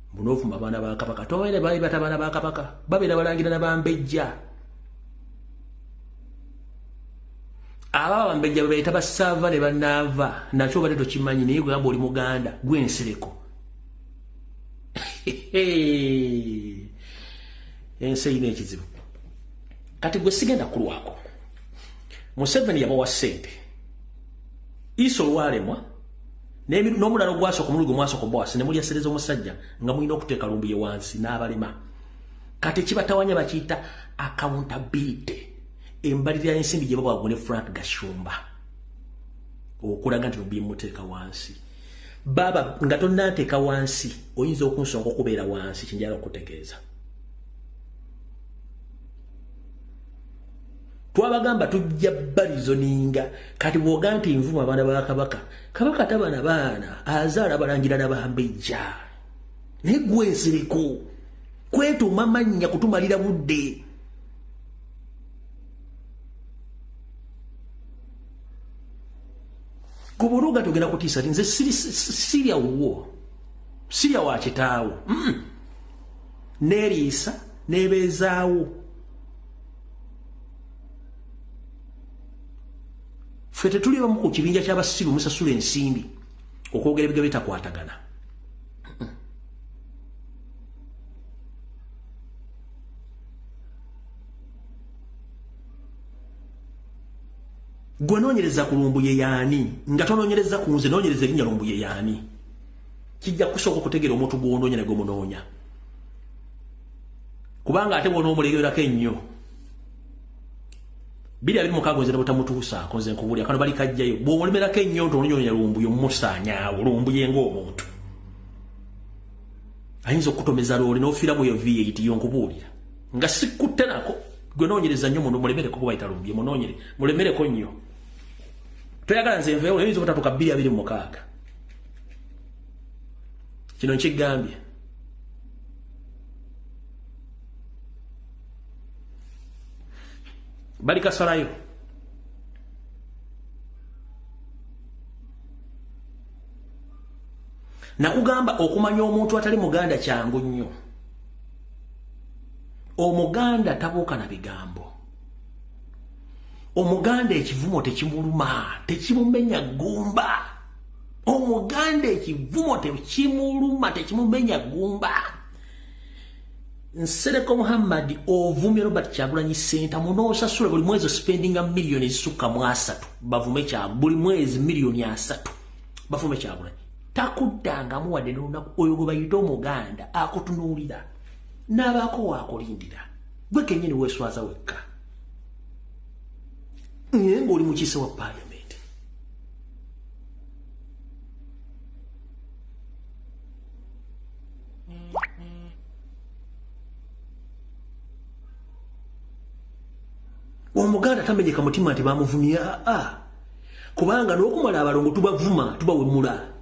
Bunovuma abaana ba Kabaka tobaire bali batabana ba Kabaka babeera balangira n'abambejja. Aba bambejja babeeta basaava ne bannaava nakyo obadde tokimanyi naye gwe oli Muganda gwe Nsereko. Ensi erina ekizibu. Kati gwe sigenda kulwako. Museveni yabawa ssente. Iso olwalemwa n'omulala ogwasooka omulundi gwe mwasooka obwasi ne mulya sente z'omusajja nga mulina okuteeka Lumbuye wansi n'abalema. Kati ekibatawanya bakiyita accountability. Embalirira y'ensimbi gye babawa ne Frank Gashumba okulaga nti Lumbuye muteeka wansi. Baba nga tonnateeka wansi oyinza okunsonga okubeera wansi kye njagala okutegeeza. Twabagamba tujja balizoninga kati bw'oga nti nvuma abaana ba Kabaka. Kabaka tabana baana azaala abalangira n'abambejja. Naye gwe Nsereko kwetuuma mannya kutumalira budde. Ku buluga tugenda kutiisa nti nze sirya wuwo sirya wa kitaawo. Neeriisa neebeezaawo. Ffe tetuli bamu ku kibinja ky'abasiru musasula ensimbi okwogera ebigambo bitakwatagana. Gwe noonyereza ku Lumbuye y'ani nga tonoonyereza ku nze noonyereza erinnya Lumbuye y'ani. Kijja kusooka okutegeera omuntu gw'onoonya ne gw'omunoonya. Kubanga ate bw'onoomulegerako ennyo 2026 nze butamutuusaako nze nkubuulira kano bali kajjayo bw'omulemerako ennyo nti onoonya Lumbuye omusaanyaawo Lumbuye ng'omuntu. Ayinza okukutomeza loole n'ofiira mu yo V8 yo nkubuulira. Nga sikutte nako gwe noonyereza nnyo muno mulemereko kubayita Lumbuye munoonyere mulemereko nnyo. Toyagala nze nveewo oyinza obutatuuka 2026. Kino nkigambye. Bali kasalayo. Nakugamba okumanya omuntu atali Muganda kyangu nnyo. Omuganda tabuuka na bigambo. Omuganda ekivumo tekimuluma, tekimumenya ggumba. Omuganda ekivumo tekimuluma, tekimumenya ggumba. Nsereko Muhammad ovumye Robert Kyagulanyi Ssentamu n'osasula buli mwezi spendinga miliyoni ezisukka mu 3 bavume Kyagulanyi buli mwezi miliyoni 3 bavume Kyagulanyi. Takuddangamu wadde n'olunaku oyo gwe bayita Omuganda akutunuulira n'abaako waakulindira gwe kennyini weeswaza wekka naye ng'oli mukiise wa paalamenti. Omuganda tamenyeka mutima nti bamuvumye a kubanga n'okumala abalongo tubavuma tubawemula.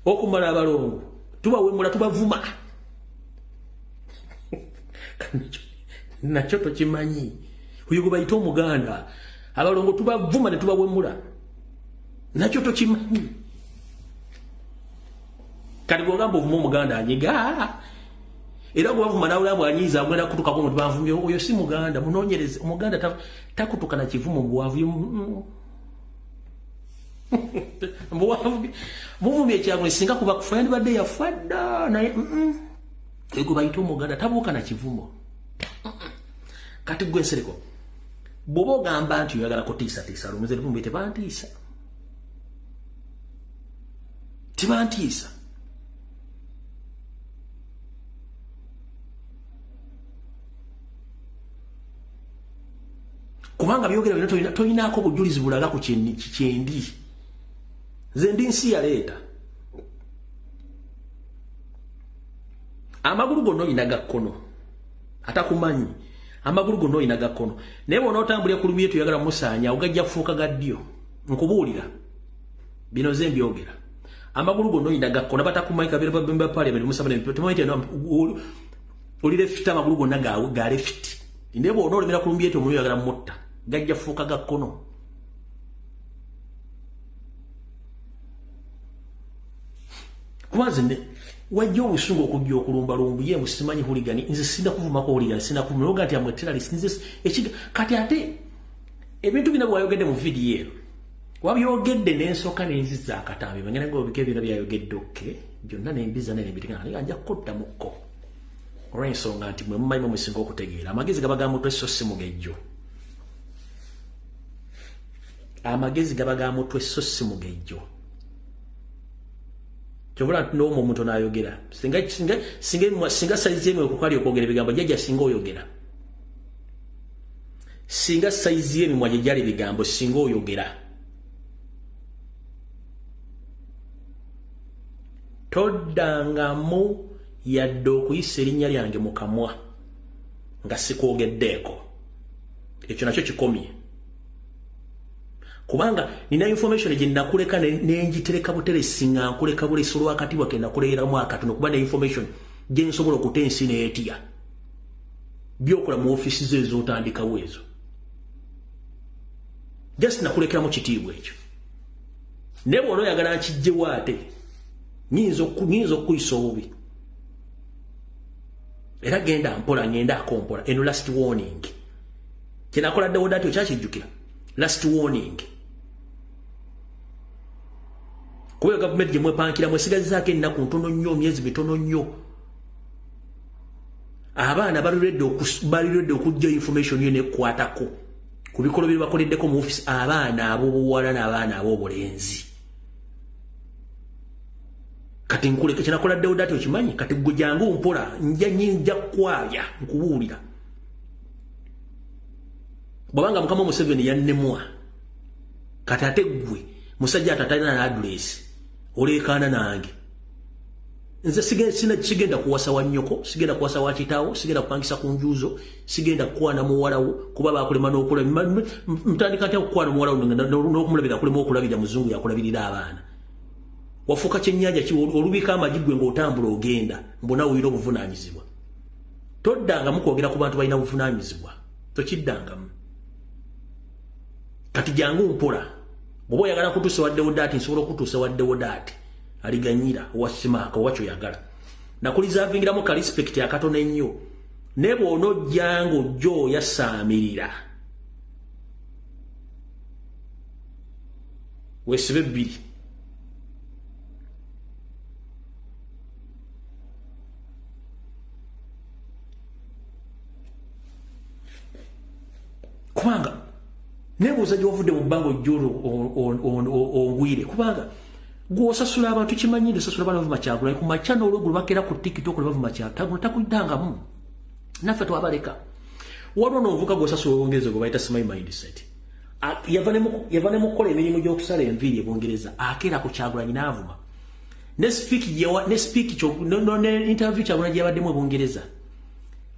Okumala abalongo tubawemula tubavuma. Nakyo tokimanyi. Oyo gwe bayita omuganda, abalongo tubavuma ne tubawemula. Nakyo tokimanyi. Kati bw'ogamba ovuma omuganda anyiga. Era gwavuma nawe bwanyiza agenda kutuka ko mutbavumye oyo si muganda munonyereze omuganda takutuka na kivumo mbwavu mbwavu muvumye kyagwe singa kuba kufa yandibadde yafa dda naye ego bayita omuganda tabuuka na kivumo. Kati gwe Nsereko bw'oba ogamba nti oyagala kutiisatiisa lumuze luvumbi tebantiisa tebantiisa. Kubanga byogera bino toyinaako bujulizi bulaga ku kyendi. Nze ndi nsi yaleeta. Amagulu gonna oyina ga kkono. Atakumanyi. Amagulu gonna oyina ga kkono. Naye bw'onootambulira ku lumyeto oyagala musaanya ogajja kufuuka ga ddyo. Nkubuulira. Bino nze mbyogera. Amagulu gonna oyina ga kkono batakumanyi kabeera ba parliament musaba ne temanyi oli left amagulu gonna ga left. Naye bw'onoolemera ku lumyeto omuntu oyagala mutta. Gajja fuuka ga kkono. Kubanze ne wajja obusungu okujja okulumbalumbu ye musimanyi hooligan nze sinda kuvumako hooligan sinda kuvuma nti amwe terrorist nze ekiga kati ate ebintu bino bwayogedde mu video eno wabyogedde n'ensooka n'enziza akatambi bangena ngo bike bino byayogedde okke byonna n'embiza n'ebitegana naye nja kudda mukko olw'ensonga nti mwe mumanyi musinga okutegeera amagezi gaba ga mutwe so si mugejjo. Amagezi gaba ga mutwe so si mugejjo. Kyovula nti n'omwo omuntu n'ayogera singa sayizi emwe okukali okwogera ebigambo jjajja singa oyogera. Singa sayizi y'emimwa gye gyali ebigambo singa oyogera. Toddangamu yadde okuyisa erinnya lyange mu kamwa nga sikwogeddeeko. Ekyo nakyo kikomye. Kubanga nina information gye nakuleka ne ngitereka buteresi nga nkuleka bulesi olwakatibwa ke nakuleeramu akatono kuba ne information gye nsobola okuta ensi n'etya. By'okola mu ofiisi zo ez'otandikawo ezo. Just nakulekeramu kitiibwa ekyo. Naye bw'oba oyagala nkiggyewo ate nyinza okukuyisa obubi. Era genda mpola ngendaako mpola. Eno last warning. Kye nakola ddewo dati okyakijjukira. Last warning. Kuba gavumenti gye mwepankira mwesigazizaako ennaku ntono nnyo myezi mitono nnyo. Abaana baliredde okuggya information yo n'ekkwatako ku bikolwa bye bakoleddeko mu ofiisi abaana ab'obuwala n'abaana ab'obulenzi. Kati nkuleka kye nakola ddewo dati okimanyi kati gwe jangu mpola nja kwabya nkubuulira. Bw'abanga Mukama Museveni yannemwa kati ate ggwe musajja atatalina na address oleekaana nange. Nze sigenda kuwasa wa nnyoko, sigenda kuwasa wa kitaawo, sigenda kupangisa ku njuzo, sigenda kukwana muwalawo kuba bakulema n'okola mutandika ntya okukwana muwalawo n'okumulabira akulema okulabirira muzungu yakulabirira abaana. Wafuuka kyennyanja ki olubika amagi ggwe ng'otambula ogenda mbona oyina obuvunaanyizibwa. Toddangamu kwogera ku bantu balina buvunaanyizibwa. Tokiddangamu. Kati jangu mpola. Bw'oba oyagala kutuusa waddewo ddaati nsobola okutuusa waddewo ddaati. Aliganyira owasimaaka owa kyoyagala. Nakulizaavingiramu ka respect akatono ennyo. Naye bw'onojja ng'ojja oyasaamirira. Weesibe bbiri. Kubanga nebuuza gy'ovudde mu bbanga ojja ongwire kubanga gw'osasula abantu kimanyi nti osasula abaana bavuma Kyagulanyi ku makya n'olweggulo bakeera ku TikTok ne bavuma Kyagulanyi takuddangamu naffe twabaleka. Waliwo n'omuvubuka gw'osasula Obungereza gwe bayita Simanyi Mindset. Yava ne mu kukola emirimu gy'okusala enviiri e Bungereza akeera ku Kyagulanyi n'avuma. Ne speak yewa ne speak kyo no ne interview Kyagulanyi yabaddemu e Bungereza.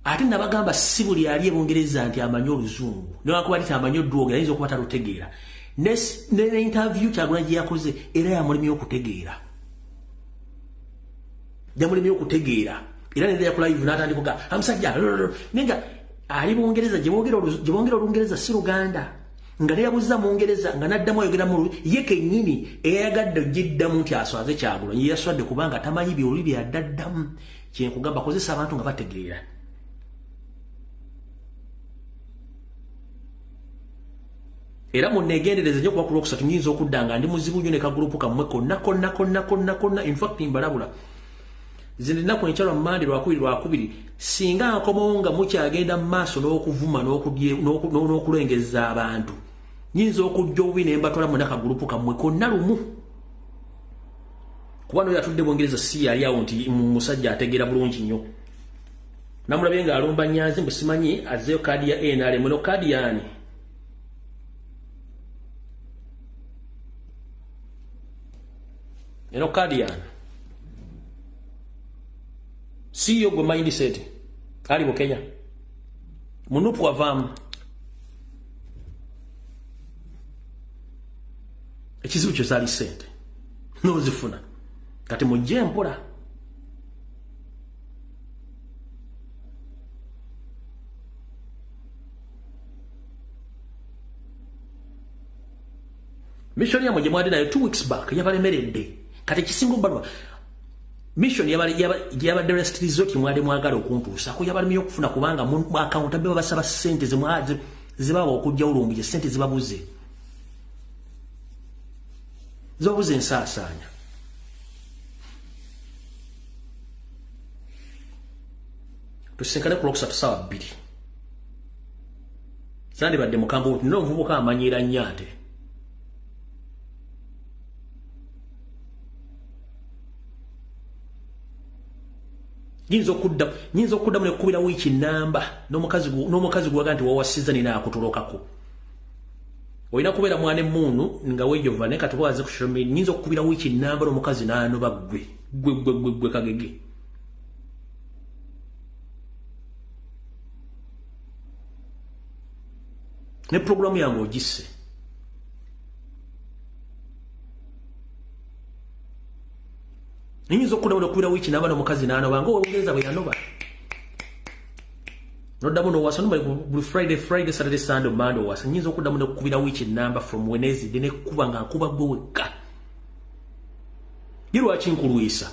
Ate nabagamba si buli ali e Bungereza nti amanyi oluzungu. Newankubadde nti amanyi odwogera ayinza okuba talutegeera. Ne interview Kyagulanyi yakoze era yamulemye okutegeera. Yamulemye okutegeera. Era ne yakola live n'atandika okuga amusajja nenga ali Bungereza gye boogera Olungereza si Luganda. Nga neyabuza Mungereza nga n'addamu ayogera mu ye kennyini eyayagadde ogiddamu nti aswaze Kyagulanyi yaswadde kubanga tamanyi byoli byadaddamu. Kye nkugamba kozesa abantu nga bategeera. Era munneegendereze nnyo kuba ku Lwokusatu nnyinza okudda nga ndi muzibu nnyo ne kagurupu kammwe konna konna konna konna konna. In fact mbalabula. Zino ennaku enkya lwa Mmande Lwakubiri singa nkomawo nga mukyagenda mu maaso n'okuvuma n'okulengezza abantu nnyinza okujja obubi ne mbatwala mwena kagurupu kammwe konna lumu. Kuba n'oyo atudde Bungereza si yali awo nti musajja ategeera bulungi nnyo. Namulabye ng'alumba Nyanzi mbu simanyi azzeeyo kaadi ya NRM. Eno kaadi y'ani? Eno kaadi y'ani? Siyo gwe mindset ali mu Kenya. Munupu wavaamu. Ekizibu kyo zaali ssente n'ozifuna. Kati mujje mpola. Mission yammwe gye mwadde nayo 2 weeks back yabalemeredde. Kati ekisinga obbalwa mission yabadde rest resort mwade mwagala okuntuusaako yabalemye okufuna kubanga mu account be babasaba ssente zebawa okujja olumbi ssente zibabuze. Zibabuze ensaasaanya. Tusinkane ku Lwokusatu ssaawa 2. Sandibadde mukambwe nti n'omuvubuka amanyiira nnyo ate. Nyinza okuddamu nekukubira wiiki namba n'omukazi gwaga nti wawasiza nina akutolokako. Olina kubeera mwana emmuunu nga weejova naye kati oba waze ku social media nyinza okukubira wiiki namba n'omukazi n'anoba ggwe ggwe ggwe ggwe ggwe kagege. Ne programu yange ogisse. Nyinza okuddamu n'okubira wiiki namba n'omukazi n'anoba ng'Olungereza bwe yanoba. Noddamu n'owasa buli Friday, Friday, Saturday, Sunday, Monday owasa. Nyinza okuddamu n'okukubira wiiki namba from Wednesday ne kuba nga nkuba gwe wekka. Ye lwaki nkulwisa?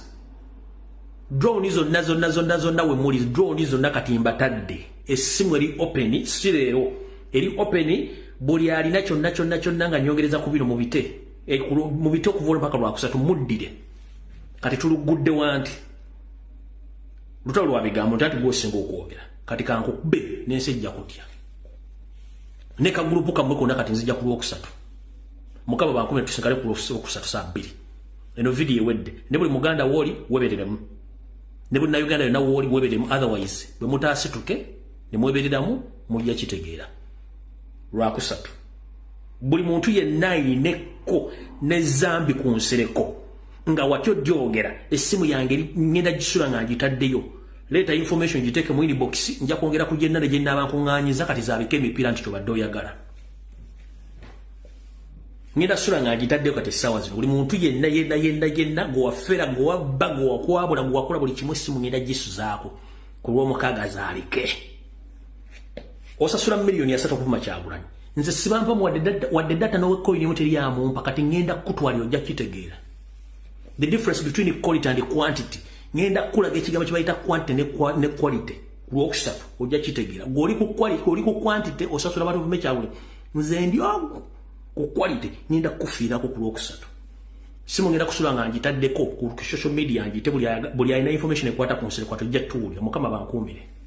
Drone zonna zonna zonna zonna we muli drone zonna kati mbatadde. Essimu eri open si leero. Eri open buli alina kyonna kyonna kyonna nga nnyongereza ku bino mu bite. Mu bite okuva olwo mpaka Lwakusatu muddire. Kati tulugudde wanti. Lutalo lwa bigambo nti ati gw'osinga okwogera. Kati kankukube n'ensi ejja kutya. Ne kagurupu kammwe konna kati nzija ku Lwokusatu. Mukama bankume tusinkane ku Lwokusatu saa 2. Eno video ewedde. Ne buli Muganda w'oli weebereremu. Ne buli Munnayuganda yonna w'oli weebereremu otherwise bwe mutaasituke ne mwebereramu mujja kitegeera. Lwakusatu. Buli muntu yenna ayineko ne zambi ku nsereko. Nga watyo gyogera essimu yange ngenda gisula nga ngitaddeyo. Leeta information giteeke mu inbox nja kwongera ku gyenna ne gye nnaaba nkuŋŋaanyiza kati zaabike emipiira nti kyobadde oyagala. Ngenda sula nga ngitaddeyo kati essaawa zino buli muntu yenna yenna yenna yenna gwewafera gwewabba gwewakwabula gwewakola buli kimu essimu ngenda gisuzaako ku Lwomukaaga zaabike. Osasula 3 million okuvuma Kyagulanyi. Nze sibampa wadde data n'owekoyini emu teri yamumpa kati ngenda kukutwalira ojja kukitegeera. The difference between quality and quantity. Ngenda kulaga ekigambo kye bayita quantity ne quality. Ku Lwokusatu ojja kitegeera. Gw'oli ku quality, oli ku quantity osasula abantu ovume Kyagulanyi. Nze ndi ogwo ku quality ngenda kufiirako ku Lwokusatu. Simu ngenda kusula nga ngitaddeko ku social media ngite buli alina information ekwata ku nsereko tojja tuwulira. Mukama bankuumire.